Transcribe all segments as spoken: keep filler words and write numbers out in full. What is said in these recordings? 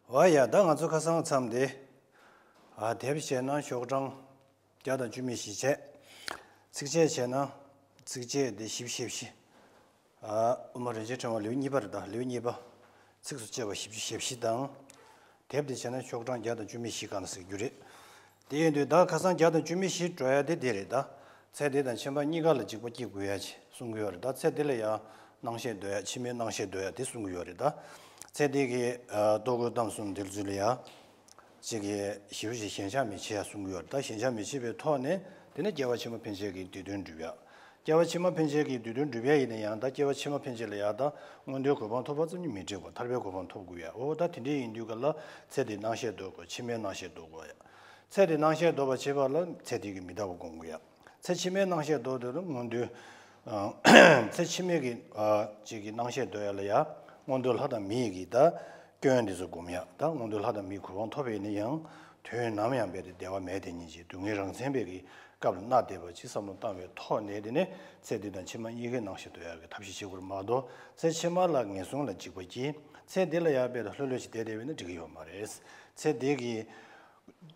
འོ་ཡ། ད་ང་ཚོ་ཁ་སང་མཚམས་དེ། ཨ། དེབ་བྱས་ན་ཤོག་གྲངས་བརྒྱ་དང་བཅུ་མེད་བཞི་བྱས། ཚིགས་བཅད་བྱས་ན་ཚིགས་བཅད་དེ་བཞི་བཅུ་ཞེ་བཞི། ཨ། དབུ་མ་རིན་ཆེན་ཕྲེང་བ་ལེའུ་གཉིས་པ་རེད། ད་ལེའུ་གཉིས་པ། ཚིགས་སུ་བཅད་པ་བཞི་བཅུ་ཞེ་བཞི་དང་། དེབ་དེ་བྱས་ན་ཤོག་གྲངས་བརྒྱ་དང་བཅུ་མེད་བཞི་གང་ཟེར་རྒྱུ་རེད། དེ་ཡིན་དུས་ད་ཁ་སང་བརྒྱ་དང་བཅུ་མེད་བཞི་འགྲོ་ཡ་དེ་དེ་རེད། ད་ཚེ་འདི་དང་ཕྱི་མ་གཉིས་ཀ་ལ་འཇིགས་པ་སྐྱེ་དགོས་ཡ་ཅིག་གསུང་གི་ཡོད་རེད། ད་ཚེ་འདི་ལ་ཡང་སྣང་ཤས་འདོད་ཡ། ཕྱི་མའི་སྣང་ཤས་འདོད་ཡ་དེ་གསུང་གི་ཡོད་རེད། ད་ཚེ་འདི་གི། ཨ། ལྟོ་གོས་གཏམ་གསུམ་འདི་ཚོ་ལ་ཡ་ཅིག་གི་ཞེ་པོ་ཅིག་ཞེན་ཆགས་མི་བྱེད་ཡ་གསུང་གི་ཡོད་རེད། ད་ཞེན་ཆགས་མི་བྱེད་པའི་ཐོག་ནས་དེ་ནས་སྐྱེ་བ་ཕྱི་མ་ཕན་ཆད་ཀྱི་བདེ་དོན་སྒྲུབ་ཡ། སྐྱེ་བ་ཕྱི་མ་ཕན་ཆད་ཀྱི་བདེ་དོན་སྒྲུབ་ཡ་ཡིན་ན་ཡང་། ད་སྐྱེ་བ་ཕྱི་མ་ཕན་ཆད་ལ་ཡ་ད་མངོན་མཐོའི་གོ་འཕང་ཐོབ་པ་ཙམ་གྱིས་མི་འགྲིག་གོ། ཐར་པའི་གོ་འཕང་ཐོབ་དགོས་ཡ། འོ་ད་དེ་འདྲ་ཡིན་དུས་ག་ལ་ཚེ་འདིའི་སྣང་ཤས་འདོར་དགོས། ཕྱི་མའི་སྣང་ཤས་འདོར་དགོས་ཡ། ཚེ་འདིའི་སྣང་ཤས་འདོར་བ་བྱེད་པ་ལ་ཚེ་འདི་གི་མི་རྟག་པ་སྒོམ་དགོས་ཡ། ཚེ་ཕྱི་མའི་སྣང་ཤས་འདོར་དུས་ལ་མངོན་མཐོའི། ཨ། ཚེ་ཕྱི་མའི་གི། ཨ། ཅིག་གི་སྣང་ཤས་འདོར་ཡ་ལ་ཡ་མངོན་མཐོ་ལྷ་དང་མི་ཡི་གི་ད་སྐྱོན་འདི་ཚོ་སྒོམ་ཡ། ད་མངོན་མཐོ་ལྷ་དང་མིའི་གོ་འཕང་ཐོབ་པ་ཡིན་ན་ཡང་དུས་ནམ་ཡང་རྦད་དེ་བདེ་བ་མེད་དེ་ཉིད་ཅེས་སྡུག་བསྔལ་རང་མཚན་པའི་གི་སྐབས་ལ་མནར་བསྡད་པ་ཅིག་བསམ་བློ་བཏང་བའི་ཐོག་ནས། དེ་ནས་ཚེ་འདི་དང་ཕྱི་མ་གཉིས་ཀའི་སྣང་ཤས་འདོར་ཡ་གི་ཐབས་ཤེས་བྱེད་དགོས་རེད་མ་གཏོགས། ཚེ་ཕྱི་མ་ལ་ངན་སོང་ལ་འཇིགས་པ་སྐྱེས། ཚེ་འདི་ལ་ཡ་རྦད་དེ་ལྷོད་ལྷོད་ཅིག་བསྡད་བསྡད་པ་ཡིན་ན་འགྲིག་གི་ཡོད་མ་རེད། ཚེ་འདི་གི་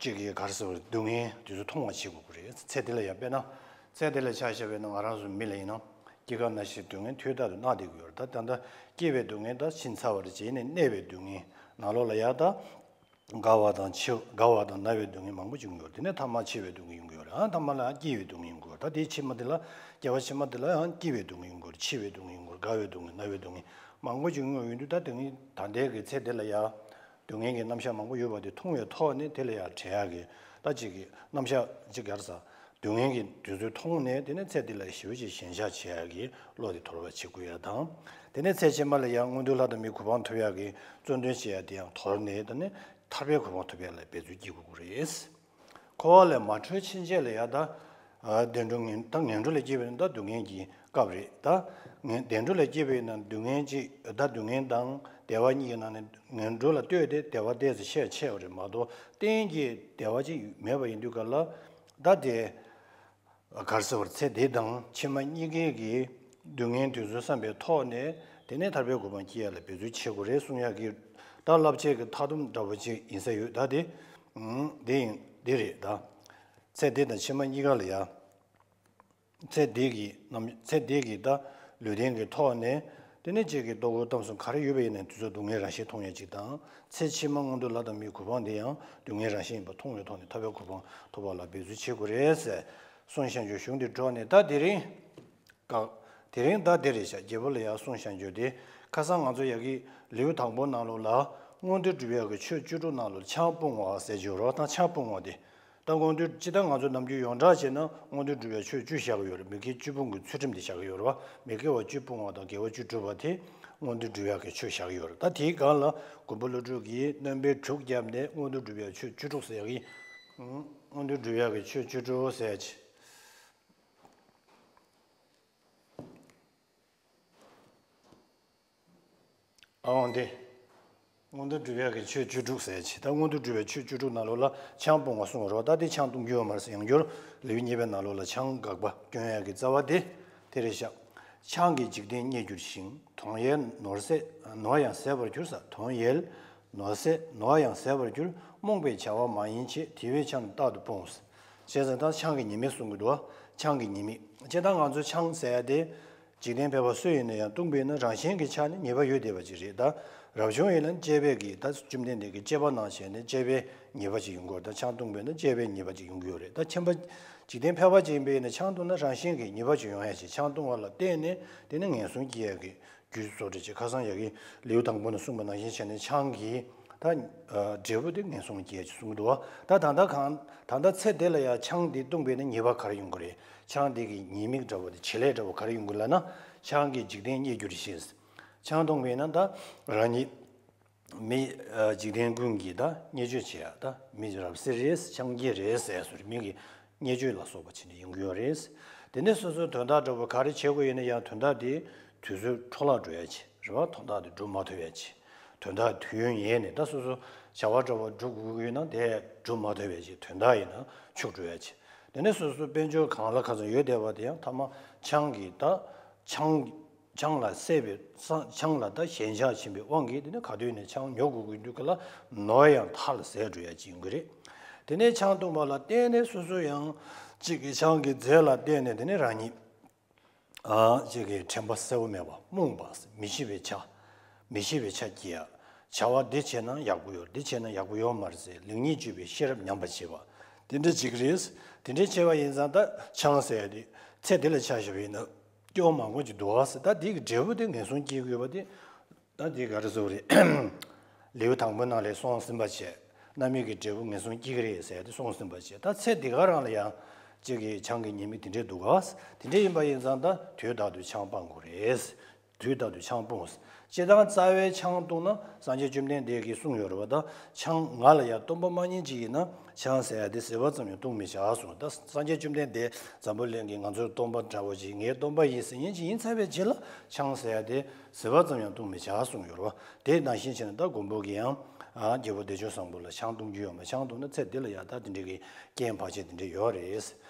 གཅིག་གི་ག་རེ་ཟེར་བ། སྡུག་བསྔལ་དེ་ཚོ་མཐོང་བ་བྱེད་དགོས་ཀྱི་རེད། ཚེ་འདི་ལ་ཡང་དཔེར་ན། ཚེ་འདི་ལ་ཆ་བཞག་པ་ཡིན་ན་ང་རང་ཚོ་མི་ལ་ཡིན་ན་སྐྱེ་རྒ་ན་འཆིའི་སྡུག་བསྔལ་དུས་རྟག་ཏུ་མནར་བསྡད་ཀྱི་ཡོད་རེད། ད་ད་ལྟ་སྐྱེ་བའི་སྡུག་བསྔལ། ད་ཕྱིན་ཚར་བ་རེད། རྗེས་ནས་གནས་པའི་སྡུག་བསྔལ། ནང་ལོགས་ལ་ཡང་ད་རྒ་བ་དང་འཆི། རྒ་བ་དང་ན་བའི་སྡུག་བསྔལ་མང་པོ་ཅིག་ཡོང་གི་ཡོད་རེད། དེ་ནས་ཐ་མ་འཆི་བའི་སྡུག་བསྔལ་ཡོང་གི་ཡོད་རེད། ཨ། ཐ་མ་ལ་ཡང་སྐྱེ་བའི་སྡུག་བསྔལ་ཡོང་གི་ཡོད་རེད། ད་དེའི་ཕྱི་མ་དེ་ལ། སྐྱེ་བ་ཕྱི་མ་དེ་ལ་ཡང་སྐྱེ་བའི་སྡུག་བསྔལ་ཡོང་གི་ཡོད་རེད། འཆི་བའི་སྡུག་བསྔལ་ཡོང་གི་ཡོད་རེད། རྒ་བའི་སྡུག་བསྔལ། ན་བའི་སྡུག་བསྔལ་མང་པོ་ཅིག་ཡོང་གི་ཡོད་དུས། ད་དེ་ནི་ད་ལྟའི་གི་ཚེ་འདི་ལ་ཡང་སྡུག་བསྔལ་གྱི་རྣམ་གཞག་མང་པོ་ཡོད་པ་དེ་མཐོང་བའི་ཐོག་ནས་དེ་ལ་ཡང་དྲན་ཡག་གི། ད་ཅིག་གི་རྣམ་གཞག་ཅིག་ག་རེ་ཟ། སྡུག་བསྔལ་གྱི་དུས་ཚོད་མཐོང་ནས། དེ་ནས་ཚེ་འདི་ལ་ཞེ་པོ་ཅིག་ཞེན་ཆགས་བྱེད་ཡག་གི་བློ་དེ་དོར་བ་བྱེད་དགོས་ཡ་དང་། དེ་ནས་ཚེ་ཕྱི་མ་ལ་ཡང་མངོན་མཐོ་ལྷ་དང་མིའི་གོ་འཕང་ཐོབ་ཡག་གི་བརྩོན་འགྲུས་བྱེད་ཡ་དེ་ཡང་དོར་ནས། དེ་ནས་ཐར་པའི་གོ་འཕང་ཐོབ་ཡག་ལ་འབད་རྩོལ་བགྱིད་དགོས་ཀྱི་རེད། འཁོར་བ་ལས་མ་གྲོལ་ཕྱིན་ཆད་ལ་ཡ་ད། ཨ། བདེ་འགྲོ་ངན། ད་ངན་འགྲོ་ལ་སྐྱེས་པ་ཡིན་ན་ད་སྡུག་བསྔལ་གྱི་སྐབས་རེད། ད་ངན། བདེ་འགྲོ་ལ་སྐྱེས་པ་ཡིན་ན་སྡུག་བསྔལ་གྱི། ད་སྡུག་བསྔལ་དང་བདེ་བ་གཉིས་ཀྱི་ནང་ནས་ངན་འགྲོ་ལ་ལྟོས་ཏེ་བདེ་བ་ཏོག་ཙམ་ཤས་ཆེ་བ་རེད་མ་གཏོགས། གཏན་གྱི་བདེ་བ་ཅིག་མེད་པ་ཡིན་དུས་ག་ལ། ད་དེ་ག་རེ་ཟེར་བ། ཚེ་འདི་དང་ཕྱི་མ་གཉིས་ཀའི་གི་སྡུག་བསྔལ་དེ་ཚོ་བསམ་པའི་ཐོག་ནས། དེ་ནས་ཐར་པའི་གོ་འཕང་སྐྱེ་ཡ་ལ་འབད་རྩོལ་བྱེད་དགོས་རེད་གསུང་ཡ་གི། ད་བསླབ་བྱའི་གི་མཐའ་སྡོམ་འདྲ་པོ་ཅིག་ཡིན་ས་ཡོད། ད་དེ། ཨང་། དེ་ཡིན། དེ་རེད། ད་ཚེ་འདི་དང་ཕྱི་མ་གཉིས་ཀ་ལ་ཡ། ཚེ་འདི་གི་རྣམ། ཚེ་འདི་གི་ད་ལུས་རྟེན་གྱི་ཐོག་ནས། དེ་ནས་ཅིག་གི་ལྟོ་གོས་གཏམ་གསུམ་ག་རེ་ཡོད་པ་ཡིན་ནའི་དེ་ཚོ་སྡུག་བསྔལ་རང་བཞིན་མཐོང་ཡ་ཅིག་དང་། ཚེ་ཕྱི་མ་མངོན་མཐོ་ལྷ་དང་མིའི་གོ་འཕང་དེ་ཡང་སྡུག་བསྔལ་རང་བཞིན་ཡིན་པ་མཐོང་བའི་ཐོག་ནས་ཐར་པའི་གོ་འཕང་ཐོབ་པ་ལ་འབད་རྩོལ་བྱེད་དགོས་རེད་ཟེར། གསུང་བཤད་རྒྱུ་གཞུང་འདི་གྲོལ་ནས། ད་དེ་རིང་། ཀ། དེ་རིང་ད་དེ་རེད་ཤག་རྒྱལ་པོ་ལ་ཡ་གསུང་བཤད་རྒྱུ་དེ། ཁ་སང་ང་ཚོ་ཡ་གི་ལེའུ་དང་པོ་ནང་ལོགས་ལ་མངོན་མཐོ་སྒྲུབ་ཡག་གི་ཆོས་བཅུ་དྲུག་ནང་ལོགས་ཆང་སྤོང་བ་ཟེར་རྒྱུ་རེད་པ། ད་ཆང་སྤོང་བ་དེ། ད་མངོན་མཐོ་སྤྱིར་བཏང་ང་ཚོ་ནམ་རྒྱུན་ཡོངས་གྲགས་བྱས་ན་མངོན་མཐོ་སྒྲུབ་ཡག་ཆོས་བཅུ་བཞག་གི་ཡོད་རེད། མི་དགེ་བཅུ་སྤོང་གི་ཚུལ་ཁྲིམས་དེ་བཞག་གི་ཡོད་རེད་པ། མི་དགེ་བ་བཅུ་སྤོང་བ་དང་དགེ་བ་བཅུ་སྒྲུབ་པ་དེ་མངོན་མཐོ་སྒྲུབ་ཡག་གི་ཆོས་བཞག་གི་ཡོད་རེད། ད་དེའི་སྒང་ལ་མགོན་པོ་ཀླུ་སྒྲུབ་ཀྱིས་རྣམ་པའི་དྲུག་བརྒྱབ་ནས་མངོན་མཐོ་སྒྲུབ་ཡག་ཆོས་བཅུ་དྲུག་ཟེར་ཡག་གི། མངོན་མཐོ་སྒྲུབ་ཡག་གི་ཆོས་བཅུ་དྲུག་ཟེར་ཡག་ཅིག་ཨ། འོ་དེ། མངོན་མཐོ་སྒྲུབ་ཡག་གི་ཆོས་བཅུ་དྲུག་ཟེར་ཡག་ཅིག་ད་མངོན་མཐོ་སྒྲུབ་ཡག་ཆོས་བཅུ་དྲུག་ནང་ལོགས་ལ་ཆང་སྤོང་བ་གསུངས་པ་རེད་པ། ད་དེ་ཆང་འཐུང་རྒྱུ་ཡོད་མ་རེད་ཟེར། ཡང་བསྐྱར་ལེའུ་གཉིས་པའི་ནང་ལོགས་ལ་ཆང་དགག་པ་སྐྱོན་ཡག་གི་རྩ་བ་དེ་དེ་རེད་ཤག་ཆང་གིས་འཇིག་རྟེན་མཉེས་གྱུར་ཞིང་། དོན་ཡལ་ནོར་ཟད་ནོར་ཡང་ཟད་པར་གྱུར་ཟེར། དོན་ཡལ་ནོར་ཟད་ནོར་ཡང་ཟད་པར་གྱུར། རྨོངས་པའི་བྱ་བ་མ་ཡིན་ཕྱིར། དེ་བས་ཆང་རྟག་ཏུ་སྤོངས་ཟེར། བྱས་ཙང་ད་ཆང་གི་ཉེས་དམིགས་གསུང་གི་འདུག་པ། ཆང་གི་ཉེས་དམིགས། སྤྱིར་བཏང་ང་ཚོ་ཆང་ཟེར་ཡག་དེ། འཇིག་རྟེན་ཕལ་པ་སུ་ཡིན་ན་ཡང་བཏུང་བ་ཡིན་ན་རང་བཞིན་གྱི་ཆ་ནས་ཉེས་པ་ཡོད་བསྡད་པ་ཅིག་རེད། ད་རབ་བྱུང་ཡིན་ན་བཅས་པའི་གི། ད་བཅོམ་ལྡན་འདས་ཀྱིས་བཅས་པ་གནང་བྱས་ནས་བཅས་པའི་ཉེས་པ་ཅིག་ཡོང་གི་ཡོད་རེད། ད་ཆང་བཏུང་བ་ཡིན་ན་བཅས་པའི་ཉེས་པ་ཅིག་ཡོང་གི་ཡོད་རེད། ད་ཁྱིམ་པ་འཇིག་རྟེན་ཕལ་པ་ཅིག་ཡིན་པ་ཡིན་ན་ཆང་བཏུང་ན་རང་བཞིན་གྱི་ཉེས་པ་ཅིག་ཡོང་ཡག་ཅིག་ཆང་བཏུང་བ་ལ་བརྟེན་ནས་དེ་ནི་ངན་སོང་སྐྱེ་ཡག་གི་རྒྱུ་བཟོ་འདྲ་ཅིག་ཁ་སང་ཡ་གི་ལེའུ་དང་པོ་ནས་གསུངས་པ་ནང་བཞིན་བྱས་ནས་ཆང་གིས་ད། ཨ། འབྲས་བུ་དེ་ངན་སོང་སྐྱེ་ཡག་ཅིག་གསུང་གི་འདུག་པ། ད་ད་ལྟ་གང་ད་ལྟ་ཚེ་འདི་ལ་ཡ་ཆང་འདི་བཏུང་བ་ཡིན་ན་ཉེས་པ་ག་རེ་ཡོང་གི་རེད། ཆང་འདི་གི་ཉེས་དམིགས་འདྲ་པོ་དེ། བྱེད་ལས་འདྲ་པོ་ག་རེ་ཡོང་གི་ལབ་ན། ཆང་གིས་འཇིག་རྟེན་མཉེས་གྱུར་ཞིང་། ཆང་བཏུང་བ་ཡིན་ན་ད་རང་ཉིད་མི། ཨ། འཇིག་རྟེན་ཀུན་གྱིས་ད་བརྙས་བཅོས་བྱེད་ཡག་ད་མི་རབ་གསལ་རེད། ཆང་རྐྱལ་རེད་ཟེར་སོགས་མི་གི་བརྙས་བཅོས་ལ་སོགས་པ་བྱས་ནས་ཡོང་གི་ཡོད་རེད། དེ་ནས་སོ་སོའི་དོན་དག་འདྲ་པོ་ག་རེ་བྱེད་དགོས་ཡིན་ན་ཡང་དོན་དག་དེ་དུས་ཚོད་འཕྲོ་བརླག་འགྲོ་ཡག་ཅིག་རེད་པ། དོན་དག་དེ་འགྲུབ་མ་ཐུབ་ཡག་ཅིག་དོན་དག་དུས་ཡུན་ཡས་ནས་ད་སོ་སོ་བྱ་བ་འདྲ་པོ་སྒྲུབ་དགོས་ཀྱི་ཡོད་ན་དེ་སྒྲུབ་མ་ཐུབ་པའི་ཅིག་དོན་དག་ཡིན་ན་འཆུག་འགྲོ་ཡ་ཅིག་དེ་ནས་སོ་སོ་དཔལ་འབྱོར་གང་ལ་ག་ཚོད་ཡོད་བསྡད་པ་དེ་ཡང་ཐ་མ་ཆང་གིས་ད་ཆང་ ཆང་ལ་སྲེད་པའི་ཆང་ལ་ད་ཞེན་ཆགས་ཕྱིན་པའི་དབང་གིས་དེ་ནས་ག་དུས་ནས་ཆང་ཉོ་དགོས་ཀྱི་འདུག་ག་ལ་ནོར་ཡང་མཐའ་ལ་ཟད་འགྲོ་ཡ་ཅིག་ཡོང་གི་རེད། དེ་ནས་ཆང་འཐུང་བ་ལ་བརྟེན་ནས་སོ་སོ་ཡང་གཅིག་གི་ཆང་གི་རྫས་ལ་བརྟེན་ནས་དེ་ནས་རང་ཉིད་ཨ་གཅིག་གི་དྲན་པ་གསལ་བོ་མེད་པ་རྨོངས་པ་མི་ཤེས་པའི་ཆ། མི་ཤེས་པའི་ཆ་སྐྱེ་ཡ། བྱ་བ་འདི་བྱས་ན་ཡག་པོ་ཡོད་འདི་བྱས་ན་ཡག་པོ་ཡོད་མ་རེད་ཟེར་ལེགས་ཉེས་དཔྱོད་པའི་ཤེས་རབ་ཉམས་པ་བྱེད་པ། དེ་འདྲ་ཅིག་རེད། དེ་འདྲ་བྱས་པ་ཡིན་ཙང་ད་ཆང་ཟེར་ཡ་དེ་ཚེ་འདི་ལ་ཆ་བཞག་པ་ཡིན་ན། སྐྱོན་མང་པོ་ཅིག་འདུག་ཨ་ཟེར། ད་འདི་གི་འབྲས་བུ་དེ་ངན་སོང་སྐྱེ་དགོས་པ་དེ། ད་འདི་ག་རེ་ཟེར་རེད། ལེའུ་དང་པོའི་ནང་ལས་སོང་ཟིན་པ་བྱས། རྣམ་སྨིན་གྱི་འབྲས་བུ་ངན་སོང་སྐྱེ་གི་རེད་ཟེར་ཏེ་སོང་ཟིན་པ་བྱས། ད་ཚེ་འདི་ག་རང་ལ་ཡང་གཅིག་གི་ཆང་གི་ཉེས་དམིགས་དེ་འདྲས་འདུག་ག་དེ་འདྲས་ཡིན་པ་ཡིན་ཙང་ད་དུས་རྟག་ཏུ་ཆང་སྤང་དགོས་རེད། དུས་རྟག་ཏུ་ཆང་སྤོང་། སྤྱིར་བཏང་རྩ་བའི་ཆང་བཏུང་ན་སངས་རྒྱས་བཅོམ་ལྡན་འདས་ཀྱིས་གསུངས་ཡོད་རེད་བ། ད་ཆང་ང་ལ་ཡང་སྟོང་པ་མ་ཉིད་ཅིག་ཡིན་ན་ཆང་ཟེར་ཡ་དེ་ཟིལ་པ་ཙམ་ཡང་བཏུང་མི་བྱ་གསུངས། ད་སངས་རྒྱས་བཅོམ་ལྡན་འདས་འཛམ་བུ་གླིང་གི་ང་ཚོར་སྟོང་པ་འདྲ་བོ་ཅིག་ངའི་སྟོང་པ་ཡིན་ཟེར་མཁན་ཅིག་ཡིན་ཚར་བའི་རྗེས་ལ་ཆང་ཟེར་ཡ་དེ་ཟིལ་པ་ཙམ་ཡང་བཏུང་མི་བྱ་གསུངས་ཡོད་རེད་བ། དེ་ནང་བཞིན་བྱས་ན་ད་མགོན་པོ་གིས་ཡང་ཨ་རྒྱལ་པོ་བདེ་སྤྱོད་བཟང་པོ་ལ་ཆང་བཏུང་རྒྱུ་ཡོད་མ། ཆང་བཏུང་ན་ཚེ་འདི་ལ་ཡང་ད་དེ་འདྲའི་གི་རྐྱེན་བར་ཆད་དེ་འདྲ་ཡོད་རེད།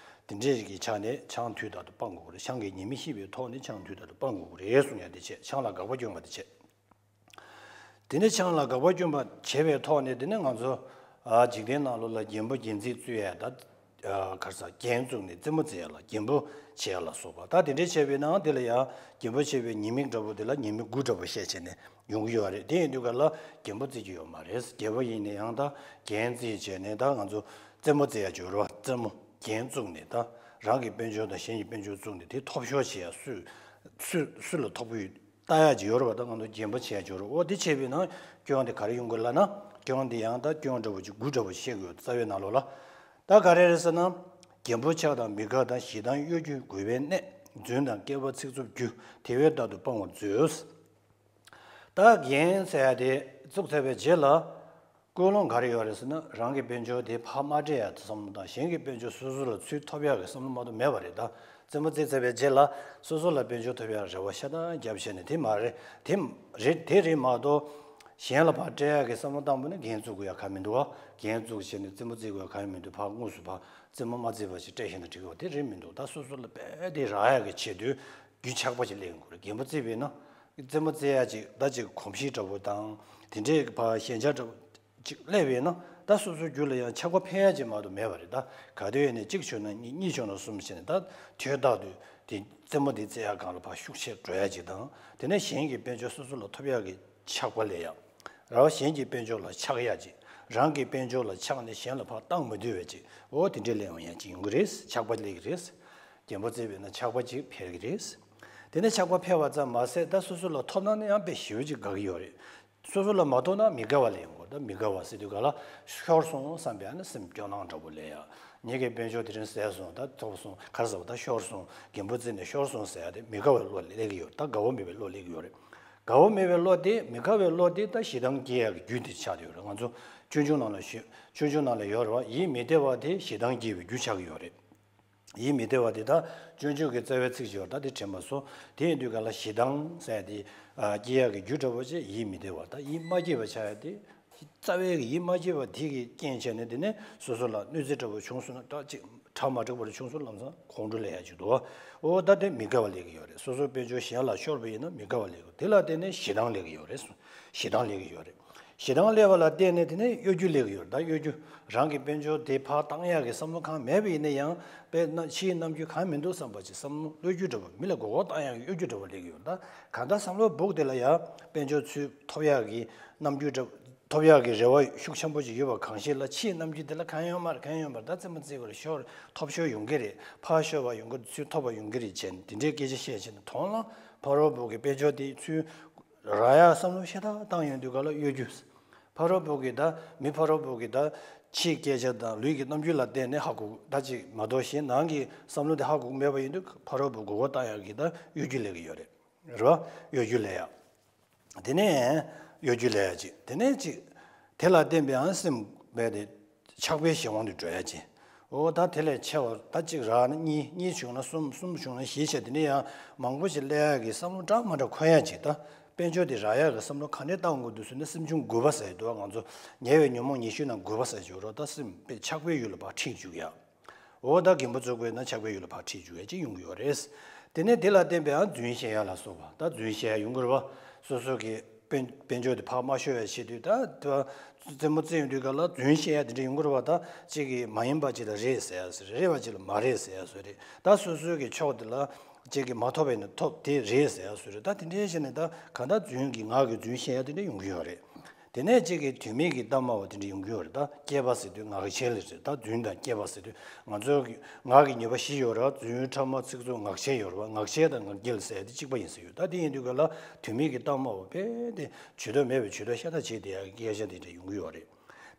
དེ་འདྲའི་གི་ཆ་ནས་ཆང་དུས་རྟག་ཏུ་སྤང་དགོས་རེད། ཆང་གི་ཉེས་དམིགས་ཤེས་པའི་ཐོག་ནས་ཆང་དུས་རྟག་ཏུ་སྤང་དགོས་རེད་གསུངས་ཡ་དེ་བྱས། ཆང་ལ་དགག་པ་སྐྱོན་པ་དེ་བྱས། དེ་ནས་ཆང་ལ་དགག་པ་སྐྱོན་པ་བྱས་པའི་ཐོག་ནས་དེ་ནས་ང་ཚོ་ཨ་འཇིག་རྟེན་ནང་ལོགས་ལ་རྒན་པོ་རྒྱན་རྩིས་རྩུབ་ཡ་ད་ཨ་ག་རེ་ཟ་རྒྱན་བཙུགས་ནས་རྩེད་མོ་རྩེ་ཡ་ལ་རྒན་པོ་བྱེད་ཡ་ལ་སོགས་པ་ད་དེ་འདྲས་བྱས་པའི་ནང་དེ་ལ་ཡང་རྒན་པོ་བྱས་པའི་ཉེས་དམིགས་འདྲ་པོ་དེ་ལ་ཉེས་དམིགས་དགུ་འདྲ་པོ་བཤད་བྱས་ནས་ཡོང་གི་ཡོད་རེད། དེ་ཡིན་དུས་ག་ལ་རྒན་པོ་རྩེ་རྒྱུ་ཡོད་མ་རེད། རྒྱལ་པོ་ཡིན་ན་ཡང་ད་རྒྱན་རྩིས་བྱས་ནས་ད་ང་ཚོ་རྩེད་མོ་རྩེ་ཡ་བྱོས་རོགས། རྩེད་མོ་རྒྱན་བཙུགས་ནས་ད་རང་གི་དཔལ་འབྱོར་དང་གཞན་གྱི་དཔལ་འབྱོར་བཙུགས་ནས་དེ་ཐོབ་ཤོར་བྱེད་ཡ་སུས་སུ་སུ་ལ་ཐོབ་གི་ཡོད། ལྟ་ཡག་ཅིག་ཡོད་རེད་བ། ད་ང་ཚོ་རྒན་པོ་བྱས་ཡག་ཅིག་ཡོད་རེད། འོ་དེ་བྱས་པའི་ནང་སྐྱོན་དེ་ག་རེ་ཡོང་གི་ལབ་ན། སྐྱོན་དེ་ཡང་ད་སྐྱོན་འདྲ་བོ་ཅིག་དགུ་འདྲ་བོ་བཤད་དགོས་ཡོད་རྩ་བའི་ནང་ལོགས་ལ། ད་ག་རེ་རེད་ཟེར་ན། རྒན་པོ་ཆགས་དང་མི་དགའ་དང་ཞེ་སྡང་གཡོ་སྒྱུ་རྒུད་པའི་གནས། རྫུན་དང་སྐྱེས་པ་ཚིག་རྩུབ་རྒྱུ། དེ་བས་རྟག་ཏུ་སྤང་བར་མཛོད། ད་རྒན་ཟེར་ཡ་དེ་བཙུགས་ཚར་བའི་རྗེས་ལ། ཀུན་སློང་ག་རེ་ཡོད་རེད་ཟེར་ན་རང་གི་དཔལ་འབྱོར་དེ་ཕར་མ་སྤྲད་ཡ་དེ་བསམ་བློ་བཏང་། གཞན་གྱི་དཔལ་འབྱོར་སོ་སོ་ལ་ཚུར་ཐོབ་ཡག་གི་བསམ་བློ་མ་གཏོགས་མེད་པ་རེད། ད་རྩེད་མོ་རྩེ་ཚར་བའི་རྗེས་ལ་སོ་སོ་ལ་དཔལ་འབྱོར་ཐོབ་ཡག་རེ་བ་ཤ་སྟག་བརྒྱབ་བྱས་ནས་དེ་མ་རེད། དེ་རེད་དེ་རེད་མ་གཏོགས་གཞན་ལ་ཕར་སྤྲད་ཡག་གི་བསམ་བློ་བཏང་པ་ནི་རྒན་བཙུགས་དགོས་ཡག་གང་ཡང་མི་འདུག་བ། རྒན་བཙུགས་བྱས་ནས་རྩེད་མོ་རྩེ་དགོས་ཡག་གང་ཡང་མི་འདུག་ཕར་དངོས་སུ་ཕར་རྩེད་མོ་མ་རྩེས་པ་ཞིག་སྤྲད་ཤེས་ན་འགྲིག་གི་བ། དེ་རེད་མི་འདུག་ད་སོ་སོ་ལ་རྦད་དེ་རག་ཡག་གི་ཆེད་དུ་རྒྱུ་ཆག་པ་ཞིག་སླེབས་ཡོང་གི་རེད། རྒན་པོ་རྩེ་བས་ན། རྩེད་མོ་རྩེ་ཡག་ཅིག་ད་ཅིག་གོམས་གཤིས་འདྲ་བོ་དང་། དེ་འདྲའི་ཕར་ཞེན་ཆགས་འདྲ་བོ་ཅིག་སླེབས་པས་ན་ད་སོ་སོའི་རྒྱུད་ལ་ཡང་ཆགས་པ་འཕེལ་ཡག་ཅིག་མ་གཏོགས་མེད་པ་རེད། ད་ག་དུས་ཡིན་ནའི་གཅིག་བྱུང་ན་གཉིས་གཉིས་བྱུང་ན་གསུམ་བྱས་ནས་ད་དུས་རྟག་ཏུ་དེ་རྩེད་མོ་འདི་རྩེ་ཡག་སྒང་ལ་ཕར་ཤུགས་ཆེ་འགྲོ་ཡག་ཅིག་དང་། དེ་ནས་གཞན་གྱི་དཔལ་འབྱོར་སོ་སོ་ལ་ཐོབ་ཡག་གི་ཆགས་པ་སླེབས་ཡག་རེད་བ། གཞན་གྱི་དཔལ་འབྱོར་ལ་ཆགས་ཡག་ཅིག་རང་གི་དཔལ་འབྱོར་ལ་ཆགས་ནས་གཞན་ལ་ཕར་བཏང་མི་འདོད་པ་ཅིག་འོ་དེ་འདྲས་སླེབས་ཡོང་ཡག་ཅིག་ཡོང་གི་རེད། ཆགས་པ་སླེབས་ཀྱི་རེད། རྒན་པོ་རྩེ་བས་ན་ཆགས་པ་ཅིག་འཕེལ་གྱི་རེད། དེ་ནས་ཆགས་པ་འཕེལ་བ་ཙམ་མ་ཟད་ད་སོ་སོ་ལ་ཐོབ་ན་ནི་ཡང་དཔེ་ཞེ་པོ་ཅིག་དགའ་གི་ཡོད་རེད། སོ་སོ་ལ་མ་ཐོབ་ན་མི་དགའ་བ་སླེབས་ཡོང་གི་རེད། ད་མི་དགའ་བ་ཟེར་དུས་ག་ལ་ཤོར་སོང་བསམ་པའི་ཨ་ནི་སེམས་སྐྱོ་སྣང་འདྲ་པོ་སླེབས་ཡག་ངེད་ཀྱི་དཔལ་འབྱོར་དེ་རིང་ཟད་སོང་། ད་ཐོབ་སོང་། ག་རེ་ཟེར་བ། ད་ཤོར་སོང་། རྒན་པོ་རྩེ་ནས་ཤོར་སོང་ཟེར་ཡག་དེ་མི་དགའ་བའི་བློ་སླེབས་ཀྱི་ཡོད་རེད། ད་དགའ་བོ་མེད་པའི་བློ་སླེབས་ཀྱི་ཡོད་རེད། དགའ་བོ་མེད་པའི་བློ་དེ། མི་དགའ་བའི་བློ་དེ་ད་ཞེ་སྡང་སྐྱེ་ཡག་གི་རྒྱུ་དེ་ཆགས་བསྡད་ཡོད་རེད། ང་ཚོ་སྤྱོད་འཇུག་ནང་ལ་ཞུ། སྤྱོད་འཇུག་ནང་ལ་ཡོད་རེད་བ། ཡིད་མི་བདེ་བ་དེ་ཞེ་སྡང་སྐྱེ་བའི་རྒྱུ་ཆགས་ཀྱི་ཡོད་རེད། ཡིད་མི་བདེ་བ་དེ་ད་སྤྱོད་འཇུག་གི་རྩ་བའི་ཚིག་ཅིག་ཡོད་རེད། ད་དེ་དྲན་པ་སོ། དེ་ཡིན་དུས་ག་ལ་ཞེ་སྡང་ཟེར་ཡག་དེ་ཨ་སྐྱེ་ཡག་གི་རྒྱུ་འདྲ་པོ་ཅིག་ཡིད་མི་བདེ་བ། ད་ཡིད་མ་སྐྱིད་པ་ཆགས་ཡག་དེ། རྩ་བའི་ཡིད་མ་སྐྱིད་པ་དེ་གི་རྐྱེན་བྱས་ནས་དེ་ནས་སོ་སོ་ལ་གནོད་འཚེ་འདྲ་པོ་བྱུང་སོང་ན། ད་ཅིག་གྲ་མ་འགྲིག་པ་རེ་བྱུང་སོང་ལམ་སང་ཁོང་ཁྲོ་སླེབས་ཡག་ཅིག་འདུག་བ། འོ་ད་དེ་མི་དགའ་བ་སླེབས་ཀྱི་ཡོད་རེད། སོ་སོའི་དཔལ་འབྱོར་གཞན་ལ་ཤོར་བ་ཡིན་ན་མི་དགའ་བ་སླེབས་ཀྱི་ཡོད། དེ་ལ་བརྟེན་ནས་ཞེ་སྡང་སླེབས་ཀྱི་ཡོད་རེད། ཞེ་སྡང་སླེབས་ཀྱི་ཡོད་རེད། ཞེ་སྡང་སླེབས་པ་ལ་བརྟེན་ནས་དེ་ནས་གཡོ་སྒྱུ་སླེབས་ཀྱི་ཡོད་རེད། ད་གཡོ་སྒྱུ། རང་གི་དཔལ་འབྱོར་དེ་ཕར་བཏང་ཡག་གི་བསམ་བློ་གང་མེད་པ་ཡིན་ན་ཡང་དཔེ་ན་ཕྱིའི་རྣམ་འགྱུར་གང་མི་འདུག་བསམ་པ་ཅིག་བསམ་བློ་གཡོ་སྒྱུ་འདྲ་པོ། མི་ལ་མགོ་སྐོར་བཏང་ཡག་གི་གཡོ་སྒྱུ་འདྲ་པོ་སླེབས་ཀྱི་ཡོད་རེད། ད་གང་ལྟར་བསམ་བློ་སྦུག་དེ་ལ་ཡང་དཔལ་འབྱོར་ཚུར་ཐོབ་ཡག་གི་རྣམ་འགྱུར་འདྲ། ཐོབ་ཡག་གི་རེ་བ་ཤུགས་ཆེན་པོ་ཅིག་ཡོད་པ་གང་ཞིག་ལ་ཕྱིའི་རྣམ་འགྱུར་དེ་ལ་གང་ཡང་ཡོད་མ་རེད། གང་ཡང་ཡོད་མ་རེད། ད་རྩེད་མོ་རྩེ་དགོས་རེད། ཤོར། ཐོབ་ཤོར་ཡོང་གི་རེད། ཕར་ཤོར་བ་ཡོང་གི་རེད། ཚུར་ཐོབ་པ་ཡོང་གི་རེད་བྱས་ནས་དེ་འདྲའི་སྐད་ཆ་བཤད་བྱས་ནས་དོན་ལ་ཕ་རོལ་པོ་གི་དཔལ་འབྱོར་དེ་ཚུར་རག་ཡག་བསམ་བློ་ཤ་སྟག་བཏང་ཡོང་དུས་ག་ལ་གཡོ་སྒྱུ། ཕ་རོལ་པོ་གི་ད་མི་ཕ་རོལ་པོ་གི་ད་ཕྱིའི་སྐད་ཆ་དང་ལུས་ཀྱི་རྣམ་འགྱུར་ལ་བརྟེན་ནས་ཧ་གོ་ད་ཅིག་མ་གཏོགས་གཞན་ནང་གི་བསམ་བློ་དེ་ཧ་གོ་མེད་པ་ཡིན་དུས་ཕ་རོལ་པོ་མགོ་སྐོར་བཏང་ཡག་གི་ད་གཡོ་སྒྱུ་སླེབས་ཀྱི་ཡོད་རེད། རེད་བ། གཡོ་སྒྱུ་སླེབས་ཡག་དེ་ནས་གཡོ་སྒྱུ་སླེབས་ཡག་ཅིག་དེ་ནས་ཅིག་དེ་ལ་བརྟེན་པའང་སེམས་རྦད་དེ་ཆགས་པའི་གཞན་དབང་དུ་འགྲོ་ཡག་ཅིག་འོ་ད་དེ་ལས་ཆེ་བ་ད་གཅིག་རག་ན་གཉིས། གཉིས་བྱུང་ན་གསུམ། གསུམ་བྱུང་ན་བཞི་བྱས། དེ་ནས་ཡང་མང་པོ་ཞིག་སླེབས་ཡག་གི་བསམ་བློ་འདྲ་མ་འདྲ་འཁོར་ཡག་ཅིག་ད་དཔལ་འབྱོར་དེ་རག་ཡག་གི་བསམ་བློ་ག་འདྲས་བཏང་དགོས་འདུག་ཟེར་ན། སེམས་བྱུང་རྒུད་པ་ཟེར་འདུག་བ། ང་ཚོ་ཉེ་བའི་ཉོན་མོངས་ཉི་ཤུ་ནང་རྒུད་པ་ཟེར་བྱུང་རོགས། ད་སེམས་དཔེ་ཆགས་པའི་ཡུལ་ལ་ཕར་ཁྲིད་བཅུག་ཡག་འོ་ད་རྒན་པོ་ཚོ་དགོས་ན་ཆགས་པའི་ཡུལ་ལ་ཕར་ཁྲིད་བཅུག་ཡག་ཅིག་ཡོང་གི་ཡོད་རེད། དེ་ནས་དེ་ལ་བརྟེན་པའི་ཨ་རྫུན་བཤད་ཡ་ལ་སོགས་པ། ད་རྫུན་བཤད་ཡ་ཡོང་གི་རེད་བ། སོ་སོ་གི་དཔལ་དཔལ་འབྱོར་དེ་ཕར་མ་ཤོར་བའི་ཆེད་དུ། ད་དེ་བ་རྩེད་མོ་རྩེ་ཡོང་དུས་སྐབས་ལ་རྫུན་བཤད་ཡ་དེ་འདྲ་ཡོང་གི་རེད་བ། ད་གཅིག་གིས་མ་ཡིན་པ་ཅིག་ལ་རེད་ཟེར་ཡ་བཟོ་རེད། རེད་པ་ཅིག་ལ་མ་རེད་ཟེར་ཡ་བཟོ་རེད། ད་སོ་སོ་གི་ཕྱོགས་དེ་ལ་གཅིག་གིས་མ་ཐོབ་པ་ཡིན་ན་ཐོབ་དེ་རེད་ཟེར་ཡ་བཟོ་རེད། ད་དེ་འདྲའི་བྱས་ནས་ད་གང་ལྟར་རྫུན་གྱི་ངག་གི་རྫུན་བཤད་ཡ་དེ་འདྲ་ཡོང་གི་ཡོད་རེད། དེ་ནས་གཅིག་གིས་དོན་མེད་ཀྱི་གཏམ་སྨྲ་བ་དེ་འདྲ་ཡོང་གི་ཡོད་རེད། ད་སྐྱེས་པ་ཟེར་དུས་ངག་འཁྱལ་ལ་རེད། ད་རྫུན་དང་སྐྱེས་པ་ཟེར་དུས་ང་ཚོའི་ངག་གི་ཉེས་པ་བཞི་ཡོད་རེད། རྫུན་ཕྲ་མ་ཚིག་རྩུབ་ངག་འཁྱལ་ཡོད་རེད་བ། ངག་འཁྱལ་དང་ངག་འཁྱལ་ཟེར་ཡ་དེ་གཅིག་པ་ཡིན་ས་ཡོད། ད་དེ་ཡིན་དུས་ག་ལ་དོན་མེད་ཀྱི་གཏམ་སྨྲ་བ་དཔེ་དེ་ཇུས་གཏོགས་མེད་པའི་ཇུས་གཏོགས་ཤ་སྟག་བྱེད་བསྡད་ཡ་གི་སྐད་ཆ་དེ་འདྲ་ཡོང་གི་ཡོད་རེད།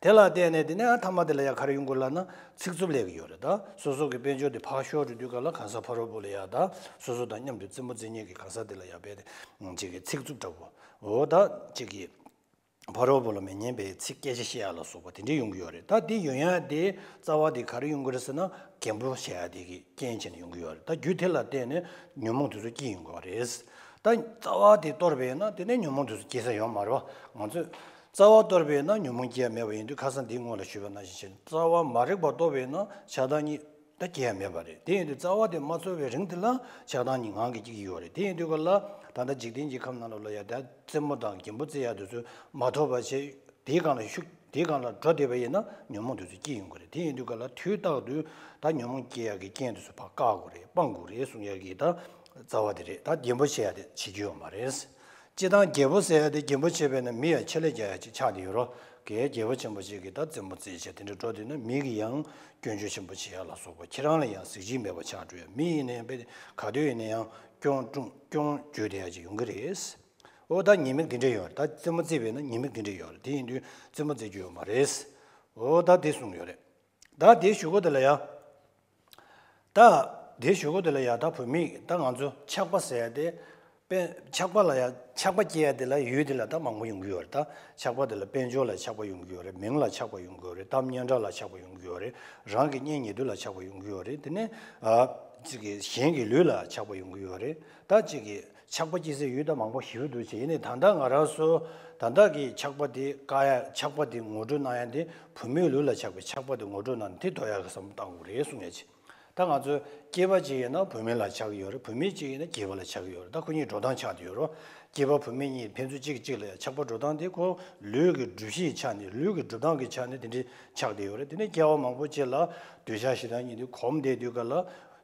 དེ་ལ་བརྟེན་ནས་དེ་ནས་ཨ་མཐའ་མ་དེ་ལ་ཡ་ག་རེ་ཡོང་གི་ལབ་ན་ཚིག་རྩུབ་སླེབས་ཀྱི་ཡོད་རེད། ད་སོ་སོ་གི་དཔལ་འབྱོར་དེ་ཕར་ཤོར་འགྲོ་དུས་ག་ལ་གང་ཟག་ཕ་རོལ་པོ་ལ་ཡ་ད་སོ་སོ་དང་མཉམ་དུ་རྩེད་མོ་རྩེ་མཁན་གྱི་གང་ཟག་དེ་ལ་ཡ་དཔེ་དེ་གཅིག་གི་ཚིག་རྩུབ་འདྲ་པོ། འོ་ད་གཅིག་གི་ཕ་རོལ་པོ་ལ་མི་སྙན་པའི་ཚིག་སྐད་ཆ་བཤད་ཡ་ལ་སོགས་པ་དེ་འདྲ་ཡོང་གི་ཡོད་རེད། ད་དེ་ཡོང་ཡ་དེ་རྩ་བ་དེ་ག་རེ་ཡོང་གི་རེད་ཟེར་ན་རྒན་པོ་བྱེད་ཡ་དེ་གི་རྐྱེན་བྱས་ནས་ཡོང་གི་ཡོད་རེད། ད་རྒྱུ་དེ་ལ་བརྟེན་ནས་ཉོན་མོངས་དེ་ཚོ་སྐྱེ་ཡོང་གི་རེད། ད་རྩ་བ་དེ་གཏོར་བས་ན་དེ་ནས་ཉོན་མོངས་དེ་ཚོ་སྐྱེ་ས་ཡོད་མ་རེད་བ། ང་ཚོས་རྩ་བ་གཏོར་བས་ན་ཉོན་མོངས་སྐྱེ་ཡ་མེད་པ་ཡིན་དུས་ཁ་སང་འདིའི་སྔོན་ལ་ཞུས་པ་ནང་བཞིན་བྱས་ནས་རྩ་བ་མ་རིག་པ་གཏོར་བས་ན་ཆགས་སྡང་གཉིས། ད་སྐྱེ་ཡ་མེད་པ་རེད། དེ་ཡིན་དུས་རྩ་བ་དེ་མ་གཏོར་བའི་རིང་དེ་ལ་ཆགས་སྡང་གཉིས་ངང་གིས་སྐྱེ་གི་ཡོད་རེད། དེ་ཡིན་དུས་ག་ལ་ད་ལྟ་འཇིག་རྟེན་གྱི་ཁམས་ནང་ལོགས་ལ་ཡ་ད་རྩེད་མོ་དང་རྒན་པོ་རྩེ་ཡ་དེ་ཚོ་མ་ཐོབ་པ་བྱས་དེའི་སྒང་ལ་ཤུགས་དེའི་སྒང་ལ་འགྲོ་བསྡད་པ་ཡིན་ན་ཉོན་མོངས་དེ་ཚོ་སྐྱེ་ཡོང་གི་རེད། དེ་ཡིན་དུས་ག་ལ་དུས་རྟག་ཏུ་ད་ཉོན་མོངས་སྐྱེ་ཡ་གི་རྐྱེན་དེ་ཚོ་ཕར་བཀག་དགོས་རེད། སྤང་དགོས་རེད་གསུང་ཡ་གི་ད་རྩ་བ་དེ་རེད། ད་རྒན་པོ་བྱེད་ཡ་དེ་བྱེད་རྒྱུ་ཡོད་མ་རེད། སྤྱིར་བཏང་རྒྱལ་པོ་ཟེར་ཡ་དེ་རྒན་པོ་བྱས་པས་ན་མི་ཡ་ཆེ་ལས་རྒྱག་ཡ་ཅིག་ཆགས་བསྡད་ཡོད་རོ། གལ་རྒྱལ་པོ་ཆེན་པོ་ཅིག་གིས་ད་རྩེད་མོ་རྩེས་བྱས་དེ་འདྲ་འགྲོ་བསྡད་ན་མི་གིས་ཡང་སྐྱོན་བརྗོད་ཆེན་པོ་བྱེད་ཡ་ལ་སོགས་པ། ཁྱེད་རང་ལ་ཡང་གཟི་བརྗིད་མེད་པ་ཆགས་འགྲོ་ཡ། མི་ཡིན་ན་ཡང་དཔེ་ག་དུས་ཡིན་ན་ཡང་སྐྱོན་སྐྱོན་སྐྱོན་བརྗོད་བསྡད་ཡ་ཅིག་ཡོང་གི་རེད། འོ་ད་ཉེས་དམིགས་དེ་འདྲ་ཡོད་རེད། ད་རྩེད་མོ་རྩེས་པས་ན་ཉེས་དམིགས་དེ་འདྲ་ཡོད་རེད། དེ་ཡིན་དུས་རྩེད་མོ་རྩེ་རྒྱུ་ཡོད་མ་རེད། འོ་ད་དེ་གསུངས་ཡོད་རེད། ད་དེའི་གཞུག་གུ་དེ་ལ་ཡ། ད་དེའི་གཞུག་གུ་དེ་ལ་ཡ་ད་བུད་མེད་ད་ང་ཚོ་ཆགས་པ་ཟེར་ཡ་དེ། དཔེ་ཆགས་པ་ལ་ཡ་ཆགས་པ་སྐྱེ་ཡ་དེ་ལ་ཡུལ་དེ་ལ་ད་མང་པོ་ཡོང་གི་ཡོད་རེད། ད་ཆགས་པ་དེ་ལ་དཔལ་འབྱོར་ལ་ཆགས་པ་ཡོང་གི་ཡོད་རེད། མིང་ལ་ཆགས་པ་ཡོང་གི་ཡོད་རེད། གཏམ་སྙན་གྲགས་ལ་ཆགས་པ་ཡོང་གི་ཡོད་རེད། རང་གི་གཉེན་ཉེ་དུ་ལ་ཆགས་པ་ཡོང་གི་ཡོད་རེད། དེ་ནས་ཨ་གཅིག་གི་གཞན་གྱི་ལུས་ལ་ཆགས་པ་ཡོང་གི་ཡོད་རེད། ད་གཅིག་གི་ཆགས་པ་སྐྱེ་སའི་ཡུལ་ད་མང་པོ་ཞེ་པོ་འདུག་ཅེས། ཡིན་ནའི་ད་ལྟ་ང་རང་ཚོ་ད་ལྟ་གི་ཆགས་པ་དེ་བཀག་ཡ། ཆགས་པ་དེ་ངོ་སྤྲོད་གནང་ཡ་དེ་བུད་མེད་ལུས་ལ་ཆགས་པའི་ཆགས་པ་དེ་ངོ་སྤྲོད་གནང་ནས་དེ་དོར་ཡ་གི་བསམ་བློ་བཏང་དགོས་རེད་གསུང་ཡ་ཅིག་ད་ང་ཚོ་སྐྱེས་པ་ཅིག་ཡིན་ན་བུད་མེད་ལ་ཆགས་ཀྱི་ཡོད་རེད། བུད་མེད་ཅིག་ཡིན་ན་སྐྱེས་པ་ལ་ཆགས་ཀྱི་ཡོད་རེད། ད་ཁོ་གཉིས་འགྲོ་སྟངས་ཆགས་བསྡད་ཡོད་རེད། སྐྱེས་པ་བུད་མེད་གཉིས་ཕན་ཚུན་གཅིག་གཅིག་ལ་ཡ་ཆགས་པ་འགྲོ་སྟངས་དེ་ཁོ་ལུས་ཀྱི་སྒྲུབ་བྱེད་ཆ་ནས་ལུས་ཀྱི་སྒྲུབ་སྟངས་ཀྱི་ཆ་ནས་དེ་འདྲའི་ཆགས་བསྡད་ཡོད་རེད། དེ་ནས་སྐྱེ་བ་མང་པོ་ཅིག་ལ་འདོད་ཆགས་ཞེ་སྡང་གཉིས་དེ་གོམས་བསྡད་དུས་ག་ལ།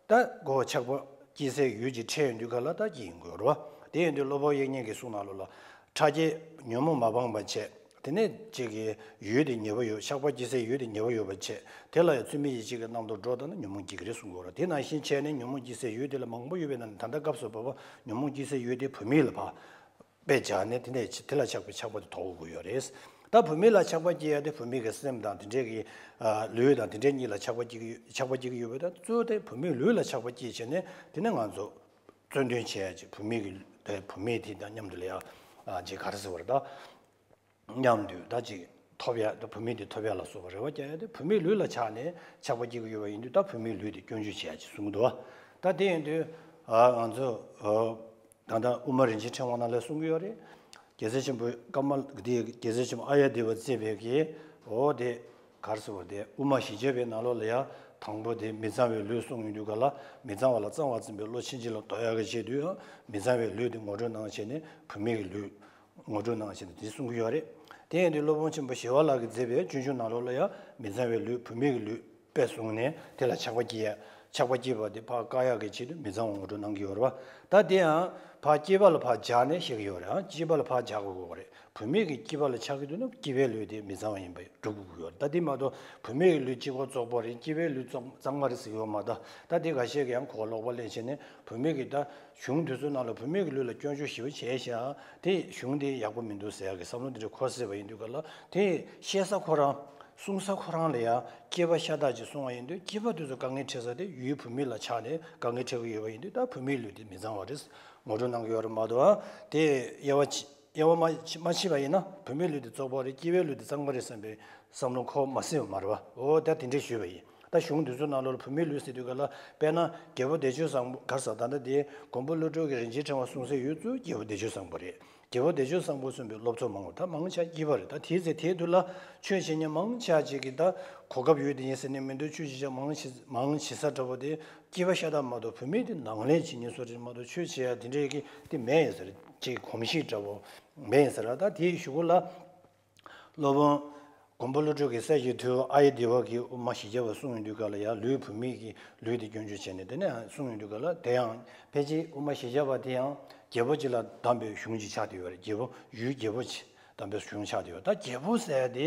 ད་ཁོ་ཆགས་པ་སྐྱེ་སའི་ཡུལ་གྱི་འཕྲད་ཡོང་དུས་ག་ལ་ད་སྐྱེ་ཡོང་གི་ཡོད་རེད་བ། དེ་ཡིན་དུས་སློབ་དཔོན་དབྱིག་གཉེན་གྱི་གསུང་ནང་ལོགས་ལ། ཕྲ་རྒྱས་ཉོན་མོངས་མ་སྤངས་པ་བྱས། དེ་ནས་གཅིག་གི་ཡུལ་དེ་ཉེ་བོ་ཡོད། ཆགས་པ་སྐྱེ་སའི་ཡུལ་དེ་ཉེ་བོ་ཡོད་པ་བྱས། དེ་ལ་ཡང་ཚུལ་མིན་ཡིད་བྱེད་ཀྱི་རྣམ་རྟོག་འགྲོ་ད་ན་ཉོན་མོངས་སྐྱེ་གི་རེད་གསུང་གི་ཡོད་རེད། དེ་ནང་བཞིན་བྱས་ནས་ཉོན་མོངས་སྐྱེ་སའི་ཡུལ་དེ་ལ་མང་པོ་ཡོད་པས་ན་ད་ལྟ་སྐབས་སུ་བབ་པ་ཉོན་མོངས་སྐྱེ་སའི་ཡུལ་དེ་བུད་མེད་ལ་ཕར་དཔེ་སྦྱར་ནས་དེ་ནས་དེ་ལ་ཆགས་པའི་ཆགས་པ་དེ་དོར་དགོས་ཀྱི་ཡོད་རེད། ད་བུད་མེད་ལ་ཆགས་པ་སྐྱེ་ཡ་དེ་བུད་མེད་ཀྱི་སེམས་དང་དེ་འདྲས་ཀྱི་ཨ་ལུས་དང་དེ་འདྲས་གཉིས་ལ་ཆགས་པ་སྐྱེ་གི་ཆགས་པ་སྐྱེ་གི་ཡོད་པས། ད་གཙོ་བོ་དེ་བུད་མེད་ལུས་ལ་ཆགས་པ་སྐྱེས་བྱས་ནས་དེ་ནས་ང་ཚོ་རྩོད་འདོན་བྱེད་ཡ་ཅིག་བུད་མེད་ཀྱི་དེ་བུད་མེད་དེ་དང་མཉམ་དུ་ལ་ཡ་ཨ་ཅིག་ག་རེ་ཟེར་བ་རེད། ད་མཉམ་དུ་ད་ཅིག་ཐོབ་ཡ། ད་བུད་མེད་དེ་ཐོབ་ཡ་ལ་སོགས་པ་རེ་བ་རྒྱག་ཡ་དེ་བུད་མེད་ལུས་ལ་ཆགས་ནས་ཆགས་པ་སྐྱེ་གི་ཡོད་པ་ཡིན་དུས་ད་བུད་མེད་ལུས་དེ་སྐྱོན་བརྗོད་བྱེད་ཡ་ཅིག་གསུང་གི་འདུག་ད་དེ་ཡིན་དུས་ཨ་ང་ཚོ་ཨ། ད་ལྟ་དབུ་མ་རིན་ཆེན་ཕྲེང་བ་ནང་ལ་གསུང་གི་ཡོད་རེད། རྒྱལ་སྲས་ཆེན་པོ་ཀ་མ་ལ་དེ་རྒྱལ་སྲས་ཆེན་པོ་ཨཱརྱ་དེ་བ་བརྩེགས་པའི་གི་འོ་དེ་ག་རེ་ཟེར་བ་དེ་དབུ་མ་བཞི་བརྗོད་པའི་ནང་ལོགས་ལ་ཡ་དང་པོ་དེ་མི་གཙང་བའི་ལུས་གསུངས་ཡོང་དུས་ག་ལ་མི་གཙང་བ་ལ་གཙང་བར་འཛིན་པའི་བློ་ཕྱིན་ཅི་ལོག་དོར་ཡག་གི་ཆེད་དུ་ཡང་མི་གཙང་བའི་ལུས་དེ་ངོ་སྤྲོད་གནང་བྱས་ནས་བུད་མེད་ཀྱི་ལུས་ངོ་སྤྲོད་གནང་བྱས་ནས་དེ་གསུང་གི་ཡོད་རེད། དེ་ཡིན་དུས་སློབ་དཔོན་ཆེན་པོ་ཞི་བ་ལྷ་གིས་མཛད་པའི་སྤྱོད་འཇུག་ནང་ལོགས་ལ་ཡང་མི་གཙང་བའི་ལུས་བུད་མེད་ཀྱི་ལུས། དཔེ་བཟུང་ནས་དེ་ལ་ཆགས་པ་སྐྱེ་ཡ། ཆགས་པ་སྐྱེས་པ་དེ་ཕར་བཀག་ཡག་གི་ཆེད་དུ་མི་གཙང་བ་ངོ་སྤྲོད་གནང་གི་ཡོད་རེད་བ། ད་དེ་ཡང་ཕར་སྐྱེས་པ་ལ་ཕར་སྦྱར་ནས་བཤད་ཀྱི་ཡོད་རེད། ཨང་སྐྱེས་པ་ལ་ཕར་སྦྱར་དགོས་ཀྱི་ཡོད་རེད། བུད་མེད་ཀྱི་སྐྱེས་པ་ལ་ཆགས་ཀྱི་འདུག་ན་སྐྱེས་པའི་ལུས་དེ་མི་གཙང་བ་ཡིན་པ་སྒྲུབ་དགོས་ཀྱི་ཡོད་རེད། ད་དེ་མ་གཏོགས་བུད་མེད་ཀྱི་ལུས་གཅིག་པོ་བཙོག་པ་རེད། སྐྱེས་པའི་ལུས་གཙང་གཙང་མ་རེད་ཟེར་གྱི་ཡོད་མ་རེད། ད་དེ་འགའ་ཤས་ཀྱིས་ཡང་གོ་ལོག་པ་ལེན་བྱས་ནས་བུད་མེད་ཀྱི་ད་གཞུང་དེ་ཚོའི་ནང་ལ་བུད་མེད་ཀྱི་ལུས་ལ་སྐྱོན་བརྗོད་ཞེ་པོ་བྱས་ཤག་དེ་གཞུང་དེ་ཡག་པོ་མི་འདུག་ཟེར་ཡག་གི་བསམ་བློ་དེ་འདྲ་འཁོར་སྲིད་པ་ཡིན་དུས་ག་ལ་དེ་བཤད་ས་ཁོ་རང་། གསུང་ས་ཁོ་རང་ལ་ཡང་སྐྱེས་པ་ཤ་སྟག་ཅིག་གསུང་བ་ཡིན་དུས་སྐྱེས་པ་དེ་ཚོ་དཀའ་ངལ་འཕྲད་ས་དེ་ཡུལ་བུད་མེད་ལ་ཆགས་ནས་དཀའ་ངལ་འཕྲད་ཀྱི་ཡོད་པ་ཡིན་དུས་ད་བུད་མེད་ལུས་དེ་མི་གཙང་བ་རེད་ངོ་སྤྲོད་གནང་གི་ཡོད་རེད་མ་གཏོགས། དེ་དབྱེ་བ་ཕྱེ་དབྱེ་བ་མ་མ་ཕྱེ་བ་ཡིན་ན་བུད་མེད་ལུས་དེ་བཙོག་པ་རེད། སྐྱེས་པའི་ལུས་དེ་གཙང་མ་རེད་བསམ་པའི་བསམ་བློ་འཁོར་མ་སྲིད་པ་མ་རེད་བ། འོ་ད་དེ་འདྲས་ཞུས་པ་ཡིན། ད་གཞུང་འདི་ཚོ་ནང་ལོགས་ལ་བུད་མེད་ལུས་ཟེར་དུས་ག་ལ། དཔེར་ན་རྒྱལ་པོ་བདེ་སྤྱོད་བཟང་པོ་ག་རེ་ཟེར། ད་ལྟ་དེ་མགོན་པོ་ཀླུ་སྒྲུབ་ཀྱི་རིན་ཆེན་ཕྲེང་བ་གསུངས་གསལ་ཡོད་ཚུལ་རྒྱལ་པོ་བདེ་སྤྱོད་བཟང་པོ་རེད། རྒྱལ་པོ་བདེ་སྤྱོད་བཟང་པོ་གསུངས་པའི་སློབ་ཚོགས་མང་པོ་ད་མང་ཆེ་བ་སྐྱེས་པ་རེད། ད་དེའི་ཚེ་དེའི་དུས་ལ་ཆོས་བྱེད་མཁན་མང་ཆེ་བ་ཅིག་གིས་ད་གོ་སྐབས་ཡོད་དེ་ཡིན་ཟེར་ནས་མི་འདུག་ཆོས་བྱེད་མཁན་མང་ཆེ་མང་ཆེ་ས་འདྲ་པོ་དེ་སྐྱེས་པ་ཤ་སྟག་མ་གཏོགས་བུད་མེད་དེ་ནང་ལེན་བྱེད་མཁན་སུ་རེད་མ་གཏོགས་ཆོས་བྱེད་ཡ་དེ་འདྲའི་གི་དེ་མེད་ཡིན་ཟེར། ཅིག་གོམས་གཤིས་འདྲ་པོ་མེད་ཡིན་ཟེར། ད་དེའི་གཞུག་གུ་ལ། སློབ་དཔོན་མགོན་པོ་ཀླུ་སྒྲུབ་ཀྱི་སྲས་ཀྱི་ཐུ་བོ་ཨ་ཡེ་དེ་བ་གིས་དབུ་མ་བཞི་བརྒྱ་པ་གསུངས་ཡོང་དུས་ག་ལ་ཡང་ལུས་བུད་མེད་ཀྱི་ལུས་དེ་སྐྱོན་བརྗོད་བྱས་ནས་དེ་ནས་གསུངས་ཡོང་དུས་ག་ལ། དེ་ཡང་ཕལ་ཆེར་དབུ་མ་བཞི་བརྒྱ་པ་དེ་ཡང་རྒྱལ་པོ་གཅིག་ལ་གདམས་པའི་གཞུང་ཅིག་ཆགས་བསྡད་ཡོད་རེད། རྒྱལ་པོ་ཡུལ་རྒྱལ་པོ་ཅིག་གདམས་པའི་གཞུང་ཆགས་བསྡད་ཡོད། ད་རྒྱལ་པོ་ཟེར་ཡ་དེ་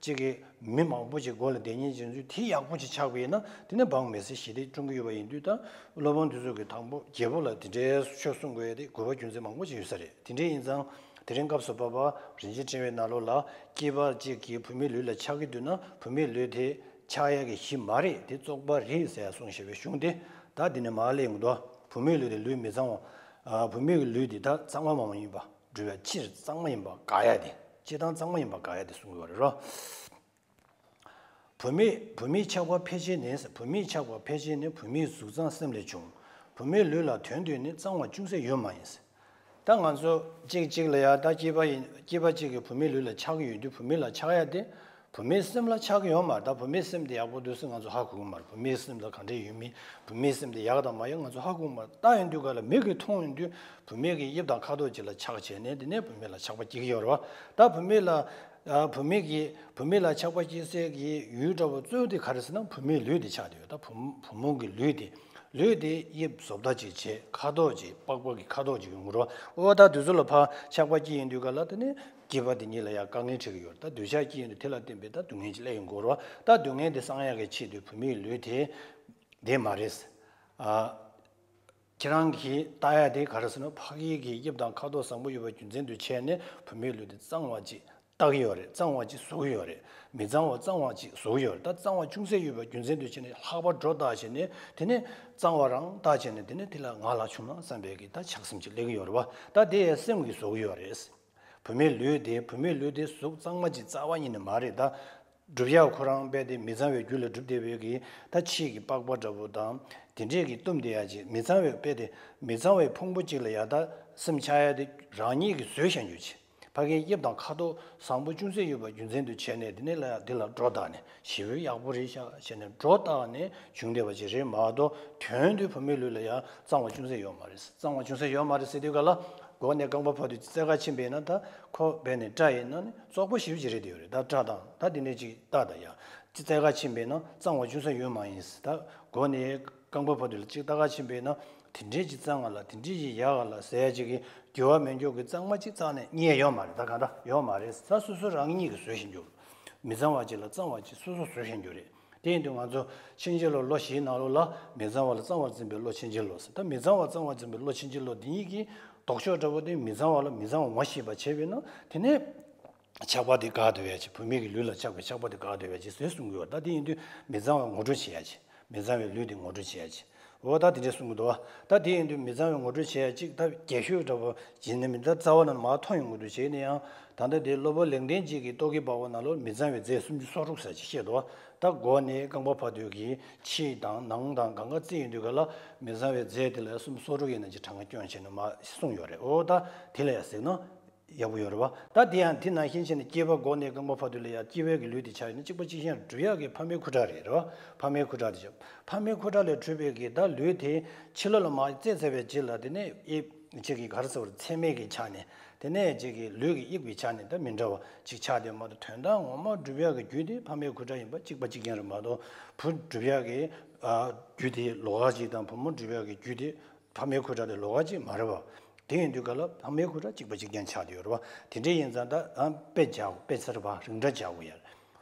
གཅིག་གི་མི་མང་པོ་ཅིག་མགོ་ལ་བསྡད་མཁན་ཅན་ཚོས་དེ་ཡག་པོ་ཅིག་ཆགས་པ་ཡིན་ན་དེ་ནས་འབངས་མི་སེར་ཞི་བདེ་སྐྲུན་གྱི་ཡོད་པ་ཡིན་དུས། ད་སློབ་དཔོན་དེ་ཚོ་གིས་དང་པོ་རྒྱལ་པོ་ལ་དེ་འདྲའི་ཆོས་གསུང་དགོས་ཡ་དེ་དགོས་པ་རྒྱུ་མཚན་མང་པོ་ཅིག་ཡོད་ས་རེད། དེ་འདྲ་ཡིན་ཙང་། དེ་རིང་སྐབས་སུ་བབ་པ་རིན་ཆེན་ཕྲེང་བའི་ནང་ལོགས་ལ། སྐྱེས་པ་གཅིག་གིས་བུད་མེད་ལུས་ལ་ཆགས་ཀྱི་འདུག་ན་བུད་མེད་ལུས་དེ་ཆགས་ཡག་གི་གཞི་མ་རེད། དེ་བཙོག་པ་རེད་ཟེར་ཡ་གསུངས་བཞག་པའི་གཞུང་དེ་ད་འདི་ནས་མར་སླེབས་ཡོང་གི་འདུག་བུད་མེད་ལུས་དེ་ལུས་མི་གཙང་བ། ཨ། བུད་མེད་ཀྱི་ལུས་དེ་ད་གཙང་མ་མ་ཡིན་པ་སྒྲུབ་ཡ་ཕྱིར་གཙང་མ་ཡིན་པ་དགག་ཡ་དེ། སྤྱིར་བཏང་གཙང་མ་ཡིན་པ་དགག་ཡ་དེ་གསུང་གི་ཡོད་རེད་རོ། བུད་མེད། བུད་མེད་ཆགས་པ་ཕལ་ཆེར་ནི། བུད་མེད་ཆགས་པ་ཕལ་ཆེར་ནི་བུད་མེད་གཟུགས་གཙང་སེམས་ལས་བྱུང་། བུད་མེད་ལུས་ལ་དོན་དུ་ནི་གཙང་བ་ཅུང་ཟད་ཡོད་མ་ཡིན། ད་ང་ཚོ་གཅིག་གཅིག་ལ་ཡ་ད་སྐྱེས་པ་ཡིན། སྐྱེས་པ་གཅིག་གིས་བུད་མེད་ལུས་ལ་ཆགས་ཀྱི་ཡོད་དུས་བུད་མེད་ལ་ཆགས་ཡ་དེ་བུད་མེད་སེམས་ལ་ཆགས་ཀྱི་ཡོད་མ་རེད། ད་བུད་མེད་སེམས་དེ་ཡག་པོ་འདུག་ཟེར་ང་ཚོ་ཧ་གོ་གི་མ་རེད། བུད་མེད་སེམས་ལ་ག་འདྲས་ཡོད་མེད། བུད་མེད་སེམས་དེ་ཡག་དང་མ་ཡག་ང་ཚོ་ཧ་གོ་གི་མ་རེད། ད་ཡིན་དུས་ག་ལ་མིག་གིས་མཐོང་ཡོང་དུས་བུད་མེད་ཀྱི་དབྱིབས་དང་ཁ་དོག་ཅིག་ལ་ཆགས་བྱས་ནས་དེ་ནས་བུད་མེད་ལ་ཆགས་པ་སྐྱེ་གི་ཡོད་རེད་བ། ད་བུད་མེད་ལ། ཨ། བུད་མེད་ཀྱི། བུད་མེད་ལ་ཆགས་པ་སྐྱེ་སའི་གི་ཡུལ་འདྲ་བོ་གཙོ་བོ་དེ་ག་རེ་ཟེར་ན་བུད་མེད་ལུས་དེ་ཆགས་བསྡད་ཡོད། ད་བུ་བུ་མོ་གི་ལུས་དེ། ལུས་དེ་དབྱིབས་བཟོ་ལྟ་ཅིག་བྱས། ཁ་དོག་ཅིག། པགས་པ་གི་ཁ་དོག་ཅིག་ཡོང་གི་རེད་བ། ཨོ་ད་དེ་ཚོ་ལ་ཕར་ཆགས་པ་སྐྱེ་ཡོང་དུས་ག་ལ་དེ་ནས་སྐྱེས་པ་དེ་ཉིད་ལ་ཡང་དཀའ་ངལ་འཕྲད་ཀྱི་ཡོད་རེད། ད་འདོད་ཆགས་སྐྱེ་ཡོང་དུས་དེ་ལ་བརྟེན་པའི་ད་སྡུག་བསྔལ་ཅིག་སླེབས་ཡོང་གི་རེད་བ། ད་སྡུག་བསྔལ་དེ་སངས་ཡག་གི་ཆེད་དུ་བུད་མེད་ལུས་དེ། དེ་མ་རེད། ཨ། ཁྱེད་རང་གིས་བལྟ་ཡ་དེ་ག་རེ་ཟེར་ན་ཕ་གི་གི་དབྱིབས་དང་ཁ་དོག་བཟང་པོ་ཡོད་པ་རྒྱུ་མཚན་དུ་བྱས་ནས་བུད་མེད་ལུས་དེ་གཙང་བ་ཅིག་བལྟ་གི་ཡོད་རེད། གཙང་བ་ཅིག་བཟོ་གི་ཡོད་རེད། མི་གཙང་བ་གཙང་བ་ཅིག་བཟོ་གི་ཡོད་རེད། ད་གཙང་བ་ཅུང་ཟད་ཡོད་པ་རྒྱུ་མཚན་དུ་བྱས་ནས་ལྷག་པར་སྒྲོ་བཏགས་བྱས་ནས་དེ་ནས་གཙང་བ་རང་བལྟས་བྱས་ནས་དེ་ནས་དེ་ལ་ང་ལ་བྱུང་ན་བསམ་པའི་གི་ད་ཆགས་སེམས་ཅིག་སླེབས་ཀྱི་ཡོད་རེད་བ། ད་དེ་ཡང་སེམས་ཀྱིས་བཟོ་གི་ཡོད་རེད། བུད་མེད་ལུས་དེ། བུད་མེད་ལུས་དེ་གཟུགས་གཙང་མ་ཅིག་རྩ་བ་ཉིད་ནས་མ་རེད་ད། སྒྲུབ་ཡག་ཁོ་རང་རྦད་དེ་མི་གཙང་བའི་རྒྱུད་ལ་གྲུབ་བསྡད་པའི་གི་ད་ཕྱིའི་གི་པགས་པ་འདྲ་བོ་དང་དེ་འདྲས་ཀྱི་བཏུམས་བསྡད་ཡག་ཅིག་མི་གཙང་བའི་རྦད་དེ་མི་གཙང་བའི་ཕུང་པོ་ཅིག་ལ་ཡ་ད་སེམས་ཆགས་ཡ་དེ་རང་ཉིད་ཀྱིས་བཟོས་བཞག་རྒྱུ་ཅིག་ཕ་གིའི་དབྱིབས་དང་ཁ་དོག་བཟང་པོ་ཅུང་ཟད་ཡོད་པ་རྒྱུ་མཚན་དུ་བྱས་ནས་དེ་ནས་ལ་ཡ་དེ་ལ་སྒྲོ་བཏགས་ནས་ཞེ་པོ་ཡག་པོ་རེད་ཤག་བྱས་ནས་སྒྲོ་བཏགས་ནས་བྱུང་བསྡད་པ་ཅིག་རེད་མ་གཏོགས་དོན་དུ་བུད་མེད་ལུས་ལ་ཡ་གཙང་བ་ཅུང་ཟད་ཡོད་མ་རེད། གཙང་བ་ཅུང་ཟད་ཡོད་མ་རེད་ཟེར་དུས་ག་ལ། སྒོ་ནས་རྐང་པ་བར་དུ་རྩེ་ག་ཕྱིན་པས་ན་ད་ཁོ་རྦད་ནས་སྐྲ་ཡིན་ན་ནི་བཙོག་པོ་ཞེ་པོ་ཅིག་རེད་དེ་ཡོད་རེད། ད་སྐྲ་དང་ད་དེ་འདྲས་ཅིག་ལྟ་ད་ཡ། རྩེ་ག་ཕྱིན་པས་ན་གཙང་བ་ཅུང་ཟད་ཡོད་མ་ཡིན། ད་སྒོ་ནས་རྐང་པ་བར་དུ་ལ་ཅིག་ལྟ་ག་ཕྱིན་པས་ན་དེ་འདྲས་ཅིག་གཙང་ག་ལ་དེ་འདྲས་ཅིག་ཡག་ག་ལ་ཟེར་ཡ་ཅིག་གི་འགྱུར་བ་མེད་འགྱུར་གི་གཙང་མ་ཅིག་རྩ་ནས་རྙེད་ཡོད་མ་རེད། ད་གང་ལྟར་ཡོད་མ་རེད། ད་སོ་སོ་རང་ཉིད་ཀྱིས་བཟོས་བཞིན་རྒྱུ། མི་གཙང་བ་ཅིག་ལ་གཙང་བ་ཅིག་སོ་སོ་བཟོས་བཞིན་རྒྱུ་རེད། དེ་ཡིན་དུས་ང་ཚོ་ཕྱིན་ཅི་ལོག་བློ་བཞིའི་ནང་ལོགས་ལ་མི་གཙང་བ་ལ་གཙང་བར་འཛིན་པའི་བློ་ཕྱིན་ཅི་ལོག་ཟེར། ད་མི་གཙང་བ་གཙང་བར་འཛིན་པའི་བློ་ཕྱིན་ཅི་ལོག་འདི་གཉིས་ཀྱི་ལྡོག་ཕྱོགས་འདྲ་བོ་དེ་མི་གཙང་བ་ལ་མི་གཙང་བ་ངོ་ཤེས་པ་བྱས་པས་ན་དེ་ནས་ཆགས་པ་དེ་འགག་ཐུབ་ཡ་ཅིག་བུད་མེད་ཀྱི་ལུས་ལ་ཆགས་པའི་ཆགས་པ་དེ་འགག་ཐུབ་ཡ་ཅིག་ཟེར་གསུང་གི་ཡོད། ད་དེ་ཡིན་དུས་མི་གཙང་བ་ངོ་སྤྲོད་བྱེད་ཡ་ཅིག་མི་གཙང་བའི་ལུས་དེ་ངོ་སྤྲོད་བྱེད་ཡ་ཅིག་འོ་ད་དེ་འདྲས་གསུང་གི་འདུག་བ། ད་དེ་ཡིན་དུས་མི་གཙང་བའི་ངོ་སྤྲོད་བྱེད་ཡ་ཅིག་ད་རྒྱས་ཤོས་འདྲ་བོ་ཡིན་ན་མི་ད་རྩ་བ་ནས་མར་མཐོང་ཡོང་གི་འདུག་བྱས་ནས་ཡང་ད་ལྟ་དེ་སློབ་དཔོན་ལེགས་ལྡན་འབྱེད་ཀྱི་རྟོག་གེའི་དཔའ་བོ་ནང་ལོགས་མི་གཙང་བའི་རྫས་སུམ་ཅུ་སོ་དྲུག་ཟེར་ཅིག་བཤད་འདུག་བ། ད་སྒོ་ནས་རྐང་པ་བར་དུ་གི་ཕྱི་དང་ནང་དང་གང་ག་བརྩིས་ཡོང་དུས་ག་ལ་མི་གཙང་བའི་རྫས་དེ་ལ་སུམ་ཅུ་སོ་དྲུག་ཡིན་ན་ཅིག་གྲངས་ཀ་སྐྱོན་བྱས་ནས་མར་གསུངས་ཡོད་རེད། འོ་ད་དེ་ལ་ཡང་གཟིགས་ན། ཡག་པོ་ཡོད་རེད་བ། ད་དེ་ཡང་དེ་ནང་བཞིན་བྱས་ནས་སྐྱེས་པ་སྒོ་ནས་རྐང་པ་བར་དུ་ལ་ཡང་སྐྱེས་པའི་གི་ལུས་དེ་ཆགས་ཡོད་ན་གཅིག་པ་གཅིག་རྐྱང་སྒྲུབ་ཡག་གི་ཕ་མའི་ཁུ་ཁྲག་རེད། རེད་བ། ཕ་མའི་ཁུ་ཁྲག་དེ་ཆགས། ཕ་མའི་ཁུ་ཁྲག་ལས་གྲུབ་པའི་གི་ད་ལུས་དེ་ཕྱི་ལོགས་ལ་མར་བཙས་ཚར་བའི་རྗེས་ལ་དེ་ནས་དབྱིབས་གཅིག་གི་ག་རེ་ཟེར་བ་རེད། ཚད་མའི་གི་ཆ་ནས་དེ་ནས་གཅིག་གི་ལུས་ཀྱི་དབྱིབས་ཀྱི་ཆ་ནས་ད་མི་འདྲ་བ་ཅིག་ཆགས་དེ་མ་གཏོགས་དོན་དག་ངོ་མ་སྒྲུབ་ཡག་གི་རྒྱུ་དེ་ཕ་མའི་ཁུ་ཁྲག་ཡིན་པ་གཅིག་པ་གཅིག་རྐྱང་རེད་མ་གཏོགས་བུ་སྒྲུབ་ཡག་གི་རྒྱུ་དེ་ལོགས་ཀ་གཅིག་དང་བུ་མོ་སྒྲུབ་ཡག་གི་རྒྱུ་དེ། ཕ་མའི་ཁུ་ཁྲག་དེ་ལོགས་ཀ་གཅིག་མ་རེད་བ། དེ་ཡིན་དུས་ག་ལ་ཕ་མའི་ཁུ་ཁྲག་གཅིག་པ་གཅིག་རྐྱང་ཆགས་བསྡད་ཡོད་རེད་བ། དེ་འདྲ་ཡིན་ཙང་ད་ཨ་དཔེ་བྱ་དགོས། དཔེ་ཚར་བ་རིང་འདྲ་བྱ་དགོས་ཡ།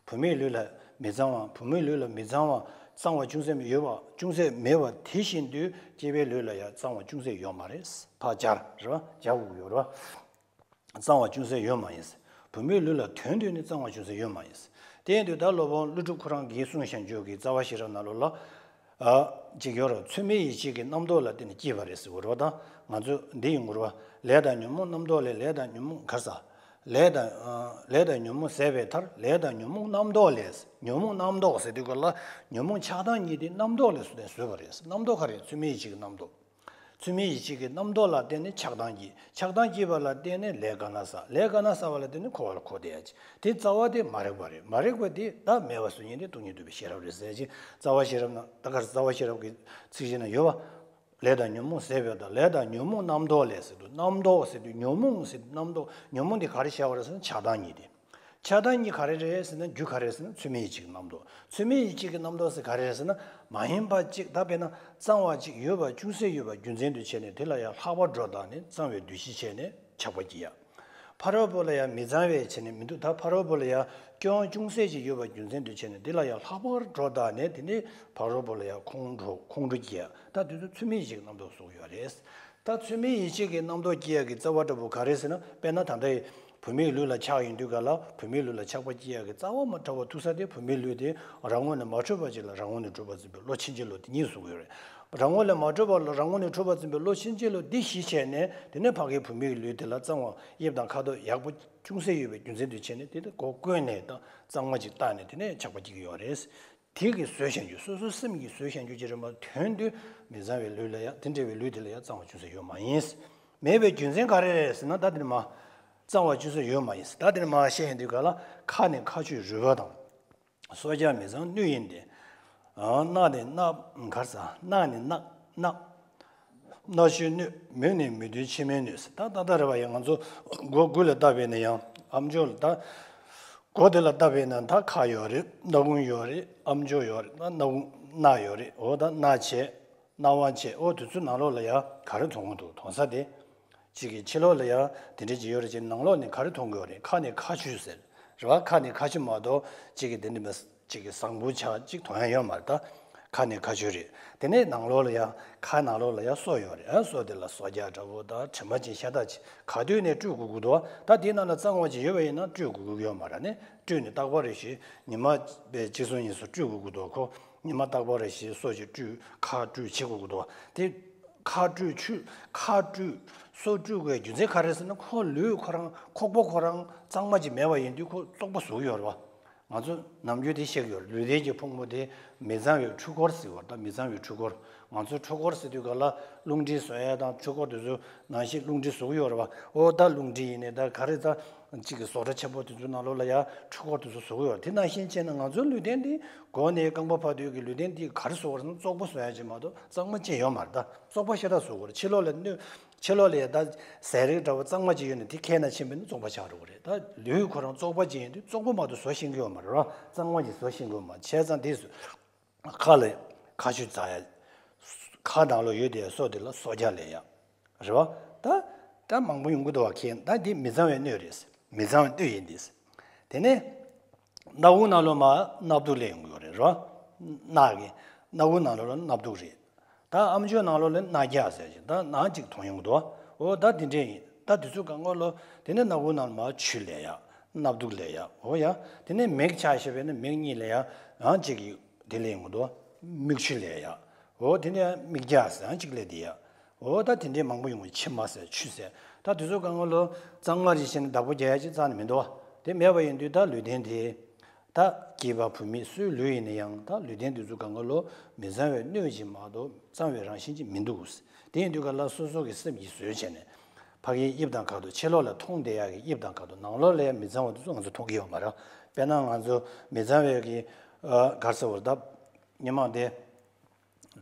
བུད་མེད་ལུས་ལ་མི་གཙང་བ། བུད་མེད་ལུས་ལ་མི་གཙང་བ་གཙང་བ་ཅུང་ཟད་ཡོད་པ་ཅུང་ཟད་མེད་པ་དེ་བཞིན་དུ་སྐྱེས་པའི་ལུས་ལ་ཡང་གཙང་བ་ཅུང་ཟད་ཡོད་མ་རེད། ཕར་སྦྱར་རེད་བ། སྦྱར་དགོས་ཡོད་རེད་བ། གཙང་བ་ཅུང་ཟད་ཡོད་མ་ཡིན། བུད་མེད་ལུས་ལ་དོན་དུ་ནི་གཙང་བ་ཅུང་ཟད་ཡོད་མ་ཡིན། དེ་ཡིན་དུས་ད་སློབ་དཔོན་ཀླུ་སྒྲུབ་ཁོ་རང་གིས་གསུངས་བཞག་རྒྱུ་གི་རྩ་བ་ཤེས་རབ་ནང་ལོགས་ལ། ཨ། ཅིག་ཡོད་རེད། ཚུལ་མིན་ཡིད་བྱེད་ཀྱི་རྣམ་རྟོག་ལ་བརྟེན་ནས་སྐྱེས་པ་རེད་ཟེར་བ་རེད་བ། ད་ང་ཚོ་འདི་ཡོང་གི་རེད་བ། ལས་དང་ཉོན་མོངས་རྣམ་རྟོག་ལས། ལས་དང་ཉོན་མོངས་ག་རེ་ཟ། ལས་དང་། ལས་དང་ཉོན་མོངས་ཟད་པའི་མཐར། ལས་དང་ཉོན་མོངས་རྣམ་རྟོག་ལས། ཉོན་མོངས་རྣམ་རྟོག་ཟེར་དུས་སྐབས་ལ་ཉོན་མོངས་ཆགས་སྡང་གཉིས་དེ་རྣམ་རྟོག་ལས་བཟོས་པ་རེད། རྣམ་རྟོག་ག་རེ། ཚུལ་མིན་ཡིད་བྱེད་ཀྱི་རྣམ་རྟོག། ཚུལ་མིན་ཡིད་བྱེད་ཀྱི་རྣམ་རྟོག་ལ་བརྟེན་ནས་ཆགས་སྡང་སྐྱེས། ཆགས་སྡང་སྐྱེས་པ་ལ་བརྟེན་ནས་ལས་དགའ་ན་བསགས། ལས་དགའ་ན་བསགས་པ་ལ་བརྟེན་ནས་འཁོར་བ་ལ་འཁོར་བསྡད་ཡ་ཅིག། དེ་རྩ་བ་དེ་མ་རིག་པ་རེད། མ་རིག་པ་དེ་ད་མེད་པ་བཟོ་མཁན་དེ་སྟོང་ཉིད་རྟོགས་པའི་ཤེས་རབ་རེད་ཟེར་ཅིག། རྩ་བ་ཤེས་རབ་ན་ད་ག་རེ། རྩ་བ་ཤེས་རབ་ཀྱི་ཚིག་གཞི་ན་ཡོད་པ། ལས་དང་ཉོན་མོངས་ཟད་པའི་མཐར། ལས་དང་ཉོན་མོངས་རྣམ་རྟོག་ལས་ཟེར་དུས། རྣམ་རྟོག་ཟེར་དུས་ཉོན་མོངས་ཟེར། རྣམ་རྟོག། ཉོན་མོངས་དེ་ག་རེ་བྱ་བ་རེད་ཟེར་ན་ཆགས་སྡང་གཉིས་དེ། ཆགས་སྡང་གཉིས་ག་རེ་རེད་ཟེར་ན། རྒྱུ་ག་རེ་ཟེར་ན་ཚུལ་མིན་ཡིད་བྱེད་ཀྱི་རྣམ་རྟོག། ཚུལ་མིན་ཡིད་བྱེད་ཀྱི་རྣམ་རྟོག་ཟེར་ག་རེ་རེད་ཟེར་ན། མ་ཡིན་པ་གཅིག། ད་དཔེར་ན་གཙང་བ་གཅིག་ཡོད་པ་ཅུང་ཟད་ཡོད་པ་རྒྱུ་མཚན་དུ་བྱས་ནས་དེ་ལ་ཡང་ལྷག་པར་སྒྲོ་བཏགས་ནས་གཙང་བའི་འདུ་ཤེས་བྱས་ནས་ཆགས་པ་སྐྱེ་ཡ། ཕ་རོལ་པོ་ལ་ཡང་མི་གཙང་བའི་བྱས་ནས་མི་འདུག། ད་ཕ་རོལ་པོ་ལ་ཡང་སྐྱོན་ཅུང་ཟད་ཅིག་ཡོད་པ་རྒྱུ་མཚན་དུ་བྱས་ནས་དེ་ལ་ཡང་ལྷག་པར་སྒྲོ་བཏགས་ནས་དེ་ནི་ཕ་རོལ་པོ་ལ་ཡང་ཁོང་ཁྲོ། ཁོང་ཁྲོ་སྐྱེ་ཡ། ད་དེ་ཚོ་ཚུལ་མིན་ཡིད་བྱེད་ཀྱི་རྣམ་རྟོག་གསུངས་ཡོད་རེད། ད་ཚུལ་མིན་ཡིད་བྱེད་ཀྱི་རྣམ་རྟོག་སྐྱེ་ཡ་གི་རྩ་བ་འདྲ་པོ་ག་རེ་ཟེར་ན། དཔེར་ན་ད་ལྟ་བུད་མེད་ལུས་ལ་ཆགས་ཡོང་དུས་ག་ལ་བུད་མེད་ལུས་ལ་ཆགས་པ་སྐྱེ་ཡ་གི་རྩ་བ་མ་འདྲ་པོ་ཐུག་ས་དེ། བུད་མེད་ལུས་དེ་རང་ངོས་ནས་མ་འཕྲོད་པ་ཅིག་ལ་རང་ངོས་ནས་འཕྲོད་པར་འཛིན་པའི་བློ་ཕྱིན་ཅི་ལོག་དེ་གཉིས་གསུངས་ཡོད་རེད། རང་ངོས་ལས་མ་འཕྲོད་པ་ལ་རང་ངོས་ནས་འཕྲོད་པར་འཛིན་པའི་བློ་ཕྱིན་ཅི་ལོག་འདི་གཞི་བྱས་ནས་དེ་ནས་ཕ་གིའི་བུད་མེད་ཀྱི་ལུས་དེ་ལ་གཙང་བ་དབྱིབས་དང་ཁ་དོག་ཡག་པོ་ཅུང་ཟད་ཡོད་པའི་རྒྱུ་མཚན་དུ་བྱས་ནས་དེ་ལ་མགོ་བསྐོན་ནས་དང་གཙང་མ་ཅིག་བཏགས་ནས་དེ་ནས་ཆགས་པ་སྐྱེ་གི་ཡོད་རེད། དེ་གི་བཟོས་བཞག་རྒྱུ། སོ་སོའི་སེམས་ཀྱིས་བཟོས་བཞག་རྒྱུ་ཅིག་རེད་མ་གཏོགས་དོན་དུ་མི་གཙང་བའི་ལུས་ལ་ཡང་། དེ་འདྲ་བའི་ལུས་དེ་ལ་ཡང་གཙང་བ་ཅུང་ཟད་ཡོད་མ་ཡིན། མེད་པའི་རྒྱུ་མཚན་ག་རེ་རེད་ཟེར་ན། ད་དེ་ནི་མ་གཙང་བ་ཅུང་ཟད་ཡོད་མ་ཡིན། ད་དེ་ནི་མ་བཤད་ཡོང་དུས་ག་ལ་ཁ་ནི་ཁ་ཆུའི་རུས་པ་དང་། སྲོག་ཆགས་མི་གཙང་སྣོད་ཡིན་ཏེ། ཨ། རྣག་ནི་རྣག་ག་རེ་ཟ། རྣག་ནི་རྣག། རྣག། རྣག་ཆུའི་སྣོད། མིག་ནི་མིག་རྡུལ་མཆི་མའི་སྣོད་ཟེར། ད་ད་ལྟ་རེད་པ། ཡང་ང་ཚོ་མགོ་དགུ་ལ་བལྟས་པས་ན་ཡང་ཨ་མཆོག་ལ། ད་མགོ་དེ་ལ་བལྟས་པས་ན་ད་ཁ་ཡོད་རེད། སྣ་ཁུང་ཡོད་རེད། ཨ་མཆོག་ཡོད་རེད། ད་སྣ་ཁུང་རྣག་ཡོད་རེད། འོ་ད་རྣག་བྱས། རྣ་དབང་བྱས། འོ་དེ་ཚོའི་ནང་ལོགས་ལ་ཡང་ག་རེ་མཐོང་གི་འདུག། མཐོང་ས་དེ། གཅིག་གིས་ཕྱི་ལོགས་ལ་ཡང་དེ་འདྲ་ཅིག་ཡོད་རེད་ཅེས། ནང་ལོགས་ནས་ག་རེ་མཐོང་གི་ཡོད་རེད། ཁ་ནས་ཁ་ཆུ་ཟེར། རེད་པ། ཁ་ནས་ཁ་ཆུ་མ་གཏོགས་གཅིག་གིས་དེ་འདྲ་མི། གཅིག་གིས་བཟང་པོ་ཆགས་གཅིག་མཐོང་ཡ་ཡོད་མ་རེད། ད་ཁ་ནས་ཁ་ཆུ་རེད། དེ་ནས་ནང་ལོགས་ལ་ཡང་། ཁ་ནང་ལོགས་ལ་ཡང་སོ་ཡོད་རེད། ཨ། སོ་དེ་ལ་སོ་རྒྱག་འདྲ་པོ་དང་དྲི་མ་ཅན་ཤ་སྟག་ཅིག་ག་དུས་ནས་བཀྲུ་དགོས་ཀྱི་འདུག། ད་དེའི་ནང་ལ་གཙང་བ་ཅིག་ཡོད་པ་ཡིན་ན་བཀྲུ་དགོས་ཀྱི་ཡོད་མ་རེད། ནས་བཀྲུས་ནས་རྟག་པར་རེ་ཞིག་ཉི་མ་པའི་གཅིག་གསུམ་ཉིན་སོ་བཀྲུ་དགོས་ཀྱི་འདུག། ཁོ་ཉི་མ་རྟག་པར་རེ་ཞིག་སོ་ཅིག་བཀྲུས། ཁ་བཀྲུས་བྱེད་དགོས་ཀྱི་འདུག། དེ་ཁ་བཀྲུས། ཆུ། ཁ་བཀྲུས་སོ་བཀྲུ་དགོས་རྒྱུ་མཚན་ག་རེ་ཟེར་ན། ཁོ་ལུས་ཁོ་རང་། ཁོག་པ་ཁོ་རང་གཙང་མ་ཅིག་མེད་པ་ཡིན་དུས་ཁོ་བཙོག་པ་བཟོ་གི་ཡོད་རེད་པ། ང་ཚོ་ནམ་རྒྱུན་དེ་བཤད་ཀྱི་ཡོད་རེད། ལུས་རྟེན་གྱི་ཕུང་པོ་དེ་མི་གཙང་བའི་འཁྲུལ་འཁོར་ཟེར་བ་དང་། མི་གཙང་བའི་འཁྲུལ་འཁོར། ང་ཚོ་འཁྲུལ་འཁོར་ཟེར་དུས་ག་ལ་རླུང་མཁྲིས་བཟོ་ཡ་དང་འཁྲུལ་འཁོར་དེ་ཚོ་ནང་བཞིན། རླུང་མཁྲིས་བཟོ་གི་ཡོད་རེད་པ། འོ་ད་རླུང་མཁྲིས་ཡིན་ནའི་ད་ག་རེ་ད་གཅིག་གི་བཟོ་གྲྭ་ཆེན་པོ་དེ་ཚོའི་ནང་ལོགས་ལ་ཡང་འཁྲུལ་འཁོར་དེ་ཚོ་བཟོ་གི་ཡོད་རེད། དེ་ནང་བཞིན་བྱས་ན་ང་ཚོའི་ལུས་རྟེན་འདི་འགོ་ནས་རྐང་པ་བར་དུ་གི་ལུས་རྟེན་འདི་ག་རེ་བཟོ་གི་རེད་ཟེར་ན། བཙོག་པ་བཟོ་ཡ་ཅིག་མ་གཏོགས་གཙང་མ་ཅིག་ཡོད་མ་རེད། ད་བཙོག་པ་ཤ་སྟག་བཟོ་གི་ཡོད་རེད། ཕྱི་ལོགས་ལ་སྣོད། ཕྱི་ལོགས་ལ་ཡ་ད་ཟས་རིགས་འདྲ་པོ་གཙང་མ་ཅིག་ཡོད་ན་དེ་ཁ་ནང་ཕྱིན་པ་ཡིན་ན་བཙོག་པ་ཆགས་འགྲོ་གི་རེད། ད་ལུས་ཁོ་རང་བཙོག་པ་ཅིག་ཡིན་དུས་བཙོག་པ་མ་གཏོགས་བཟོ་ཤེས་ཀྱི་ཡོད་མ་རེད་པ། གཙང་མ་ཅིག་བཟོ་ཤེས་ཀྱི་ཡོད་མ་རེད། བྱས་ཙང་དེ་ཁ་ལ་ཁ་ཆུ་འཛག་ཡ། ཁ་ནང་ལོགས་ཡོད་དེ་སོ་དེ་ལ་སོ་རྒྱག་ལབ་ཡ། རེད་པ། ད་ད་མང་པོ་ཡོང་གི་འདུག་པ། མཁན། ད་འདི་མི་གཙང་བའི་སྣོད་རེད། མི་གཙང་བའི་སྣོད་ཡིན་འདི། དེ་ནས་སྣ་ཁུང་ནང་ལོགས་མར་སྣབས་དུགས་སླེབས་ཡོང་གི་ཡོད་རེད། རེད་པ། རྣག་གི། སྣ་ཁུང་ནང་ལོགས་ལ་སྣབས་དུགས་རེད། ད་ཨ་མཆོག་ནང་ལོགས་ལ་རྣག་རྒྱག་ཟེར་ཞིང་ད་ནང་གཅིག་མཐོང་ཡོང་གི་འདུག། འོ་ད་དེ་འདྲས་ཡིན། ད་དེ་ཚོ་གང་ག་ལོ། དེ་ནས་སྣ་ཁུང་ནང་མར་ཆུ་སླེབས་ཡ། སྣབས་དུགས་སླེབས་ཡ། འོ་ཡ། དེ་ནས་མིག་ཆ་བཞག་པས་ན་མིག་གཉིས་ལ་ཡ་ཡང་གཅིག་གི་དེ་སླེབས་ཡོང་གི་འདུག། མིག་ཆུ་སླེབས་ཡ། འོ་དེ་ནས་མིག་རྒྱག་ཟེར་ཡང་གཅིག་སླེབས་བསྡད་ཡ། འོ་ད་དེ་འདྲས་མང་པོ་ཡོང་གི། མཆི་མ་ཟེར་ཆུ་ཟེར། ད་དེ་ཚོ་གང་ག་ལོ་གཙང་མ་རེད་བྱས་ནས་བདག་པོ་རྒྱག་ཡ་ཅིག་རྩ་ནས་མི་འདུག་པ། དེ་མེད་པ་ཡིན་དུས་ད་ལུས་རྟེན་དེ། ད་སྐྱེས་པ་བུད་མེད་སུའི་ལུས་ཡིན་ན་ཡང་ད་ལུས་རྟེན་དེ་ཚོ་གང་ག་ལོ་མི་གཙང་བའི་སྣོད་ཅིག་མ་གཏོགས་གཙང་བའི་རང་བཞིན་ཅིག་མི་འདུག། དེ་ཡིན་དུས་ག་ལ་སོ་སོ་གི་སེམས་ཀྱིས་བཟོས་བྱས་ནས། ཕ་གིའི་དབྱིབས་དང་ཁ་དོག། ཕྱི་ལོགས་ལ་མཐོང་བསྡད་ཡག་གི་དབྱིབས་དང་ཁ་དོག། ནང་ལོགས་ལ་ཡང་མི་གཙང་བ་དེ་ཚོ་ང་ཚོ་མཐོང་གི་ཡོད་མ་རེད། དཔེར་ན་ང་ཚོ་མི་གཙང་བའི་གི། ཨ། ག་རེ་ཟེར་བ་རེད། ད་ཉི་མ་དེ་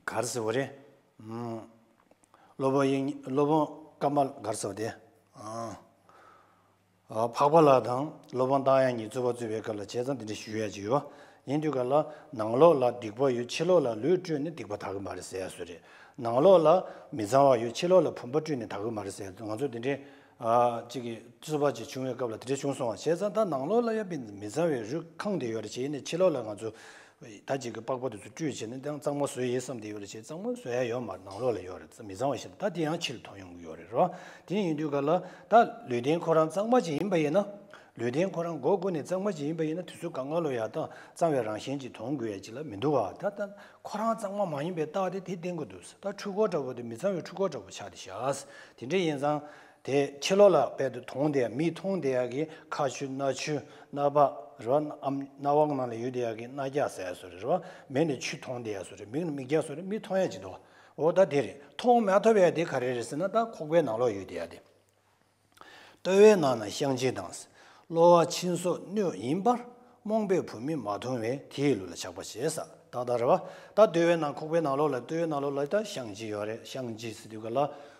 ག་རེ་ཟེར་བ་རེད། ཨུམ། སློབ་དཔོན་དབྱིག་གཉེན། སློབ་དཔོན་ཀ་མ་ལ། ག་རེ་ཟེར་བ་དེ། ཨ། ཨ། འཕགས་པ་ལྷ་དང་སློབ་དཔོན་རྟ་དབྱངས་གཉིས་རྩོད་པ་རྩོད་པའི་སྐབས་ལ་བྱས་ཙང་དེ་འདྲ་ཞུ་ཡ་ཅིག་ཡོད། ཡིན་དུས་ག་ལ་ནང་ལོགས་ལ་སྡིག་པ་ཡོད། ཕྱི་ལོགས་ལ་ལུས་བཀྲུས་ནས་སྡིག་པ་དག་གི་མ་རེད་ཟེར་ཡ་བཟོ་རེད། ནང་ལོགས་ལ་མི་གཙང་བ་ཡོད། ཕྱི་ལོགས་ལ་བུམ་པ་བཀྲུས་ནས་དག་གི་མ་རེད་ཟེར་ཡ། ང་ཚོ་དེ་འདྲའི། ཨ། གཅིག་གི་རྩོད་པ་ཅིག་བྱུང་བའི་སྐབས་ལ་དེ་འདྲ་བྱུང་སོང་བ། བྱས་ཙང་ད་ནང་ལོགས་ལ་ཡ་མི་གཙང་བའི་རུས་ཁེངས་བསྡད་ཡོད་རེད། བྱས་ནས་ཕྱི་ལོགས་ལ་ང་ཚོ་ད་གཅིག་གི་པགས་པ་དེ་ཚོ་བཀྲུས་བྱས་ནས་ད་གཙང་མ་བཟོས་ཡིན་བསམ་བསྡད་ཡོད་རེད། བྱས་གཙང་མ་བཟོ་ཡ་ཡོད་མ་རེད། ནང་ལོགས་ལ་ཡོད་རེད། མི་གཙང་བ་ཞིག་ད་དེ་ཡང་ཕྱི་ལ་མཐོང་ཡོང་གི་ཡོད་རེད། རེད་པ། དེ་ཡིན་དུས་ག་ལ་ད་ལུས་རྟེན་ཁོ་རང་གཙང་མ་ཅིག་ཡིན་པ་ཡིན་ན། ལུས་རྟེན་ཁོ་རང་སྒོ་ཀུན་ནས་གཙང་མ་ཅིག་ཡིན་པ་ཡིན་ན། དེ་ཚོ་གང་ག་ལོ་ཡ་ད་གཙང་བའི་རང་བཞིན་ཅིག་མཐོང་དགོས་ཡ་ཅིག་ལ་མི་འདུག་ག། ད་ད་ཁོ་རང་གཙང་མ་མ་ཡིན་པའི་རྟགས་དེ་དེ་བསྟན་གྱི་འདུག། ད་འཁྲུལ་འཁོར་འདྲ་པོ་དེ་མི་གཙང་བའི་འཁྲུལ་འཁོར་འདྲ་པོ་ཆགས་བསྡད་ཤག། དེ་འདྲ་ཡིན་ཙང་། དེ་ཕྱི་ལོགས་ལ་རྦད་དེ་མཐོང་བསྡད་ཡ། མིག་མཐོང་བསྡད་ཡ་གི་ཁ་ཆུ་སྣ་ཆུ་སྣ་བག་རེད་བ། ཨམ་སྣ་བག་ནང་ལ་ཡོད་བསྡད་ཡ་གི་སྣ་རྒྱགས་ཟེར་ཡ་བཟོ་རེད་བ། མིག་ནས་ཆུ་མཐོང་བསྡད་ཡ་བཟོ་རེད། མིག་ནས་མིག་རྒྱགས་བཟོ་རེད། མིག་མཐོང་ཡ་ཅིག་འདུག་འོ་ད་དེ་རེད། མཐོང་མ་ཐུབ་ཡ་དེ་ག་རེ་རེད་ཟེར་ན། ད་ཁོག་པའི་ནང་ལོགས་ཡོད་བསྡད་ཡ་དེ། ལྟོ་བའི་ནང་ན་བཤང་གཅི་དང་། གློ་བ་མཆིན་སོགས་སྣོད་ཡིན་པར། རྨོངས་པའི་བུད་མེད་མ་མཐོང་བས་དེའི་ལུས་ལ་ཆགས་པ་བྱེད་ས། ད་ལྟ་རེད་བ། ད་ལྟོ་བའི་ནང་ཁོག་པའི་ནང་ལོགས་ལ། ལྟོ་བའི་ནང་ལོགས་ལ་ད་བཤང་གཅི་ཡོད་རེད། བཤང་གཅི་ཟེར་དུས་ག་ལ་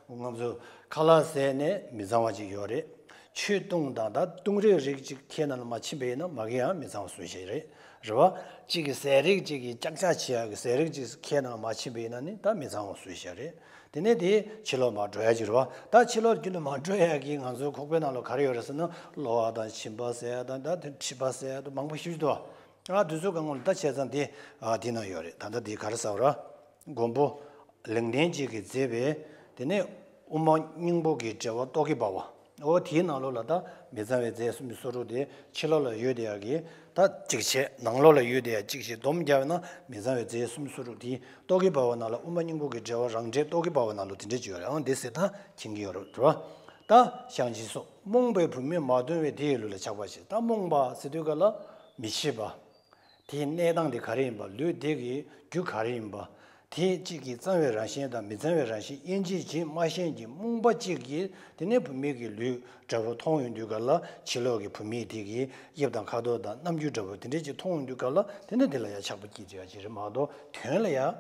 ང་ཚོ་ཁ་ལག་ཟས་ནས་མི་གཙང་བ་ཅིག་ཡོད་རེད། ཆུ་བཏུང་དང་ད་བཏུང་རིགས་རིགས་ཅིག་ཁའི་ནང་ལ་མར་ཕྱིན་པ་ཡིན་ན་མ་གི་ཡང་མི་གཙང་བ་བཟོ་ཤེས་རེད། རེད་བ། གཅིག་གི་ཟས་རིགས་གཅིག་གི་ལྕགས་ལྕགས་བྱེད་ཡག་གི་ཟས་རིགས་གཅིག་ཁའི་ནང་ལ་མར་ཕྱིན་པ་ཡིན་ན་ནི་ད་མི་གཙང་བ་བཟོ་ཤེས་རེད། དེ་ནས་དེ་ཕྱི་ལོགས་མར་འགྲོ་ཡ་ཅིག་རེད་བ། ད་ཕྱི་ལོགས་རྒྱུན་དུ་མར་འགྲོ་ཡ་གི་ང་ཚོའི་ཁོག་པའི་ནང་ལ་ག་རེ་ཡོད་རེད་ཟེར་ན། གློ་བ་དང་མཆིན་པ་ཟེར་ཡ་དང་། ད་དེ་མཁྲིས་པ་ཟེར་ཡ་དང་མང་པོ་ཞིག་འདུག་ཨ་དུས་ཚོད་གང་གོང་ལ་ད་བྱས་ཙང་དེ་ཨ་དེ་ན་ཡོད་རེད། ད་ལྟ་དེ་ག་རེ་ཟེར་བ་རེད། མགོན་པོ་ལུང་བསྟན་གཅིག་གིས་མཛད་པའི་དེ་ནས་དབུ་མ་སྙིང་པོ་གི་འགྲེལ་པ་རྟོག་གེ་འབར་བ། འོ་དེའི་ནང་ལོགས་ལ་ད་མི་གཙང་བའི་རྫས་སུམ་ཅུ་སོ་དྲུག་དེ་ཕྱི་ལོགས་ལ་ཡོད་བསྡད་ཡ་གི་ད་གཅིག་བྱས། ནང་ལོགས་ལ་ཡོད་བསྡད་ཡ་གཅིག་བྱས། སྡོམ་བརྒྱབ་ན་མི་གཙང་བའི་རྫས་སུམ་ཅུ་སོ་དྲུག་དེ་རྟོག་གེ་འབར་བ་ནང་ལ། དབུ་མ་སྙིང་པོ་གི་འགྲེལ་པ་རང་འགྲེལ་རྟོག་གེ་འབར་བ་ནང་ལ་དེ་འདྲས་ཅིག་ཡོད་རེད། ཨང་དེ་ཟེར་ད་མཁྱེན་གྱི་ཡོད་རེད་བ། ད་བཤང་གཅི་སོགས། རྨོངས་པའི་བུད་མེད་མ་མཐོང་བས་དེ་ཡི་ལུས་ལ་ཆགས་པ་བྱེད། ད་རྨོངས་པ་ཟེར་དུས་ག་ལ་མི་ཤེས་པ། དེའི་གནས་སྟངས་དེ་ག་རེ་ཡིན་པ། ལུས་དེ་གི་རྒྱུ་ག་རེ་ཡིན་པ། དེ་གཅིག་གི་གཙང་བའི་རང་བཞིན་དང་མི་གཙང་བའི་རང་བཞིན་དབྱེ་འབྱེད་བྱེད་མ་ཤེས་ཀྱི་རྨོངས་པ་གཅིག་གིས་དེ་ནས་བུད་མེད་ཀྱི་ལུས་འདྲ་པོ་མཐོང་ཡོང་དུས་ག་ལ། ཕྱི་ལོགས་ཀྱི་བུད་མེད་དེ་གི་དབྱིབས་དང་ཁ་དོག་དང་རྣམ་འགྱུར་འདྲ་པོ་དེ་འདྲས་ཅིག་མཐོང་ཡོང་དུས་ག་ལ། དེ་ནས་དེ་ལ་ཡང་ཆགས་པ་སྐྱེ་བྱེད་ཡ་ཅིག་རེད་མ་གཏོགས། དོན་ལ་ཡང་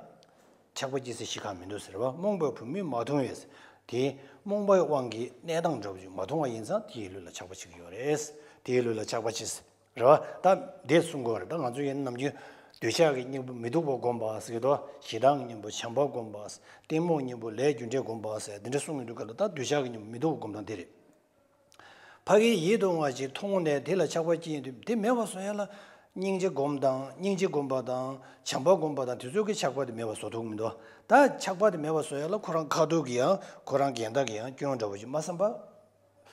ཆགས་པ་སྐྱེ་སའི་གཞི་གང་མི་འདུག་ཟེར་བ། རྨོངས་པའི་བུད་མེད་མ་མཐོང་བས། དེ་རྨོངས་པའི་དབང་གིས་གནས་སྟངས་འདྲ་པོ་ཅིག་མ་མཐོང་བ་ཡིན་ཙང་དེའི་ལུས་ལ་ཆགས་པ་སྐྱེ་གི་ཡོད་རེད། དེའི་ལུས་ལ་ཆགས་པ་སྐྱེ། རེད་བ། ད་འདི་གསུང་གི་ཡོད་རེད། ད་ང་ཚོ་ཡིན་ན་ནམ་རྒྱུན་འདོད་ཆགས་ཀྱི་གཉེན་པོ་མི་སྡུག་པ་བསྒོམ་པ་ཟེར་གྱི་འདུག་ཞེ་སྡང་གི་གཉེན་པོ་བྱམས་པ་བསྒོམ་པ། གཏི་མུག་གཉེན་པོ་ལས་རྒྱུ་འབྲས་བསྒོམ་པ་ཟེར་འདི་འདྲ་གསུང་གི་འདུག་ག་ལ། ད་འདོད་ཆགས་ཀྱི་གཉེན་པོ་མི་སྡུག་པ་བསྒོམ་སྟངས་འདི་རེད། ཕ་གིའི་ཡིད་དུ་འོང་བ་ཞིག་མཐོང་ནས་དེ་ལ་ཆགས་པ་སྐྱེ་ཡོང་དུས། དེ་མེད་པ་བཟོ་ཡ་ལ་སྙིང་རྗེ་སྒོམ་དང་། སྙིང་རྗེ་སྒོམ་པ་དང་བྱམས་པ་སྒོམ་པ་དང་དེ་ཚོ་གིས་ཆགས་པ་དེ་མེད་པ་བཟོ་ཐུབ་ཀྱི་མི་འདུག་ད་ཆགས་པ་དེ་མེད་པ་བཟོ་ཡ་ལ་ཁོ་རང་ཁ་ཐུག་གིས་ཡང་ཁོ་རང་འགལ་ཟླ་གིས་ཡང་སྐྱོན་འདྲ་པོ་ཞིག་མ་བསམ་པ།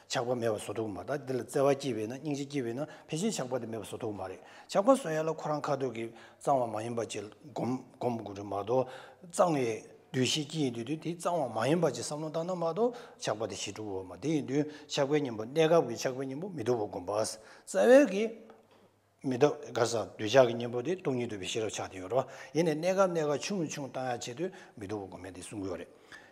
ཆགས་པ་མེད་པ་བཟོ་ཐུབ་ཀྱི་མ་རེད། ད་འདི་ལ་བརྩེ་བ་སྐྱེས་པས་ན། སྙིང་རྗེ་སྐྱེས་པས་ན། ཕལ་ཆེར་ཆགས་པ་དེ་མེད་པ་བཟོ་ཐུབ་ཀྱི་མ་རེད། ཆགས་པ་བཟོ་ཡ་ལ་ཁོ་རང་ཁ་ཐུག་གིས་གཙང་བ་མ་ཡིན་པ་ཅིག་སྒོམ་སྒོམ་དགོས་རེད་མ་གཏོགས། གཙང་བའི་འདུ་ཤེས་སྐྱེས་ཡོང་དུས་དེ་གཙང་བ་མ་ཡིན་པ་ཅིག་བསམ་བློ་བཏང་ན་མ་གཏོགས་ཆགས་པ་དེ་ཞི་འགྲོ་གི་ཡོད་མ་རེད། དེ་ཡིན་དུས་ཆགས་པའི་གཉེན་པོ། གནས་སྐབས་ཀྱི་ཆགས་པའི་གཉེན་པོ་མི་སྡུག་པ་བསྒོམ་པ། རྩ་བའི་གི་མི་སྡུག་ག་ས་འདོད་ཆགས་ཀྱི་གཉེན་པོ་དེ་སྟོང་ཉིད་རྟོགས་པའི་ཤེས་རབ་ཆགས་བསྡད་ཡོད་རེད་བ། ཡིན་ནའི་གནས་སྐབས་གནས་སྐབས་ཆུང་ཆུང་བཏང་ཡ་ཆེད་དུ་མི་སྡུག་པ་སྒོམ་ཡ་དེ་གསུང་གི་ཡོད་རེད།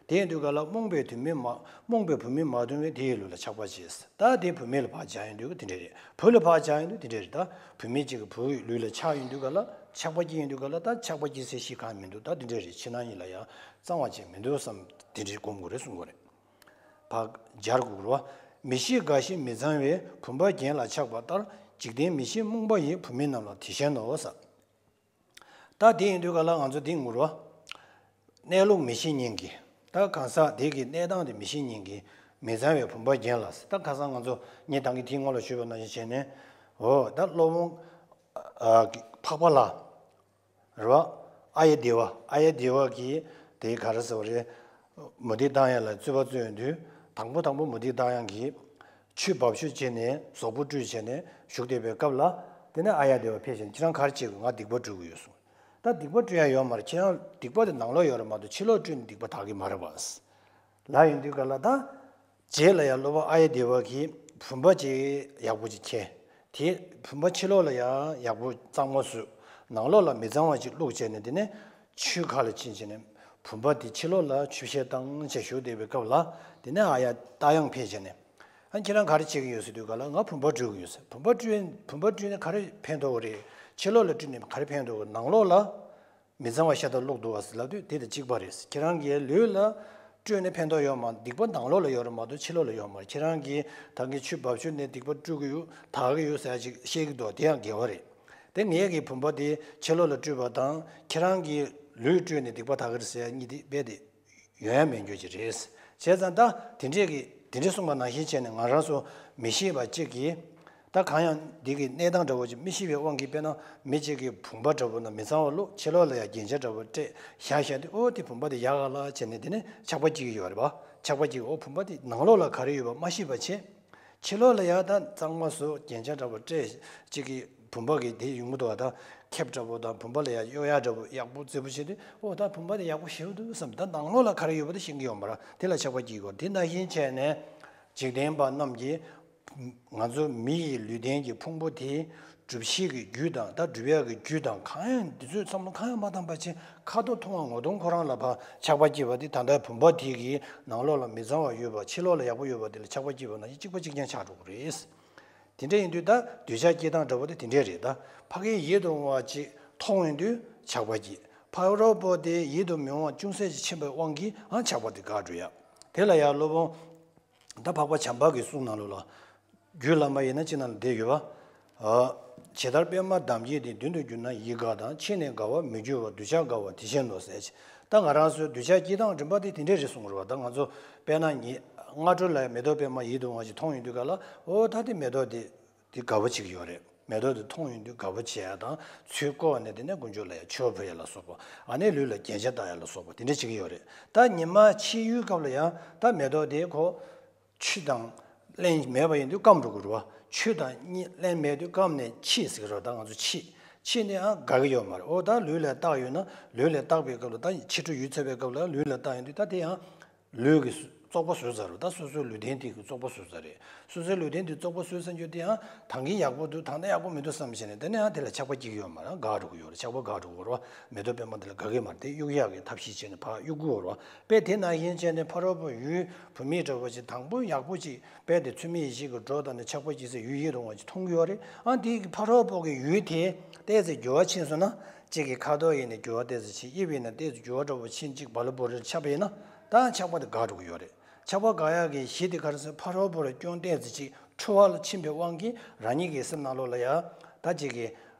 དེ་ཡིན་དུས་ག་ལ་རྨོངས་པའི་བུད་མེད་མ། རྨོངས་པའི་བུད་མེད་མ་མཐོང་བས་དེ་ཡི་ལུས་ལ་ཆགས་པ་བྱེད། ད་དེ་བུད་མེད་ལ་ཕར་སྦྱར་ཡོང་དུས་དེ་འདྲས་རེད། བུ་ལ་ཕར་སྦྱར་ཡོང་དུས་དེ་འདྲས་རེད། ད་བུད་མེད་ཅིག་གི་བུ་ཡི་ལུས་ལ་ཆགས་ཡོང་དུས་ག་ལ། ཆགས་པ་སྐྱེ་ཡོང་དུས་ག་ལ། ད་ཆགས་པ་སྐྱེ་སའི་གཞི་གང་མི་འདུག་ད་དེ་འདྲས་རེད། ཕྱི་ནང་གཉིས་ལ་ཡང་གཙང་བ་ཅིག་མི་འདུག་བསམ། དེ་འདྲས་སྒོམ་དགོས་རེད་གསུང་གི་ཡོད་རེད། ཕར་སྦྱར་དགོས་རེད་བ། མི་ཤེས་དགའ་ཞེན་མི་གཙང་བས། བུམ་པ་རྒྱན་ལ་ཆགས་པ་ལྟར། འཇིག་རྟེན་མི་ཤེས་རྨོངས་པ་ཡིས། བུད་མེད་རྣམས་ལ་དེ་བཞིན་ནོ། ཟེར། ད་དེ་ཡིན་དུས་ག་ལ་ང་ཚོ་འདི་ངུ་རོ། གནས་ལུགས་མི་ཤེས་ཉིན་གྱི། ད་གང་ཟག་དེ་གི་གནས་སྟངས་དེ་མི་ཤེས་ཉིན་གྱི། མི་གཙང་བའི་བུམ་པ་རྒྱན་ལ། ད་ཁ་སང་ང་ཚོ་ངས་ད་གིན་དེའི་སྔོན་ལ་ཞུས་པ་ནང་བཞིན་བྱས་ནས། འོ་ད་སློབ་དཔོན་ཨ་ཨ་འཕགས་པ་ལྷ། རེད་བ། ཨཱརྱ་དེ་བ། ཨཱརྱ་དེ་བ་གིས་དེ་ག་རེ་ཟེར་བ་རེད། མུ་སྟེགས་བཏང་ཡ་ལ་རྩོད་པ་རྩོད་ཡོང་དུས། དང་པོ་དང་པོ་མུ་སྟེགས་བཏང་ཡ་གིས་ཆུ་འབབ་ཆུ་བྱས་ནས་གཟུགས་པོ་བཀྲུས་བྱས་ནས་བཞུགས་བསྡད་པའི་སྐབས་ལ། དེ་ནས་ཨཱརྱ་དེ་བ་ཕེབས་བྱས་ནས། ཁྱེད་རང་ག་རེ་བྱེད་དགོས། ང་སྡིག་པ་སྤྲོད་ཀྱི་ཡོད་གསུངས། ད་སྡིག་པ་སྤྲོད་ཡ་ཡོད་མ་རེད། ཁྱེད་རང་སྡིག་པ་དེ་ནང་ལོགས་ཡོད་རེད་མ་གཏོགས་ཕྱི་ལོགས་སྤྲོད་ནས་སྡིག་པ་དག་གི་མ་རེད་པ། ལབ་ཡོང་དུས་ག་ལ་ད། རྗེས་ལ་ཡང་སློབ་དཔོན་ཨཱརྱ་དེ་བ་གིས་བུམ་པ་ཅིག་ཡག་པོ་ཅིག་ཁྱེར། དེ་བུམ་པ་ཕྱི་ལོགས་ལ་ཡང་ཡག་པོ་གཙང་མ་བཟོས། ནང་ལོགས་ལ་མི་གཙང་བ་ཅིག་བླུགས་བྱས་ནས། དེ་ནས་ཆུ་ཁ་ལ་ཕྱིན་བྱས་ནས་བུམ་པ་དེ་ཕྱི་ལོགས་ལ་ཆུ་བཤལ་བཏང་བྱས་བཞུགས་བསྡད་པའི་སྐབས་ལ། དེ་ནས་ཨཱརྱ་རྟ་དབྱངས་ཕེབས་བྱས་ནས། ཨ་ཁྱེད་རང་ག་རེ་བྱེད་ཀྱི་ཡོད་ཟེར་དུས་ག་ལ། ང་བུམ་པ་སྤྲུལ་གྱི་ཡོད་ཟེར། བུམ་པ་སྤྲུལ། བུམ་པ་སྤྲུལ་ནས་ག་རེ་ཕན་ཐོགས་ཀྱི་རེད། ཕྱི་ལོགས་ལ་སྤྲུལ་ནས་ག་རེ་ཕན་ཐོགས་ཀྱི། ནང་ལོགས་ལ་མི་གཙང་བ་ཤ་སྟག་བླུགས་འདུག་བ་ཟེར་ལབ་དུས་དེ་དང་གཅིག་པ་རེད། ཁྱེད་རང་གིས་ལུས་ལ་སྤྲོད་ནས་ཕན་ཐོགས་ཡོད་མ། སྡིག་པ་ནང་ལོགས་ལ་ཡོད་རེད་མ་གཏོགས་ཕྱི་ལོགས་ལ་ཡོད་མ་རེད། ཁྱེད་རང་གིས་ད་གིན་ཆུ་འབབ་ཆུ་ནས་སྡིག་པ་སྤྲོད་ཀྱི་ཡོད། དག་གི་ཡོད་ཟེར་ཡ་ཅིག་བཤད་ཀྱི་འདུག་དེ་ཡང་འགལ་བ་རེད། དེ་ངེད་ཀྱིས་བུམ་པ་དེ་ཕྱི་ལོགས་ལ་སྤྲུལ་པ་དང་ཁྱེད་རང་གིས་ལུས་སྤྲོད་ནས་སྡིག་པ་དག་གི་རེད་ཟེར་ཡ་གཉིས་དེ་རྦད་དེ་ཡོང་ཡ་མེད་རྒྱུ་ཅིག་རེད། བྱས་ཙང་ད་དེ་འདྲས་ཀྱི་དེ་འདྲས་གསུངས་པ་ནང་བཞིན་བྱས་ནས་ང་རང་ཚོ་མི་ཤེས་པ་གཅིག་གིས། ད་གང་ཡང་འདི་གི་གནས་སྟངས་འདྲ་བོ་ཅིག་མི་ཤེས་པའི་དབང་གིས། དཔེར་ན་མི་གཅིག་གིས་བུམ་པ་འདྲ་བོ་ནང་མི་གཙང་བ་བླུགས། ཕྱི་ལོགས་ལ་ཡང་རྒྱན་ཆ་འདྲ་བོ་སྤྲས་བཞག་བཞག་དུས། ཨོ་དེ་བུམ་པ་དེ་ཡག་ག་ལ་བྱས་ནས་དེ་ནས་ཆགས་པ་སྐྱེ་གི་ཡོད་རེད་པ། ཆགས་པ་སྐྱེ་གི། ཨོ་བུམ་པ་དེ་ནང་ལོགས་ལ་ག་རེ་ཡོད་པ་མ་ཤེས་པ་བྱས། ཕྱི་ལོགས་ལ་ཡང་ད་གཙང་མ་བཟོས། རྒྱན་ཆ་འདྲ་བོ་སྤྲས། གཅིག་གིས་བུམ་པ་གི་དེ་ཡོང་གི་འདུག་བ། ད་ཁེབས་འདྲ་བོ་དང་བུམ་པ་ལ་ཡང་གཡོག་ཡ་འདྲ་བོ་ཡག་པོ་མཛེས་པོ་བྱས་དུས། ཨོ་ད་བུམ་པ་དེ་ཡག་པོ་ཞེ་པོ་འདུག་བསམ། ད་ནང་ལོགས་ལ་ག་རེ་ཡོད་པ་དེ་ཤེས་ཀྱི་ཡོད་མ་རེད། དེ་ལ་ཆགས་པ་སྐྱེ་གི་ཡོད། དེ་ནང་བཞིན་བྱས་ནས། འཇིག་རྟེན་པ་རྣམས་ཀྱིས་ང་ཚོ་མི་ཡི་ལུས་རྟེན་གྱི་ཕུང་པོ་དེ་སྒྲུབ་བྱེད་ཀྱི་རྒྱུ་དང་ད་སྒྲུབ་ཡག་གི་རྒྱུ་དང་གང་ཡང་འདི་ཚོའི་བསམ་བློ་གང་ཡང་མ་བཏང་བ་བྱས་ཁ་དོག་མཐོང་བ་ངོ་གདོང་ཁོ་རང་ལ་ཕར་ཆགས་པ་སྐྱེས་པ་དེ་ད་ལྟ་བུམ་པ་དེ་གི་ནང་ལོགས་ལ་མི་གཙང་བ་ཡོད་པ་ཕྱི་ལོགས་ལ་ཡག་པོ་ཡོད་པ་དེ་ལ་ཆགས་པ་སྐྱེས་པ་ནང་བཞིན་གཅིག་པ་གཅིག་རྐྱང་ཆགས་འགྲོ་གི་རེད། དེ་འདྲ་ཡིན་དུས་ད་འདོད་ཆགས་སྐྱེ་སྟངས་འདྲ་པོ་དེ་དེ་འདྲས་རེད་ད། ཕ་གིའི་ཡིད་དུ་འོང་བ་ཅིག་མཐོང་ཡོང་དུས་ཆགས་པ་སྐྱེ། ཕ་རོལ་པོ་དེ་ཡིད་དུ་མི་འོང་བ་ཅུང་ཟད་ཅིག་ཕྱིན་པའི་དབང་གིས་ཨང་ཆགས་པ་དེ་འགག་འགྲོ་ཡ། དེ་ལ་ཡང་སློབ་དཔོན་ད་འཕགས་པ་བྱམས་པ་གི་གསུང་ནང་ལོགས་ལ། རྒྱུད་བླ་མ་ཡིན་ན་ཅི་ན་ལ་བསྡད་ཡོད་པ། ཇི་ལྟར་པདྨ་འདམ་སྐྱེས་དེ། མདུན་དུ་གྱུར་ན་ཡིད་དགའ་དང་། ཕྱིས་ནས་དགའ་བར་མི་འགྱུར་བ། འདོད་ཆགས་དགའ་བ་དེ་བཞིན་ནོ་ཟེར། ད་ང་རང་ཚོའི་འདོད་ཆགས་སྐྱེ་སྟངས་རིམ་པ་དེ་དེ་འདྲས་རེད་གསུངས་རེད་བ། ད་ང་ཚོ་དཔེར་ན་ཉི་སྔ་དྲོ་ལ་མེ་ཏོག་པདྨ་ཡིད་དུ་འོང་བ་ཞིག་མཐོང་ཡོང་དུས་ག་ལ་ཨོ་ད་དེ་མེ་ཏོག་དེ་དེ་དགའ་བོ་ཅིག་ཡོད་རེད། མེ་ཏོག་དེ་མཐོང་ཡོང་དུས་དགའ་བོ་བྱེད་ཡ་དང་ཚུར་བཀོག་ནས་དེ་ནས་དཀོན་མཆོག་ལ་ཡ་མཆོད་ཕུལ་ཡ་ལ་སོགས་པ་ཨ་ནེ་ལུས་ལ་རྒྱན་ཆ་བཏགས་ཡ་ལ་སོགས་པ་དེ་འདྲས་ཅིག་ཡོད་རེད། ད་ཉི་མ་ཕྱི་ཡུལ་སྐབས་ལ་ཡང་ད་མེ་ཏོག་དེ་ཁོ། ཆུ་དང་རླན་མེད་པ་ཡིན་དུས་སྐམ་འགྲོ་གི་རེད་བ། ཆུ་དང་གཉིས་རླན་མེད་དུས་སྐམ་ནས་ཕྱིས་ཟེར་གི་རེད་བ། ད་ང་ཚོ་ཕྱིས། ཕྱིས་ནས་ཨ་དགའ་གི་ཡོད་མ་རེད། ཨོ་ད་ལུས་ལ་བཏགས་ཡོད་ན་ལུས་ལ་བཏགས་པའི་སྐབས་ལ་ད་ཕྱི་དྲོ་ཡུལ་ཚར་བའི་སྐབས་ལ་ལུས་ལ་བཏགས་ཡོང་དུས་ད་དེ་ཡང་ལུས་ཀྱི་བཙོག་པ་བཟོས་ཚར་རེད། ད་སོ་སོའི་ལུས་རྟེན་དེ་གི་བཙོག་པ་བཟོས་ཚར་རེད། སོ་སོའི་ལུས་རྟེན་དེ་བཙོག་པ་བཟོས་ཚར་རྒྱུ་དེ་ཡང་ད་གིན་ཡག་པོ་འདུག་ད་ལྟ་ཡག་པོ་མི་འདུག་བསམ་བྱས་ནས་དེ་ནས་ཡང་དེ་ལ་ཆགས་པ་སྐྱེ་གི་ཡོད་མ་རེད། དགའ་འགྲོ་གི་ཡོད་རེད། ཆགས་པ་དགའ་འགྲོ་གི་ཡོད་རེད་བ། མེ་ཏོག་པདྨ་དེ་ལ་དགའ་གི་མ་རེད། དེ་གཡུག་ཡག་གི་ཐབས་ཤེས་བྱས་ནས་ཕར་གཡུག་གི་ཡོད་རེད་བ། དཔེ་དེ་ནང་བཞིན་བྱས་ནས་ཕ་རོལ་པོ་ཡུལ་བུད་མེད་འདྲ་བོ་ཅིག་དང་པོ་ཡག་པོ་ཅིག་དཔེ་དེ་ཚུལ་མིན་ཡིད་བྱེད་ཀྱི་སྒྲོ་བཏགས་ནས་ཆགས་པ་སྐྱེ་སའི་ཡུལ་ཡིད་དུ་འོང་བ་ཅིག་མཐོང་གི་ཡོད་རེད། ཨ་དེ་གི་ཕ་རོལ་པོ་གི་ཡུལ་དེ་ཏོག་ཙམ་འགྱུར་བ་ཕྱིན་སོང་ན་གཅིག་གི་ཁ་དོག་ཡིན་ནའི་འགྱུར་བ་ཏོག་ཙམ་ཕྱིན། དབྱིབས་ཡིན་ན་ཏོག་ཙམ་འགྱུར་བ་འདྲ་བོ་ཕྱིན་གཅིག་བ་ལ་བོ་རེར་ཆགས་པ་ཡིན་ན་ད་ཆགས་པ་དེ་འགག་འགྲོ་གི་ཡོད་རེད། ཆགས་པ་འགག་ཡག་གི་གཞི་དེ་ག་རེ་ཟེར་ཕ་རོལ་པོ་ལ་སྐྱོན་ཏོག་ཙམ་ཅིག་འཁྲུལ་བ་ལ་ཕྱིན་པའི་དབང་གིས་རང་ཉིད་ཀྱི་སེམས་ནང་ལོགས་ལ་ཡང་ད་ཅིག་གི་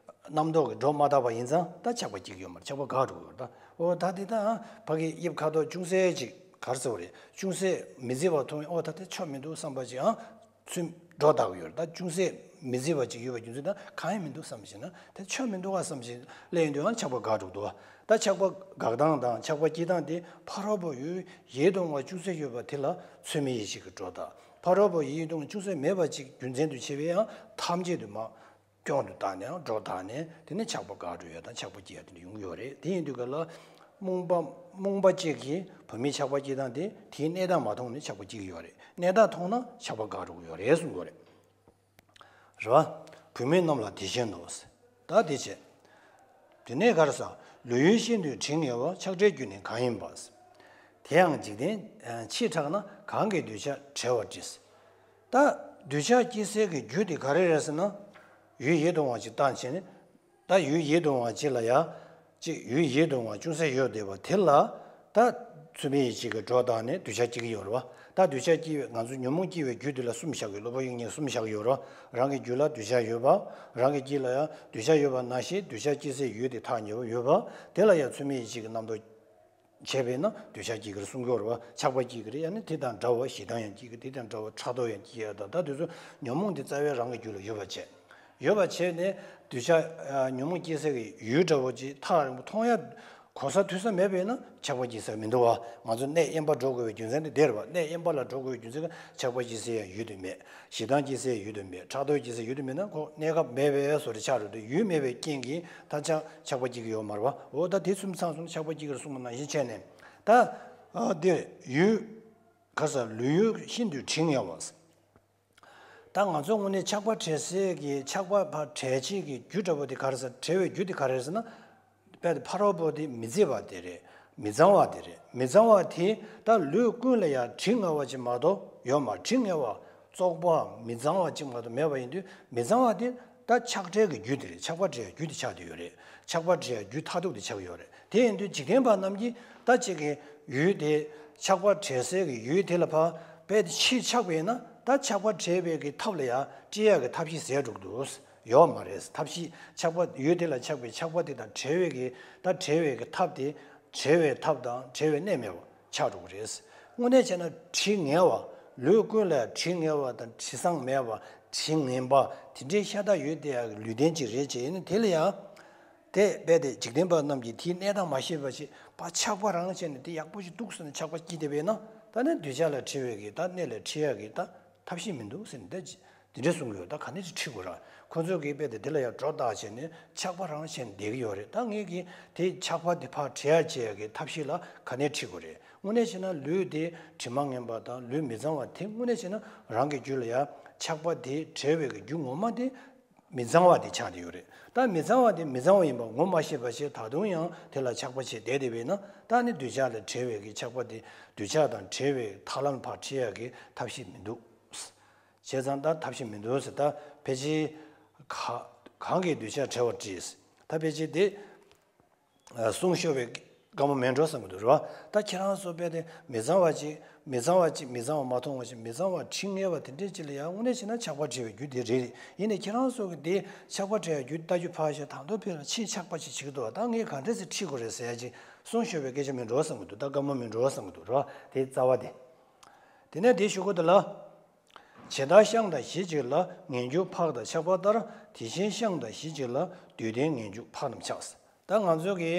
རྣམ་རྟོག་གི་སྒྲོ་མ་བཏགས་པ་ཡིན་ཙང་ད་ཆགས་པ་སྐྱེ་གི་ཡོད་མ་རེད། ཆགས་པ་འགག་འགྲོ་གི་ཡོད་རེད། ད་ཨོ་ད་དེ་ད་ཕ་གི་དབྱིབས་ཁ་དོག་ཅུང་ཟད་ཅིག་ག་རེ་ཟེར་བ་རེད། ཅུང་ཟད་མི་མཛེས་པ་མཐོང་ཡང་ཨོ་ད་དེ་ཆོ་མི་འདུག་བསམ་པ་ཅིག་ཨང་ཚུར་སྒྲོ་བཏགས་ཡོད་རེད། ད་ཅུང་ཟད་མི་མཛེས་པ་ཅིག་ཡོད་པ་རྒྱུ་མཚན་ད་གང་ཡང་མི་འདུག་བསམ་བྱས་ན་དེ་ཆོ་མི་འདུག་ག་བསམ་བྱས་སླེབས་ཡོང་དུས་ཨང་ཆགས་པ་འགག་འགྲོ་འདུག་ད་ཆགས་པ་འགག་སྟངས་དང་ཆགས་པ་སྐྱེ་སྟངས་དེ་ཕ་རོལ་པོ་ཡུལ་ཡིད་དུ་འོང་བ་ཅུང་ཟད་ཡོད་པ་དེ་ལ་ཚུལ་མིན་ཡིད་བྱེད་ཀྱི་སྒྲོ་བཏགས། ཕ་རོལ་པོ་ཡིད་དུ་འོང་བ་ཅུང་ཟད་མེད་པ་ཅིག་རྒྱུ་མཚན་དུ་བྱས་པའི་ཡང་ཐམས་ཅད་དུ་མ། སྐྱོན་དུ་བཏགས་ནས་སྒྲོ་བཏགས་ནས་དེ་ནས་ཆགས་པ་འགག་འགྲོ་ཡ་དང་ཆགས་པ་སྐྱེ་ཡ་དེ་འདྲ་ཡོང་གི་ཡོད་རེད། དེ་ཡིན་དུས་ག་ལ་རྨོངས་པ་རྨོངས་པ་ཅིག་གིས་བུད་མེད་ཆགས་པ་སྐྱེ་སྟངས་དེ་དེའི་གནས་སྟངས་མ་མཐོང་ནས་ཆགས་པ་སྐྱེ་གི་ཡོད་རེད། གནས་སྟངས་མཐོང་ན་ཆགས་པ་འགག་འགྲོ་གི་ཡོད་རེད་གསུང་གི་ཡོད་རེད། རེད་བ། བུད་མེད་རྣམས་ལ་དེ་བཞིན་ནོ། ད་དེ་བྱས། དེ་ནས་ག་རེ་ཟ། ལུས་ཡུལ་ཤིན་ཏུ་དྲི་ངན་པ། ཆགས་བྲལ་རྒྱུ་ནི་གང་ཡིན་པ། དེ་ཡང་འཇིག་རྟེན་ཕྱིས་ཕྲག་ན། གང་གིས་འདོད་ཆགས་བྲལ་བར་བྲིས། ད་འདོད་ཆགས་སྐྱེ་སའི་གི་རྒྱུ་དེ་ག་རེ་རེད་ཟེར་ན། ཡུལ་ཡིད་དུ་འོང་བ་ཅིག་བཏང་བྱས་ནས། ད་ཡུལ་ཡིད་དུ་འོང་བ་ཅིག་ལ་ཡ། ཅིག་ཡུལ་ཡིད་དུ་འོང་བ་ཅུང་ཟད་ཡོད་བསྡད་པ་དེ་ལ། ད་ཚུལ་མིན་ཡིད་བྱེད་ཀྱི་སྒྲོ་བཏགས་ནས་འདོད་ཆགས་སྐྱེ་གི་ཡོད་རེད་བ། ད་འདོད་ཆགས་སྐྱེ་བའི་ང་ཚོ་ཉོན་མོངས་སྐྱེ་བའི་རྒྱུ་དེ་ལ་གསུམ་བཞག་གི། སློབ་དཔོན་དབྱིག་གཉེན་གསུམ་བཞག་གི་ཡོད་རེད་བ། རང་གི་རྒྱུད་ལ་འདོད་ཆགས་ཡོད་པ། རང་གི་དཀྱིལ་ལ་ཡང་འདོད་ཆགས་ཡོད་པ་ནང་བཞིན་འདོད་ཆགས་སྐྱེ་སའི་ཡུལ་དེ་ཐག་ཉེ་བོ་ཡོད་པ། དེ་ལ་ཡང་ཚུལ་མིན་ཡིད་བྱེད་ཀྱི་རྣམ་རྟོག་བྱས་པས་ན་འདོད་ཆགས་སྐྱེ་གི་རེད་གསུང་གི་ཡོད་རེད་བ། ཆགས་པ་སྐྱེ་གི་རེད། ཡང་ན་དེ་དང་འདྲ་བ་ཞེ་སྡང་ཡང་སྐྱེ་གི། དེ་དང་འདྲ་བ་ཕྲག་དོག་ཡང་སྐྱེ་ཡ་དང་། ད་དེ་ཚོ་ཉོན་མོངས་དེ་རྩ་བའི་རང་གི་རྒྱུད་ལ་ཡོད་པ་བྱས། ཡོད་པ་བྱས་ནས་འདོད་ཆགས་ཉོན་མོངས་སྐྱེ་ས་གི་ཡུལ་འདྲ་བོ་ཅིག་ཐག་རིང་པོ་མཐོང་ཡ་གོ་ས་ཐོས་ས་མེད་པས་ན་ཆགས་པ་སྐྱེ་ས་མི་འདུག་བ། ང་ཚོ་གནས་དབེན་པ་འགྲོ་དགོས་པའི་རྒྱུ་མཚན་དེ་དེ་རེད་བ། གནས་དབེན་པ་ལ་འགྲོ་དགོས་པའི་རྒྱུ་མཚན་གྱི་ཆགས་པ་སྐྱེ་སའི་ཡང་ཡུལ་དུ་མེད། ཞེ་སྡང་སྐྱེ་སའི་ཡུལ་དུ་མེད། ཕྲག་དོག་སྐྱེ་སའི་ཡུལ་དུ་མེད་ན་ཁོ་གནས་སྐབས་མེད་པའི་བཟོ་འདྲ་ཆགས་འགྲོ་དུས་ཡུལ་མེད་པའི་རྐྱེན་གྱིས་ད་ཆགས་ཆགས་པ་སྐྱེ་གི་ཡོད་མ་རེད་བ། འོ་ད་དེ་གསུམ་ཚང་སོང་ན་ཆགས་པ་སྐྱེ་གི་རེད་གསུངས་པ་ནང་བཞིན་བྱས་ནས་ད། ཨ་དེ་ཡུལ། ག་ས་ལུས་ཡུལ་ཤིན་ཏུ་དྲི་ངན་པ། ད་ང་ཚོ་དངོས་གནས་ཆགས་པ་བྲལ་སའི་གི་ཆགས་པ་ཕར་བྲལ་བྱེད་ཀྱི་རྒྱུ་འདྲ་པོ་དེ་ག་རེ་ཟེར། བྲལ་བའི་རྒྱུ་དེ་ག་རེ་ཟེར་ན། དཔེ་དེ་ཕ་རོལ་པོ་དེ་མི་མཛེས་པ་དེ་རེད། མི་གཙང་བ་དེ་རེད། མི་གཙང་བ་དེ་ད་ལུས་ཀུན་ལ་ཡང་དྲི་ངན་པ་ཅིག་མ་གཏོགས་ཡོད་མ། དྲི་ངན་པ་བཙོག་པ་མི་གཙང་བ་ཅིག་མ་གཏོགས་མེད་པ་ཡིན་དུས་མི་གཙང་བ་དེ་ད་ཆགས་བྲལ་གྱི་རྒྱུ་དེ་རེད། ཆགས་པ་བྲལ་རྒྱུ་དེ་ཆགས་བསྡད་ཡོད་རེད། ཆགས་པ་བྲལ་རྒྱུ་མཐར་ཐུག་དེ་ཆགས་ཡོད་རེད། དེ་ཡིན་དུས་འཇིག་རྟེན་པ་རྣམས་ཀྱིས་ད་ཅིག་གི་ཡུལ་དེ་ཆགས་པ་བྲལ་སའི་གི་ཡུལ་དེ་ལ་ཕར་དཔེ་དེ་ཕྱིར་ཆགས་པ་ཡིན་ན་ད་ཆགས་པ་བྲལ་བའི་གི་ཐབས་ལ་ཡང་སྤྲད་ཡག་གི་ཐབས་ཤེས་ཟད་འགྲོ་གི་འདུག་ཡོད་མ་རེད། ཐབས་ཤེས་ཆགས་པ་ཡུལ་དེ་ལ་ཆགས་པའི་ཆགས་པ་དེ་དང་བྲལ་བའི་གི་ད་བྲལ་བའི་གི་ཐབས་དེ་བྲལ་བའི་ཐབས་དང་བྲལ་བའི་གནས་མེད་པ་ཆགས་འགྲོ་གི་རེད། དངོས་གནས་བྱས་ན་དྲི་ངན་པ་ལུས་ཀུན་ལ་དྲི་ངན་པ་དང་དྲི་བཟང་མེད་པ་དྲི་ངན་པ་དེ་འདྲའི་ཤ་སྟག་ཡོད་བསྡད་ཡག་གི་ལུས་རྟེན་ཅིག་རེད་ཅེས་ཡིན་ན་དེ་ལ་ཡང་། དེ་རྦད་དེ་འཇིག་རྟེན་པ་རྣམས་ཀྱིས་དེའི་གནས་སྟངས་མ་ཤེས་པ་ཞིག་པ་ཆགས་པ་རང་བྱས་ནས་དེ་ཡག་པོ་ཞིག་འདུག་ཟེར་ནས་ཆགས་པ་སྐྱེས་བསྡད་པས་ན་ད་ནི་འདོད་ཆགས་ལ་འཁྲི་བའི་གི་ད་གནས་ལ་འཁྲི་ཡག་གི་ད་ཐབས་ཤེས་མི་འདུག་ཟེར་ནས་ད་ དེ་འདྲས་གསུང་གི་ཡོད། ད་ག་ནས་ཅིག་ཁྲིད་དགོས་ར། ཁོ་ཚོས་གི་དཔེ་དེ་དེ་ལ་ཡང་སྒྲོ་བཏགས་བྱས་ནས་ཆགས་པ་རང་བྱས་ནས་བསྡད་ཀྱི་ཡོད་རེད། ད་ངས་གི་དེ་ཆགས་པ་དེ་ཕར་བྲལ་ཡ་བྱེད་ཡ་གི་ཐབས་ཤེས་ལ་ག་ནས་ཁྲིད་དགོས་རེད། དངོས་གནས་བྱས་ན་ལུས་དེ་དྲི་མ་ངན་པ་དང་ལུས་མི་གཙང་བ་དེ་དངོས་གནས་བྱས་ན་རང་གི་རྒྱུད་ལ་ཡང་ཆགས་པ་དེ་བྲལ་བའི་གི་རྒྱུ་ངོ་མ་དེ་མི་གཙང་བ་དེ་ཆགས་བསྡད་ཡོད་རེད། ད་མི་གཙང་བ་དེ་མི་གཙང་བ་ཡིན་པ་ངོ་མ་ཤེས་པ་བྱས་ད་དུང་ཡང་དེ་ལ་ཆགས་པ་བྱས་བསྡད་བསྡད་པས་ན་ད་ནི་འདོད་ཆགས་ལས་བྲལ་བའི་གི་ཆགས་པ་དེ་འདོད་ཆགས་དང་བྲལ་བའི་ཐར་ལམ་ཕར་ཁྲིད་ཡ་གི་ཐབས་ཤེས་མི་འདུག་བྱས་ཙང་ད་ཐབས་ཤེས་མི་འདུག་ཟེར། ད་ཕལ་ཆེར་ག་གང་གིས་འདོད་ཆགས་བྲལ་བར་བྲིས། ད་ཕལ་ཆེར་དེ་གསུང་ཤོར་བའི་སྐར་མ་མེད་འགྲོ་བསམ་གྱི་འདུག་རེད་བ། ད་ཁྱེད་རང་ཚོ་དཔེ་དེ་མི་གཙང་བ་ཅིག་མི་གཙང་བ་ཅིག་མི་གཙང་བ་མ་མཐོང་བ་ཞིག་མི་གཙང་བ་དྲི་ངན་པ་དེ་འདྲས་ཅིག་ལ་ཡང་དངོས་གནས་བྱས་ན་ཆགས་པ་བྲལ་བའི་རྒྱུ་དེ་རེད། ཡིན་ནའི་ཁྱེད་རང་ཚོ་གི་དེ་ཆགས་པ་བྲལ་བའི་རྒྱུ་ལྟ་རྒྱུ་ཕར་བཞག་ད་དུང་ཕེབས་ལ་ཕྱིན་ཆགས་པ་ཅིག་བྱེད་ཀྱི་འདུག་བ། ད་ངས་ག་འདྲས་སེ་ཁྲིད་དགོས་རེད་ཟེར་ཡ་ཅིག་གསུང་ཤོར་བའི་སྐད་ཆ་མེད་འགྲོ་བསམ་གྱི་འདུག་ད་སྐར་མ་མེད་འགྲོ་བསམ་གྱི་འདུག་རེད་བ། དེ་རྩ་བ་དེ། དེ་ནས་དེའི་གཞུག་གུ་དེ་ལ། ཇི་ལྟར་ཤིང་དང་གཞི་གཅིག་ལ་ངན་སྐྱུགས་ཕག་དང་ཆགས་པ་ལྟར། དེ་བཞིན་ཤིང་དང་གཞི་གཅིག་ལ་དུས་མཐའི་ངན་སྐྱུགས་ཕག་རྣམས་ཆགས། ད་ང་ཚོ་གི་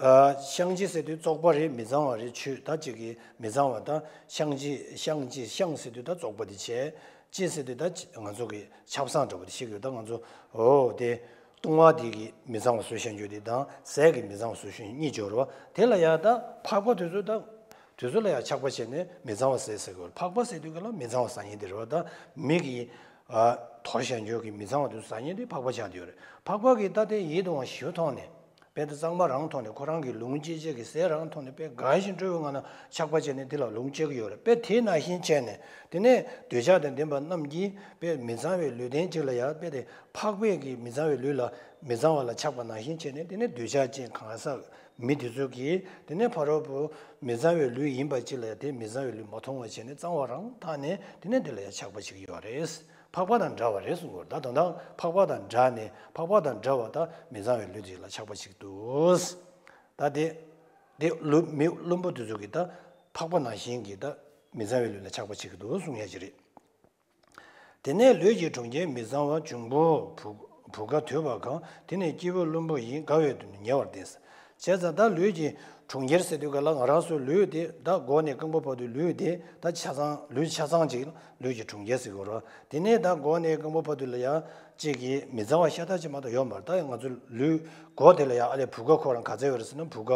ཨ་ཤིང་གཅིག་ཟེར་དུས་བཙོག་པ་རེད། མི་གཙང་བ་རེད། ཆུ་ད་ཅིག་གི་མི་གཙང་བ། ད་ཤིང་གཅིག་ཤིང་གཅིག་ཤིང་ཟེར་དུས་ད་བཙོག་པ་དེ་བྱས། གཅིག་ཟེར་དུས་ད་ང་ཚོ་གི་ཆབ་གསང་འདྲ་པོ་དེ་ཤེས་དགོས། ད་ང་ཚོ་འོ་དེ་བཏུང་བ་དེ་གི་མི་གཙང་བ་བཟོས་བཞག་རྒྱུ་དེ་དང་ཟས་ཀྱི་མི་གཙང་བ་བཟོས་བཞག་རྒྱུ་གཉིས་སྦྱོར་བ། དེ་ལ་ཡང་ད་ཕག་པ་དེ་ཚོ་ད། དེ་ཚོ་ལ་ཡང་ཆགས་པ་བྱས་ནས་མི་གཙང་བ་ཟས་ཟེར་དགོས། ཕག་པ་ཟེར་དུས་ག་ལ་མི་གཙང་བ་ཟ་མཁན་དེ་རེད་བ། ད་མི་གིས་ཨ་དོར་བཞག་རྒྱུ་གི་མི་གཙང་བ་དེ་ཚོ་ཟ་མཁན་དེ་ཕག་པ་ཆགས་བསྡད་ཡོད་རེད། ཕག་པ་གིས་ད་དེ་ཡིད་དུ་འོང་ཞིའུ་མཐོང་ནས་དཔེ་ད་གཙང་མ་རང་མཐོང་ནས་ཁོ་རང་གི་ལུང་ཅི་ཅེ་གི་ཟས་རང་མཐོང་ནས་དཔེ་དགའ་བཞིན་སྤྲོ་བའི་ངང་ན་ཆགས་པ་བྱས་ནས་དེ་ལ་ལུང་སྤྱོད་ཀྱི་ཡོད་རེད། དཔེ་དེ་ནང་བཞིན་བྱས་ནས་དེ་ནས་འདོད་ཆགས་དང་ལྡན་པ་རྣམས་ཀྱིས་དཔེ་མི་གཙང་བའི་ལུས་རྟེན་གཅིག་ལ་ཡང་དཔེ་དེ་ཕག་པས་ཀྱི་མི་གཙང་བའི་ལུས་ལ་མི་གཙང་བ་ལ་ཆགས་པ་ནང་བཞིན་བྱས་ནས་དེ་ནས་འདོད་ཆགས་ཅན་གང་ཟག་མི་དེ་ཚོ་གིས་དེ་ནས་ཕ་རོལ་པོ་མི་གཙང་བའི་ལུས་ཡིན་པ་ཅིག་ལ་དེ་མི་གཙང་བའི་ལུས་མ་མཐོང་བ་བྱས་ནས་གཙང་བ་རང་བཏགས་ནས་དེ་ནས་དེ་ལ་ཡང་ཆགས་པ་བྱེད་ཀྱི་ཡོད་རེད། ཕག་པ་དང་འདྲ་བ་རེད་གསུང་གི་ཡོད་རེད། ད་དོན་དག་ཕག་པ་དང་འདྲ་ནས་ཕག་པ་དང་འདྲ་བ་ད་མི་གཙང་བའི་ལུས་དེ་ལ་ཆགས་པ་བྱེད་ཀྱི་འདུག་ད་དེ་དེ་ལུ་མི་བླུན་པོ་དེ་ཚོ་གིས་ད་ཕག་པ་ནང་བཞིན་གྱི་ད་མི་གཙང་བའི་ལུས་ལ་ཆགས་པ་བྱེད་ཀྱི་འདུག་གསུང་ཡ་ཅིག་རེད། དེ་ནས་ལུས་ཀྱི་གྲོང་ཁྱེར་མི་གཙང་བ་འབྱུང་པོ་བུ་བུ་ག་དུད་པ་གང་། དེ་ནི་སྐྱེས་བུ་བླུན་པོ་ཡིན། དགའ་བའི་དོན་དུ་ཉེ་བར་བསྟན། བྱས་ཙང་ད་ལུས་ཀྱི་གྲོང་ཁྱེར་ཟེར་དུས་ག་ལ་ང་རང་ཚོའི་ལུས་དེ་ད་མགོ་ནས་རྐང་པ་བར་དུ་ལུས་དེ་ད་ཆ་ཚང་ལུས་ཆ་ཚང་ཅིག་ལུས་ཀྱི་གྲོང་ཁྱེར་ཟེར་གྱི་རེད། དེ་ནས་ད་མགོ་ནས་རྐང་པ་བར་དུ་ལ་ཡ་གཅིག་གི་མི་གཙང་བ་ཤ་སྟག་ཅིག་མ་གཏོགས་ཡོད་མ་རེད། ད་ང་ཚོ་ལུས་མགོ་དེ་ལ་ཡ་ཨ་ལས་བུ་ག་ཁོ་རང་ག་ཚད་ཡོད་རེད་ཟེར་ན་བུ་ག་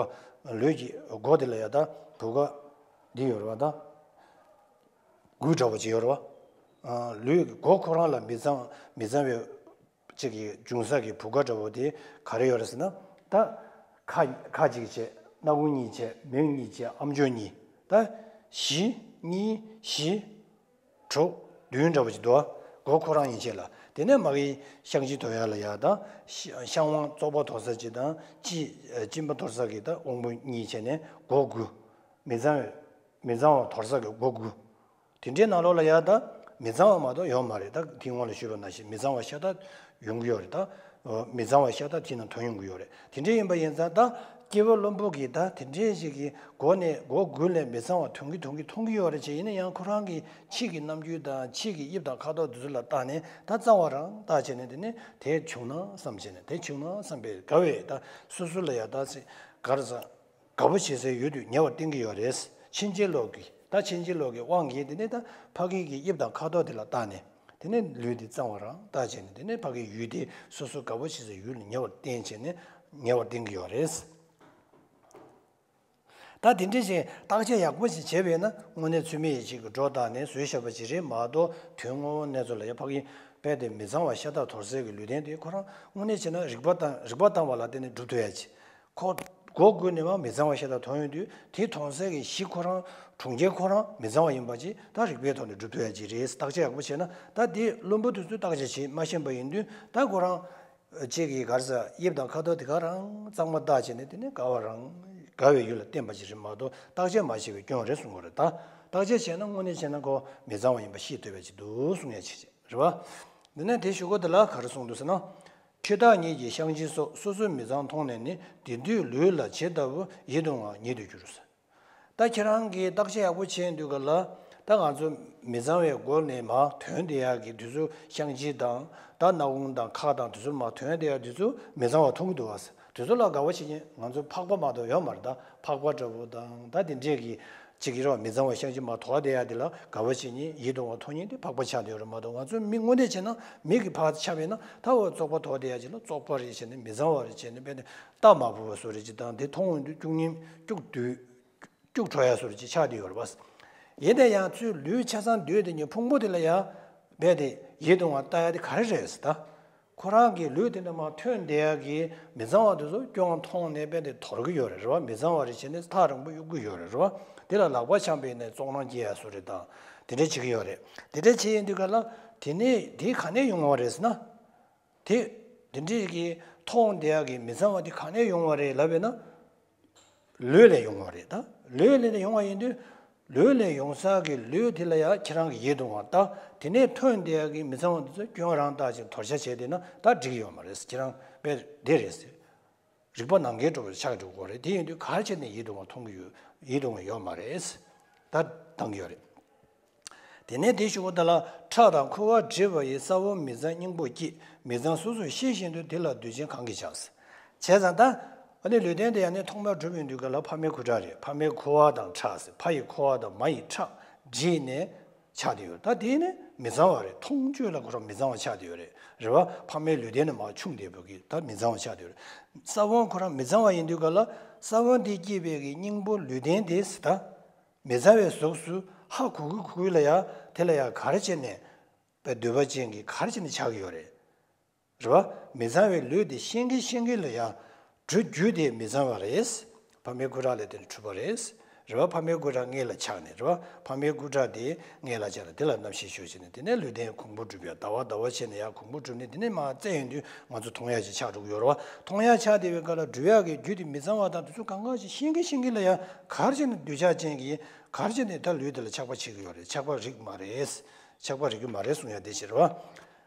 ལུས་ཀྱི་མགོ་དེ་ལ་ཡ་ད་བུ་ག་འདི་ཡོད་རེད་བ། ད། དགུ་འདྲ་བོ་ཅིག་ཡོད་རེད་བ། ཨ་ལུས་ཀྱི་མགོ་ཁོ་རང་ལ་མི་གཙང་མི་གཙང་བའི་ཅིག་གི་འབྱུང་ས་གི་བུ་ག་འདྲ་བོ་དེ་ག་རེ་ཡོད་རེད་ཟེར་ན། ད་ཁ་ཁ་ཅིག་བྱས། སྣ་ཁུང་གཉིས་བྱས། མིག་གཉིས་བྱས། ཨམ་ཅོག་གཉིས། ད་བཞི་གཉིས་བཞི་དྲུག་བདུན་འདྲ་བོ་ཅིག་འདུག་བ། མགོ་ཁོ་རང་ཡན་ཆད་ལ། དེ་ནས་མ་གི་བཤང་གཅི་དོར་ཡ་ལ་ཡ་ད་བཤང་བཤང་བ་བཙོག་པ་དོར་ས་ཅིག་དང་གཅི་གཅིན་པ་དོར་ས་གི་ད་དབང་པོ་གཉིས་བྱས་ནས་མགོ་དགུ། མི་གཙང་བའི་མི་གཙང་བ་དོར་ས་གི་མགོ་དགུ། དེ་འདྲའི་ནང་ལོགས་ལ་ཡ་ད་མི་གཙང་བ་མ་གཏོགས་ཡོད་མ་རེད། ད་དེ་སྔོན་ལ་ཞུས་པ་ནང་བཞིན་མི་གཙང་བ་ཤ་སྟག་ཡོང་གི་ཡོད་རེད། ད་མི་གཙང་བ་ཤ་སྟག་དེ་ནང་ཐོན་ཡོང་གི་ཡོད་རེད། དེ་འདྲ་ཡིན་པ་ཡིན་ཙང་ད་སྐྱེས་བུ་བླུན་པོ་གིས་ད་དེ་འདྲའི་ཞིག་གི་མགོ་ནས་མགོ་དགུ་ལས་མི་གཙང་བ་ཐོན་གི་ཐོན་གི་མཐོང་གི་ཡོད་རེད་ཅེས། ཡིན་ན་ཡང་ཁོ་རང་གི་ཕྱི་གི་རྣམ་འགྱུར་དང་ཕྱི་གི་དབྱིབས་དང་ཁ་དོག་དེ་ཚོ་ལ་བལྟས་ནས་ད་གཙང་བ་རང་བལྟས་བྱས་ནས་དེ་ནས་དེ་བྱུང་ན་བསམ་བྱས་ནས་དེ་བྱུང་ན་བསམ་པའི་དགའ་བས་ད་སོ་སོ་ལ་ཡ་ད་ག་རེ་ཟ། དགའ་པོ་བྱེད་སའི་ཡུལ་དུ་ཉེ་བར་བསྟན་གྱི་ཡོད་རེད། ཕྱིན་ཅི་ལོག་གི་ད་ཕྱིན་ཅི་ལོག་གི་དབང་གིས་དེ་ནས་ད་ཕ་གི་གི་དབྱིབས་དང་ཁ་དོག་དེ་ལ་བལྟས་ནས་དེ་ནས་ལུས་དེ་གཙང་བ་རང་བལྟས་བྱས་ནས་དེ་ནས་ཕ་གི་ཡུལ་དེ་སོ་སོ་དགའ་པོ་བྱེད་སའི་ཡུལ་ལ་ཉེ་བར་བསྟན་བྱས་ནས་ཉེ་བར་བསྟན་གྱི་ཡོད་རེད། ད་དེ་འདྲ་ཞིག་བརྟག་དཔྱད་ཡག་པོ་ཞིག་བྱས་པས་ན་དངོས་གནས་ཚུལ་མིན་ཡིད་བྱེད་ཀྱི་སྒྲོ་བཏགས་ནས་བཟོས་བཞག་པ་ཞིག་རེད་མ་གཏོགས་དོན་དངོས་པོ་གནས་ཚུལ་ལ་ཡ་ཕ་གི་དཔེ་དེ་མི་གཙང་བ་ཤ་སྟག་དོར་སའི་གི་ལུས་རྟེན་དེ་ཁོ་རང་དངོས་གནས་བྱས་ན་རིག་པ་བཏང་རིག་པ་བཏང་བ་ལ་བརྟེན་ནས་སྒྲུབ་ཐུབ་ཡ་ཅིག་ཁོ་སྒོ་ཀུན་ནས་མ་མི་གཙང་བ་ཤ་སྟག་མཐོང་ཡོང་དུས་དེ་མཐོང་སའི་གི་གཞི་ཁོ་རང་གྲོང་ཁྱེར་ཁོ་རང་མི་གཙང་བ་ཡིན་པ་ཅིག་ད་རིག་པའི་ཐོག་ནས་སྒྲུབ་ཐུབ་ཡ་ཅིག་རེད། བརྟག་དཔྱད་ཡག་པོ་བྱས་ན་ད་དེ་བླུན་པོ་དེ་ཚོས་བརྟག་དཔྱད་བྱེད་མ་ཤེས་པ་ཡིན་དུས་ད་ཁོ་རང་ཅིག་གི་ག་རེ་ཟ་དབྱིབས་དང་ཁ་དོག་དེ་ག་རང་གཙང་མ་བལྟས་བྱས་ནས་དེ་ནས་དགའ་བ་རང་དགའ་བའི་ཡུལ་ལ་བརྟེན་པ་ཅིག་རེད་མ་གཏོགས་བརྟག་དཔྱད་མ་བྱས་པའི་སྐྱོན་རེད་གསུང་གི་རེད། ད་བརྟག་དཔྱད་བྱས་ན་དངོས་གནས་བྱས་ན་ཁོ་མི་གཙང་བ་ཡིན་པ་ཤེས་ཐུབ་པ་ཅིག་འདུག་གསུང་ཡ་ཅིག་རེད་བ། འདི་ནས་དེ་གཞུག་གུ་དེ་ལ་ག་རེ་གསུངས་འདུག་ཟེར་ན། ཆུ་དག་ཉིད་ཀྱི་བཤང་གཅི་སོགས། སོ་སོའི་མི་གཙང་མཐོང་ནས་ནི། དེ་དུས་ལུས་ལ་ཇི་ལྟ་བུ། ཡིད་དུའང་ཉིད་དུ་འགྱུར་ཟེར། ད་ཁྱེད་རང་གིས་བརྟག་དཔྱད་ཡག་པོ་བྱས་འདུག་ག་ལ། ད་ང་ཚོ་མི་གཙང་བའི་སྒོ་ནས་མར་ཐོན་བསྡད་ཡག་གི་དུས་ཚོད་བཤང་གཅི་དང་ད་སྣ་ཁུང་དང་ཁ་དང་དུས་ཚོད་མར་ཐོན་བསྡད་ཡག་དུས་ཚོད་མི་གཙང་བ་མཐོང་གི་འདུག་བ་ཟེར། དུས་ཚོད་ལ་དགའ་བ་བྱེད་མཁན་ང་ཚོ་ཕག་པ་མ་གཏོགས་ཡོད་མ་རེད། ད་ཕག་པ་འདྲ་བོ་དང་ད་དེ་འདྲས་ཀྱི་ ཅིག་གི་རོ། མི་གཙང་བ་ཤ་གཅིག་མ་དོར་བསྡད་ཡ་དེ་ལ་དགའ་བ་བྱེད་མཁན་ཡིད་དུ་འོང་བ་མཐོང་མཁན་དེ་ཕག་པ་ཆགས་བསྡད་ཡོད་རེད་མ་གཏོགས། ང་ཚོ་མི་དངོས་གནས་བྱས་ན་མི་གི་ཕག་ཆགས་པས་ན་ད་འོ་བཙོག་པ་དོར་བསྡད་ཡ་ཅིག་ལ་བཙོག་པ་རེད་བྱས་ནས་མི་གཙང་བ་རེད་བྱས་ནས་དཔེ་དེ་རྟགས་མ་བུ་བ་བཟོ་རེད་ཅིག་དང་དེ་མཐོང་འོང་དུས་སྐྱུག་ཉིམ་སྐྱུག་དུས་སྐྱུག་བྲོ་ཡ་བཟོ་རེད་ཅིག་ཆགས་བསྡད་ཡོད་རེད་པ། ཡིན་ན་ཡང་ཚུར་ལུས་ཆ་ཚང་སྡོད་དེ་ཉིན་ཕུང་པོ་དེ་ལ་ཡ་རྦད་དེ་ཡིད་དུ་འོང་བ་ལྟ་ཡ་དེ་ག་རེ་རེད་ཟེར་ད། ཁོ་རང་གི་ལུས་དེ་འདྲ་མར་ཐོན་བསྡད་ཡག་གི་མི་གཙང་བ་དེ་ཚོ་སྐྱོན་མཐོང་ནས་རྦད་དེ་དོར་གི་ཡོད་རེད་རེད་བ། མི་གཙང་བ་རེད་བྱས་ནས་ཐག་རིང་པོ་གཡུག་གི་ཡོད་རེད་རེད་བ། དེ་ལ་ལག་པ་འཆང་བས་ནས་བཙོག་ནང་སྐྱེ་ཡ་བཟོ་རེད་དང་དེ་འདྲ་བྱེད་ཀྱི་ཡོད་རེད། དེ་འདྲ་བྱེད་ཡིན་དུས་ག་ལ་དེ་ནས་དེ་ག་ནས་ཡོང་བ་རེད་ཟེར་ན། དེ་དེ་འདྲའི་གི་མཐོང་བསྡད་ཡག་གི་མི་གཙང་བ་དེ་ག་ནས་ཡོང་བ་རེད་ལབ་པས་ན། ལུས་ལས་ཡོང་བ་རེད་ད། ལུས་ལས་ཡོང་བ་ཡིན་དུས། ལུས་ལས་ཡོང་ས་གི་ལུས་དེ་ལ་ཡང་ཁྱེད་རང་གི་ཡིད་དུ་འོང་བ་ལྟ། དེ་ནས་ཐོན་བསྡད་ཡག་གི་མི་གཙང་བ་འདི་ཚོ་སྐྱོན་རང་བཏགས་ཅིག་དོར་བྱ་བྱས་བསྡད་ན་ད་འགྲིག་གི་ཡོད་མ་རེད། ཁྱེད་རང་དཔེ་འདི་རེད་ཟེར། རིག་པ་ནམ་མཁའི་འགྲོ་བ་ཆགས་འགྲོ་གི་རེད། དེ་ཡིན་དུས་ག་རེ་བྱས་ནས་ཡིད་དུ་འོང་མཐོང་གི་ཡོད། ཡིད་དུ་འོང་ཡོད་མ་རེད། ད་བཏང་གི་ཡོད་རེད། དེ་ནས་དེའི་གཞུག་གུ་དེ་ལ་ཁྲག་དང་ཁུ་བ་བསྒྲིབས་པ་ཡིས་ས་བོན་མི་གཙང་སྙིང་པོ་སྐྱེད། མི་གཙང་སོ་སོར་ཤེས་བཞིན་དུ་དེ་ལ་དུས་ཆེན་གང་གིས་བྱ། བྱས་ཙང་ད་ཨ་ནི་ལུས་རྟེན་དེ་ཡང་ནི་ཐོག་མར་གྲུབ་ཡོང་དུས་ག་ལ་ཕ་མའི་ཁུ་ཁྲག་རེད། ཕ་མའི་ཁུ་བ་དང་ཁྲག་ཟེར། ཕ་ཡི་ཁུ་བ་དང་མ་ཡི་ཁྲག་བསྒྲིལ་ནས་ཆགས་བསྡད་ཡོད། ད་དེ་ནི་མི་གཙང་བ་རེད། མཐོང་ཆོས་ལ་ཁོ་རང་མི་གཙང་བ་ཆགས་བསྡད་ཡོད་རེད། རེད་བ། ཕ་མའི་ལུས་རྟེན་ནི་མར་ཕྱུང་བསྡད་པ་གི་ད་མི་གཙང་བ་ཆགས་བསྡད་ཡོད་རེད། ས་བོན་ཁོ་རང་མི་གཙང་བ་ཡིན་དུས་ག་ལ་ས་བོན་དེ་སྐྱེད་པའི་གི་སྙིང་པོ་ལུས་རྟེན་དེ་ཟེར་ད། མི་གཙང་བའི་གཟུགས་སུ་ཧ་གོ་གི་གོ་གི་ལ་ཡ་དེ་ལ་ཡ་ག་རེ་བྱས་ནས་པའི་འདོད་པ་ཅན་གྱི་ག་རེ་བྱས་ནས་ཆགས་ཀྱི་ཡོད་རེད། རེད་བ། མི་གཙང་བའི་ལུས་དེ་ཤེས་ཀྱིན་ཤེས་ཀྱིན་ལ་ཡ་གྲུབ་རྒྱུ་དེ་མི་གཙང་བ་རེད། ཕ་མའི་སྐུ་དྲག་ལས་དེ་ནི་གྲུབ་པ་རེད། རེད་བ། ཕ་མའི་སྐུ་དྲག་མངལ་ལ་ཆགས་ནས་རེད་བ། ཕ་མའི་སྐུ་དྲག་དེ་མངལ་ལ་ཆགས་ནས་དེ་ལ་རྣམ་ཤེས་ཞུགས་བྱས་ནས་དེ་ནས་ལུས་རྟེན་གོང་བུ་གྲུབ་ཡ་ཟླ་བ་ཟླ་བ་བྱས་ནས་ཡ་གོང་བུ་གྲུབ་ནས་དེ་ནས་མར་བཙལ་ཡོང་དུས་ང་ཚོ་མཐོང་ཡ་ཞིག་ཆགས་འགྲོ་གི་ཡོད་རེད་བ། མཐོང་ཡ་ཆགས་བསྡད་པའི་སྐབས་ལ་སྒྲུབ་ཡ་གི་རྒྱུ་དེ་མི་གཙང་བ་དང་དེ་ཚོ་གང་ག་ཞིག་ཤེས་ཀྱིན་ཤེས་ཀྱིན་ལ་ཡ་ག་རེ་བྱས་ནས་འདོད་ཆགས་ཅན་གྱིས་ག་རེ་བྱས་ནས་ད་ལུས་དེ་ལ་ཆགས་པ་བྱེད་ཀྱི་ཡོད་རེད། ཆགས་པ་རིག་མ་རེད། ཆགས་པ་རིག་གི་མ་རེད་གསུང་ཡ་དེ་ཕྱིར་བ།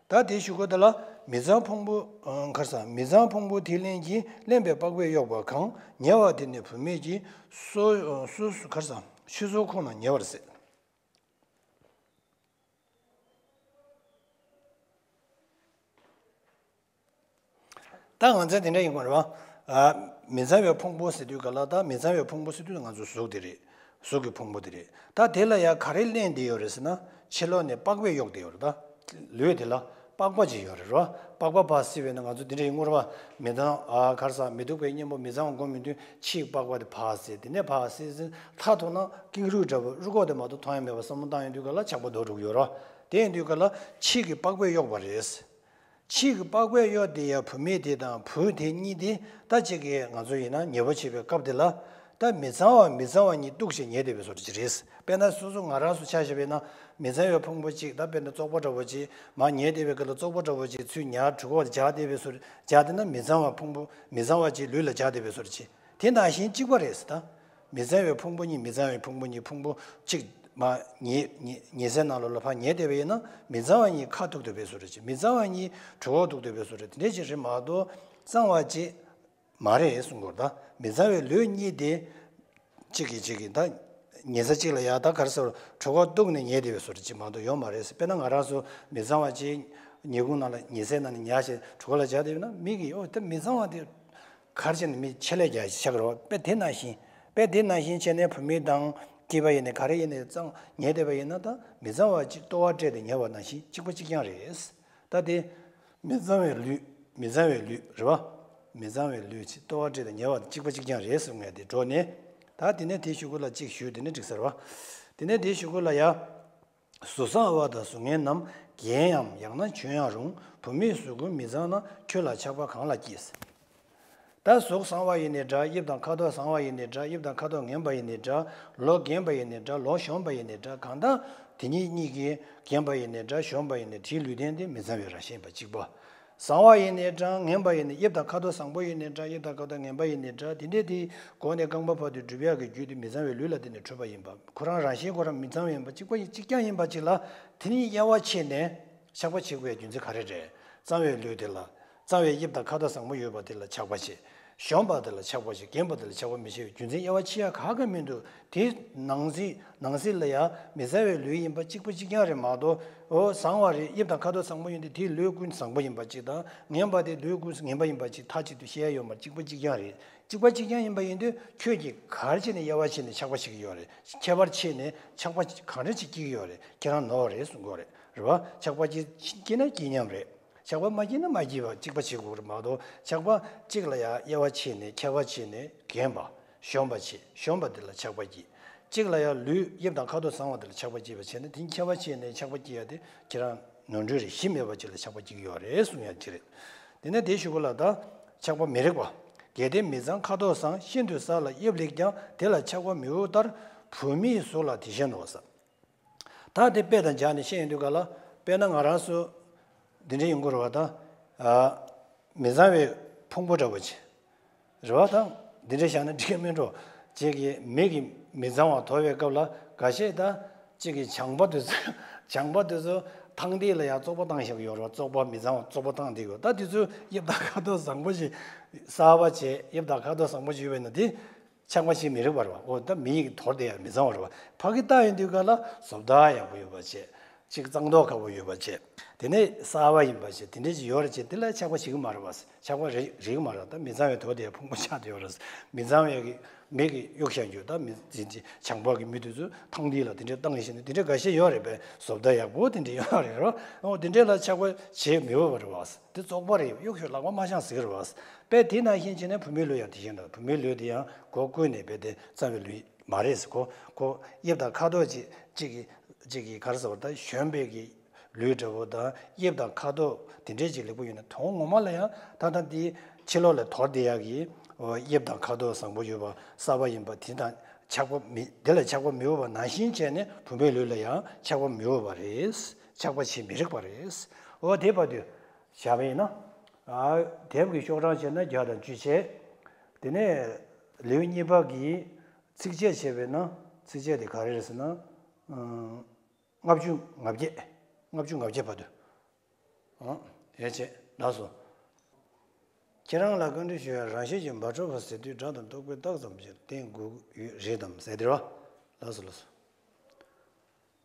ད་དེའི་གཞུག་གུ་དེ་ལ་མི་གཙང་ཕུང་པོ། ཨ། ཁར་སང་མི་གཙང་ཕུང་པོ་དེ་ལེན་གྱིས་བརླན་པའི་པགས་པས་གཡོགས་པ་གང་། ཉེ་བ་དེ་ནི་བུད་མེད་ཀྱི་སོ། སོ། ཁར་སང་ཆུ་སོ་ཁོང་ན་ཉེ་བར་ཟད། ད་ང་ཚོ་དེ་འདྲ་ཡིན་དགོས་རེད་བ། ཨ། མི་གཙང་བའི་ཕུང་པོ་ཟེར་དུས་ག་ལ་ད་མི་གཙང་བའི་ཕུང་པོ་ཟེར་དུས་ང་ཚོ་གཟུགས་དེ་རེད། གཟུགས་ཀྱི་ཕུང་པོ་དེ་རེད། ད་དེ་ལ་ཡང་ག་རེ་ལེན་བསྡད་ཡོད་རེད་ཟེར་ན་ཕྱི་ལོགས་ནས་པགས་པས་གཡོགས་བསྡད་ཡོད་རེད། ད་ལུས་དེ་ལ་པགས་པ་ཅིག་ཡོད་རེད་རོ། པགས་པ་ཕར་བསིལ་བས་ན་ང་ཚོ་དེ་འདྲ་ཡིན་དགོས་རེད་བ། མི་གཙང་། ཨ། ཁར་སང་མི་སྡུག་པའི་གཉེན་པོ་མི་གཙང་བ་སྒོམ་ཡོང་དུས་ཕྱིའི་པགས་པ་དེ་ཕར་བསིལ། དེ་ནས་ཕར་བསིལ་བསིལ་མཐའ་ཐུག་ན་ཀེང་རུས་འདྲ་བོ་རུས་ཁོག་དེ་མ་གཏོགས་མཐོང་ཡ་མེད་པ་བསམ་བློ་བཏང་ཡོང་དུས་ག་ལ་ཇག་པ་རྡོ་འགྲོ་གི་ཡོད་རོ། དེ་ཡིན་དུས་ག་ལ་ཕྱི་གི་པགས་པས་གཡོགས་པ་རེད། ཕྱི་གི་པགས་པས་གཡོགས་དེ་ཡང་བུད་མེད་དེ་དང་བུ་དེ་གཉིས་དེ་ད་ཅིག་གིས་ང་ཚོ་ཡིན་ན་ཉེ་པོ་བྱེད་པའི་སྐབས་དེ་ལ་ད་མི་གཙང་བ་མི་གཙང་བ་གཉིས་གཏུགས་བྱས་ཉལ་བསྡད་པའི་བཟོ་འདྲ་ཅིག་རེད། དཔེར་ན་སོ་སོ་ང་རང་ཚོ་ཆ་བཞག་པས་ན་མི་གཙང་བའི་ཕུང་པོ་ཅིག་ད་དཔེར་ན་བཙོག་པ་འདྲ་བོ་ཅིག་མར་ཉལ་བསྡད་པའི་སྐབས་ལ་བཙོག་པ་འདྲ་བོ་ཅིག་ཚུར་ཉར་གྲོད་ཁོག་ལ་སྦྱར་བསྡད་པའི་བཟོ་འདྲ་སྦྱར་བསྡད་ན་མི་གཙང་བ་ཕུང་པོ་མི་གཙང་བ་ཅིག་ལུས་ལ་སྦྱར་བསྡད་པའི་བཟོ་འདྲ་ཅིག་དེ་ནང་བཞིན་གཅིག་པ་རེད་ཟེར་ད། མི་གཙང་བའི་ཕུང་པོ་གཉིས། མི་གཙང་བའི་ཕུང་པོ་གཉིས། ཕུང་པོ་གཅིག་མར་ཉལ་ཉལ་ཉལ་སའི་ནང་ལོགས་ལ་ཕར་ཉལ་བསྡད་པ་ཡིན་ན་མི་གཙང་བ་གཉིས་ཁ་ཐུག་བསྡད་པའི་བཟོ་འདྲ་ཅིག་མི་གཙང་བ་གཉིས་གྲོད་ཁོག་ཐུག་བསྡད་པའི་བཟོ་འདྲ་དེ་འདྲ་ཅིག་རེད་མ་གཏོགས་གཙང་བ་ཅིག་མ་རེད་གསུང་གི་ཡོད་རེད་ད། མི་གཙང་བའི་ལུས་གཉིས་དེ་གཅིག་གིས་གཅིག་གིས་ད་ཉལ་ས་གཅིག་ལ་ཡ་ད་ག་རེ་ཟེར་གྲོད་ཁོག་གཏུགས་ནས་ཉལ་བསྡད་པའི་བཟོ་འདྲ་ཅིག་མ་གཏོགས་ཡོད་མ་རེད་ཟེར། དཔེར་ན་ང་རང་ཚོ་མི་གཙང་བ་ཅིག་ཉལ་ཁུང་ནང་ལ་ཉལ་སའི་ནང་ནས་ཉར་བྱས་གྲོད་ཁོག་ལ་སྦྱར་བསྡད་ཡོད་ན་མི་གིས་ཨོ་ད་མི་གཙང་བ་དེ་ག་རེ་བྱས་ནས་མི་ཆེད་ལས་རྒྱག་ཆགས་ཀྱི་རེད་བ། དཔེ་དེ་ནང་བཞིན། དཔེ་དེ་ནང་བཞིན་བྱས་ནས་བུད་མེད་དང་སྐྱེས་པ་ཡིན་ནའི་ག་རེ་ཡིན་ནའི་གཙང་ཉལ་བསྡད་པ་ཡིན་ན་ད་མི་གཙང་བ་ཅིག་ལྟོ་བ་བཀྲེས་ཏེ་ཉལ་བ་ནང་བཞིན་གཅིག་པ་གཅིག་རྐྱང་རེད། ད་དེ་མི་གཙང་བའི་ལུས། མི་གཙང་བའི་ལུས་རེད་བ། མི་གཙང་བའི་ལུས་ཅིག་ལྟོ་བ་བཀྲེས་ཏེ་ཉལ་བ་གཅིག་པ་གཅིག་རྐྱང་རེད་གསུང་ངས་དེ་འགྲོ་ནས། ད་དེ་ནས་དེ་གཞུག་གུ་ལ་གཅིག་ཞུས་དེ་ནས་འགྲིག་ས་རེད་བ། དེ་ནས་དེ་གཞུག་གུ་ལ་ཡ། གཟུགས་གཙང་བ་དང་གཟུགས་ངན་རྣམས། རྒན་ཡང་ཡང་ན་གྱོན་ཡང་རུང་། བུད་མེད་གཟུགས་ཀུན་མི་གཙང་ན། ཁྱོད་ལ་ཆགས་པ་གང་ལ་སྐྱེས། ད་གཟུགས་བཟང་བ་ཡིན་ནའི་འདྲ། དབྱིབས་དང་ཁ་དོག་བཟང་བ་ཡིན་ནའི་འདྲ། དབྱིབས་དང་ཁ་དོག་ངན་པ་ཡིན་ནའི་འདྲ། ལོ་རྒན་པ་ཡིན་ནའི་འདྲ། ལོ་གཞོན་པ་ཡིན་ནའི་འདྲ། གང་ལྟར་དེ་གཉིས་གཉིས་ཀྱི་རྒན་པ་ཡིན་ནའི་འདྲ། གཞོན་པ་ཡིན་ནའི་དེའི་ལུས་རྟེན་དེ་མི་གཙང་བའི་རང་བཞིན་ཡིན་པ་གཅིག་པ། བཟང་བ་ཡིན་ནའི་འདྲ། ངན་པ་ཡིན་ནའི། དབྱིབས་དང་ཁ་དོག་བཟང་པོ་ཡིན་ནའི་འདྲ། དབྱིབས་དང་ཁ་དོག་ངན་པ་ཡིན་ནའི་འདྲ། དེ་འདྲའི་དེའི་འགོ་ནས་རྐང་པ་བར་དུ་སྒྲུབ་ཡག་གི་རྒྱུ་དེ་མི་གཙང་བའི་ལུས་ལ་བརྟེན་ནས་གྲུབ་པ་ཡིན་པ། ཁོ་རང་རང་བཞིན་ཁོ་རང་མི་གཙང་བ་ཡིན་པ་གཅིག་པ་ཡིན། གཅིག་རྐྱང་ཡིན་པ་གཅིག་ལ་དེ་ནི་དབྱེ་བ་ཕྱེ་ནས་བཤགས་པ་བྱེད་དགོས་ཡ་རྒྱུ་མཚན་ག་རེ་རེད། གཙང་བའི་ལུས་དེ་ལ། གཙང་བའི་དབྱིབས་དང་ཁ་དོག་བཟང་པོ་ཡོད་པ་དེ་ལ་བཤགས་པ་བྱེད། གཞོམ་པ་དེ་ལ་ཆགས་པ་བྱེད། འགེངས་པ་དེ་ལ་ཆགས་པ་མི་བྱེད་པའི་རྒྱུ་མཚན་དབྱེ་བ་ཕྱེ་ཡ་ག་གེ་མི་འདུག་དེ་ནང་གསེས་ནང་གསེས་ལ་ཡང་མི་བཟང་བའི་ལུས་ཡིན་པ་གཅིག་པ་གཅིག་རྐྱང་རེད་མ་གཏོགས། འོ་བཟང་བ་རེད། དབྱིབས་དང་ཁ་དོག་བཟང་པོ་ཡིན་དུས་དེའི་ལུས་ཀུན་བཟང་པོ་ཡིན་པ་གཅིག་དང་། ངན་པ་དེ་ལུས་ཀུན་ངན་པ་ཡིན་པ་གཅིག་མཐའ་གཅིག་ཏུ་བཤད་ཡ་ཡོད་མ་རེད། གཅིག་པ་གཅིག་རྐྱང་རེད། གཅིག་པ་གཅིག་རྐྱང་ཡིན་པ་ཡིན་དུས་ཁྱོད་ཀྱིས་ག་རེ་བྱས་ནས་དབྱེ་བ་ཕྱེ་ནས་ཆགས་པ་བྱེད་ཀྱི་ཡོད་རེད། ཁྱད་པར་ཕྱེ་ནས་ཆགས་པ་གང་འདྲ་ཅིག་སྐྱེ་གི་ཡོད་རེད། ཁྱེད་རང་ནོར་རེད་གསུང་གི་ཡོད་རེད། རེད་བ། ཆགས་པ་གཅིག་སྐྱེས་ན་སྐྱེས་མཉམ་རེད། ཆགས་པ་མ་སྐྱེས་ན་མ་སྐྱེས་པ་གཅིག་པ་བྱེད་དགོས་རེད་མ་གཏོགས། ཆགས་པ་གཅིག་ལ་ཡང་དབྱེ་བ་ཕྱེ་ནས་ཁྱད་པར་ཕྱེ་ནས་འགེངས་པ། གཞོམ་པ་བྱེད། གཞོམ་པ་དེ་ལ་ཆགས་པ་སྐྱེ། གཅིག་ལ་ཡང་ལུས་དབྱིབས་དང་ཁ་དོག་བཟང་བ་དེ་ལ་ཆགས་པ་སྐྱེས་པ་བྱས་ནས། དེ་ཁྱད་པར་ཕྱེ་ནས་ཆགས་པ་སྐྱེ་ཡ་དེ་ཁྱེད་རང་ནོར་འཁྲུལ་རེད། གཞི་མེད་པ་ཅིག་ལ་ཆགས་པ་སྐྱེ་གི་ཡོད་རེད་གསུང་ཡ་ཅིག་རེད། དེ་ནས་དེའི་གཞུག་གུ་ལ་ད་ཆགས་པ་མི་རིགས་པ། གལ་ཏེ་མི་གཙང་ཁ་དོག་བཟང་། ཤིན་ཏུ་གསལ་ལ་དབྱིབས་ལེགས་ཀྱང་། དེ་ལ་ཆགས་པ་མི་འོས་ལྟར། བུད་མེད་གཟུགས་ལ་དེ་བཞིན་ནོ་ཟེར། ད་དེ་དཔེ་དང་སྦྱར་ནས་བཤད་ཡོང་དུས་ག་ལ། དཔེར་ན་ང་རང་ཚོ་འདི་འདྲ་ཡོང་གི་རེད་བ། ད་ཨ་མི་གཙང་བའི་ཕུང་པོ་འདྲ་བོ་ཅིག་རེད་བ། ད་འདི་འདྲ་བཞག་ན་འགྲིག་གི་མིན་འགྲོ། ཅིག་གིས་མི་གི་མི་གཙང་བ་དོར་བའི་སྐབས་ལ་འགའ་ཤས་ད་ཅིག་གིས་ཇང་པ་དེ་ཚོ་ཇང་པ་དེ་ཚོ་ཐང་དེ་ལ་ཡང་བཙོག་པ་བཏང་བཞག་གི་ཡོད་རེད་བ། བཙོག་པ་མི་གཙང་བ་བཙོག་པ་བཏང་བསྡད་ཡོད། ད་དེ་ཚོ་དབྱིབས་དང་ཁ་དོག་བཟང་པོ་ཞིག་གསར་པ་བྱས། དབྱིབས་དང་ཁ་དོག་བཟང་པོ་ཞིག་ཡོད་པ་ཡིན་ན་དེ། ཆགས་པ་ཞིག་མི་རིགས་པ་རེད་བ། འོ་ད་མི་ཡིས་དོར་བསྡད་ཡ་མི་གཙང་བ་རེད་བ། ཕ་གི་ལྟ་ཡོང་དུས་ག་ལ་བཟོ་ལྟ་ཡག་པོ་ཡོད་པ་བྱས། ཅིག་གཙང་མདོག་ཁ་པོ་ཡོད་པ་བྱས། དེ་ནས་གསར་པ་ཡིན་པ་བྱས། དེ་འདྲ་ཅིག་ཡོད་རེད་བྱས། དེ་ལ་ཆགས་པ་ཞིག་མ་རེད་བ། ཆགས་པ་རེད་རིགས་མ་རེད། ད་མི་གཙང་བའི་དོར་བསྡད་ཡ་ཕུང་པོ་ཆགས་བསྡད་ཡོད་རེད། མི་གཙང་བའི་གི་མི་གི་གཡུག་བཞག་རྒྱུ། ད་མི་ཅིག་ཅིག་ཇང་པ་གི་མི་དེ་ཚོ་ཐང་དེ་ལ་དེ་འདྲ་བཏང་བཞག་ནས་དེ་འདྲ་འགའ་ཤས་ཡོད་རེད་པས། བཟོ་ལྟ་ཡག་པོ་དེ་འདྲ་ཡོད་རེད་རོ། འོ་དེ་འདྲ་ལ་ཆགས་པ་བྱེད་མི་འོས་པ་རེད་བ། དེ་བཙོག་པ་རེད། གཡུག་ཞོག་ལག་པ་མ་འཆང་ཟེར་གི་རེད་བ། དཔེ་དེ་ནང་བཞིན་བྱས་ནས་བུད་མེད་ལུས་ཡང་དེ་བཞིན་དང་། བུད་མེད་ལུས་དེ་ཡང་སྒོ་ཀུན་ནས་རྦད་དེ་གཙང་བའི་ལུས་མ་རེད་ཟེར། ཁོ་ཁོ་དབྱིབས་དང་ཁ་དོག་ཅིག་ཅིག་གི་ཅིག་གི་ག་རེ་ཟེར་བ། ད་གཞོན་པའི་གི་ལུས་འདྲ་བོ་དང་། དབྱིབས་དང་ཁ་དོག་དེ་འདྲས་ཅིག་ལེགས་པོ་ཡོད་ན། དོན་ངོ་མ་ལ་ཡང་ད་ལྟ་འདི་ཕྱི་ལོགས་ལ་དོར་བསྡད་ཡག་གི་དབྱིབས་དང་ཁ་དོག་བཟང་པོ་ཡོད་པ་གསར་པ་ཡིན་པ་དེ་དང་ཆགས་པ་མི་དེ་ལ་ཆགས་པ་མི་འོས་པ་ནང་བཞིན་བྱས་ནས་བུད་མེད་ལུས་ལ་ཡང་ཆགས་པ་མི་འོས་པ་རེད། ཆགས་པ་བྱེད་མི་རིགས་པ་རེད། འོ་དེ་བར་དུ་བཞག་པ་ཡིན་ན། ཨ་དེབ་ཀྱི་ཤོག་གྲངས་བྱས་ན་བརྒྱ་དང་བཅུ་བྱས། དེ་ནས་ལེའུ་གཉིས་པ་གི་ཚིགས་བཅད་བྱས་པས་ན། ཚིགས་བཅད་དེ་ག་རེ་རེད་ཟེར་ན། ཨང་ལྔ་བཅུ་ང་བརྒྱད། ལྔ་བཅུ་ང་བརྒྱད་བར་དུ། ཨང་། ཡ་བྱས་ལགས་སོ། ཁྱེད་རང་ལ་བཀའ་འདྲི་ཞུ་ཡ། རང་བཞིན་གྱིས་མ་གྲུབ་པ་ཟེར་དུས་སྒྲ་དང་རྟོག་པས་རྟགས་ཙམ་གྱིས་བསྟན་དགོས་ཀྱི་ཡོད་རེད་དམ་ཟེར་དེ་རེད་བ། ལགས་སོ་ལགས་སོ།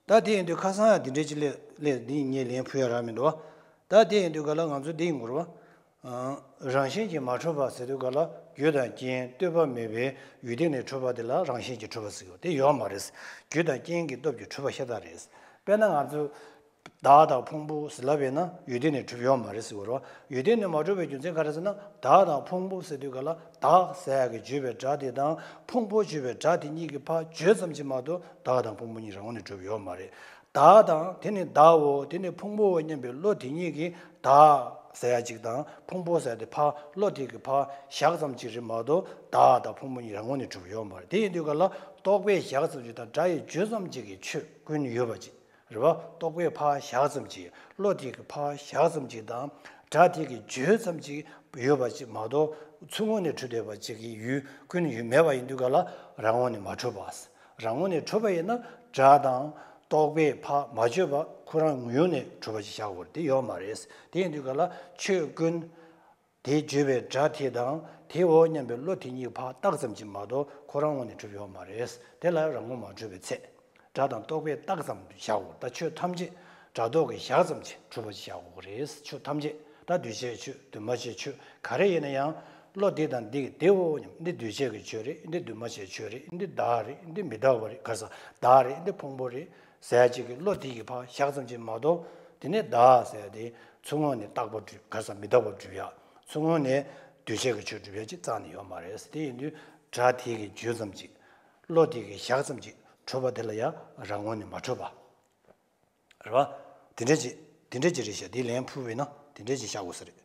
ད་དེ་ཡིན་དུས་ཁ་སང་ཡང་དེ་འདྲའི་ཅིག་སླེབས་སླེབས། འདི་ངས་ལན་ཕུལ་ཡ་རག་མི་འདུག་བ། ད་དེ་ཡིན་དུས་ག་ལ་ང་ཚོ་འདི་ཡིན་དགོས་རེད་བ། ཨང་། རང་བཞིན་གྱིས་མ་གྲུབ་པ་ཟེར་དུས་ག་ལ་རྒྱུ་དང་རྐྱེན་ལྟོས་པ་མེད་པའི་ཡུལ་དེ་ནས་གྲུབ་པ་དེ་ལ་རང་བཞིན་གྱིས་གྲུབ་པ་ཟེར་གྱི་ཡོད། དེ་ཡོད་མ་རེད། རྒྱུ་དང་རྐྱེན་གྱི་སྟོབས་ཀྱིས་གྲུབ་པ་ཤ་སྟག་རེད། དཔེར་ན་ང་ཚོ་བདག་དང་ཕུང་པོ་ཟེར་ལབ་པས་ན་ཡུལ་དེ་ནས་གྲུབ་ཡོད་མ་རེད་ཟེར་གྱི་ཡོད་རེད་བ། ཡུལ་དེ་ནས་མ་གྲུབ་པའི་རྒྱུ་མཚན་ག་རེ་ཟེར་ན། བདག་དང་ཕུང་པོ་ཟེར་དུས་ག་ལ་བདག་ཟེར་ཡག་གི་བརྗོད་པའི་སྒྲ་དེ་དང་ཕུང་པོ་བརྗོད་པའི་སྒྲ་དེ་གཉིས་ཀྱི་ཕར་བརྗོད་ཙམ་གྱིས་མ་གཏོགས་བདག་དང་ཕུང་པོ་གཉིས་རང་ངོས་ནས་གྲུབ་ཡོད་མ་རེད། བདག་དང་དེ་ནི་བདག་འོ་དེ་ནི་ཕུང་པོའོ་སྙམ་པའི་བློ་དེ་ཉིད་ཀྱིས་བདག་ཟེར་ཡ་གཅིག་དང་ཕུང་པོ་ཟེར་ཡ་དེ་ཕར་བློ་དེ་གི་ཕར་བཞག་ཙམ་གཅིག་རེད་མ་གཏོགས་བདག་དང་ཕུང་པོ་གཉིས་རང་ངོས་ནས་གྲུབ་ཡོད་མ་རེད། དེ་ཡིན་དུས་ག་ལ་རྟོག་པས་བཞག་ཙམ་གཅིག་དང་སྒྲ་ཡིས་བརྗོད་ཙམ་གཅིག་གིས་ཆོས་ཀུན་ཡོད་པ་གཅིག་རེད་བ། རྟོག་པས་ཕར་བཞག་ཙམ་གཅིག་བློ་དེ་གི་ཕར་བཞག་ཙམ་གཅིག་དང་སྒྲ་དེ་གི་བརྗོད་ཙམ་གཅིག་ཡོད་པ་གཅིག་མ་གཏོགས་ཚུར་ངོས་ནས་གྲུབ་བསྡད་པ་གཅིག་གི་ཡུལ་ཀུན་ཡོད་མེད་པ་ཡིན་དུས་ག་ལ་རང་ངོས་ནས་མ་གྲུབ་པ། རང་ངོས་ནས་གྲུབ་པ་ཡིན་ན་སྒྲ་དང་རྟོག་པས་ཕར་མ་བརྗོད་པ་ཁོ་རང་ངོས་ནས་གྲུབ་པ་ཅིག་བཞག་དགོས་རེད། དེ་ཡོད་མ་རེད། དེ་ཡིན་དུས་ག་ལ་ཆོས་ཀུན་དེ་བརྗོད་པའི་སྒྲ་དེ་དང་དེའོ་སྙམ་པའི་བློ་དེ་གཉིས་ཕར་བཏགས་ཙམ་གྱིས་མ་གཏོགས་ཁོ་རང་ངོས་ནས་གྲུབ་ཡོད་མ་རེད། དེ་ལ་རང་ངོས་མ་གྲུབ་པའི་ཚེ། སྒྲ་དང་རྟོག་པས་བཏགས་ཙམ་བཞག་དགོས། ད་ཆོས་ཐམས་ཅད་སྒྲ་རྟོག་གིས་བཞག་ཙམ་གྱིས་གྲུབ་པ་ཅིག་བཞག་དགོས་རེད། ཆོས་ཐམས་ཅད་ད་འདུས་བྱས་ཆོས་འདུས་མ་བྱས་ཆོས་ག་རེ་ཡིན་ན་ཡང་བློ་འདི་དང་འདི་གི་དེའོ་སྙམ། འདི་འདུས་བྱས་ཀྱི་ཆོས་རེད། འདི་འདུས་མ་བྱས་ཆོས་རེད། འདི་བདག་རེད། འདི་མི་རྟག་པ་རེད། ག་ས་བདག་རེད། འདི་ཕུང་པོ་རེད། ཟེར་ཡ་གཅིག་གི་བློ་དེ་གི་ཕར་བཞག་ཙམ་གྱིས་མ་གཏོགས། དེ་ནས་བདག་ཟེར་ཡ་དེ་ཚུར་ངོས་ནས་རྟག་པ་སྒྲུབ། ག་ས་མི་རྟག་པ་སྒྲུབ་ཡ། ཚུར་ངོས་ནས་འདུས་བྱས་ཀྱི་ཆོས་སྒྲུབ་ཡ་ཅིག་རྩ་ནས་ཡོད་མ་རེད། དེ་ཡིན་དུས་སྒྲ་དེ་གི་བརྗོད་ཙམ་གྱིས་བློ་དེ་གི་བཞག་ཙམ་གྱིས་གྲུབ་པ་དེ་ལ་ཡང་རང་ངོས་ནས་མ་གྲུབ་པ་རེད་བ། དེ་འདྲ་ཅིག་དེ་འདྲ་ཅིག་རེད་ཤག་དེ་ལན་ཕུལ་བས་ན་དེ་འདྲ་ཅིག་བཞག་དགོས་ས་རེད།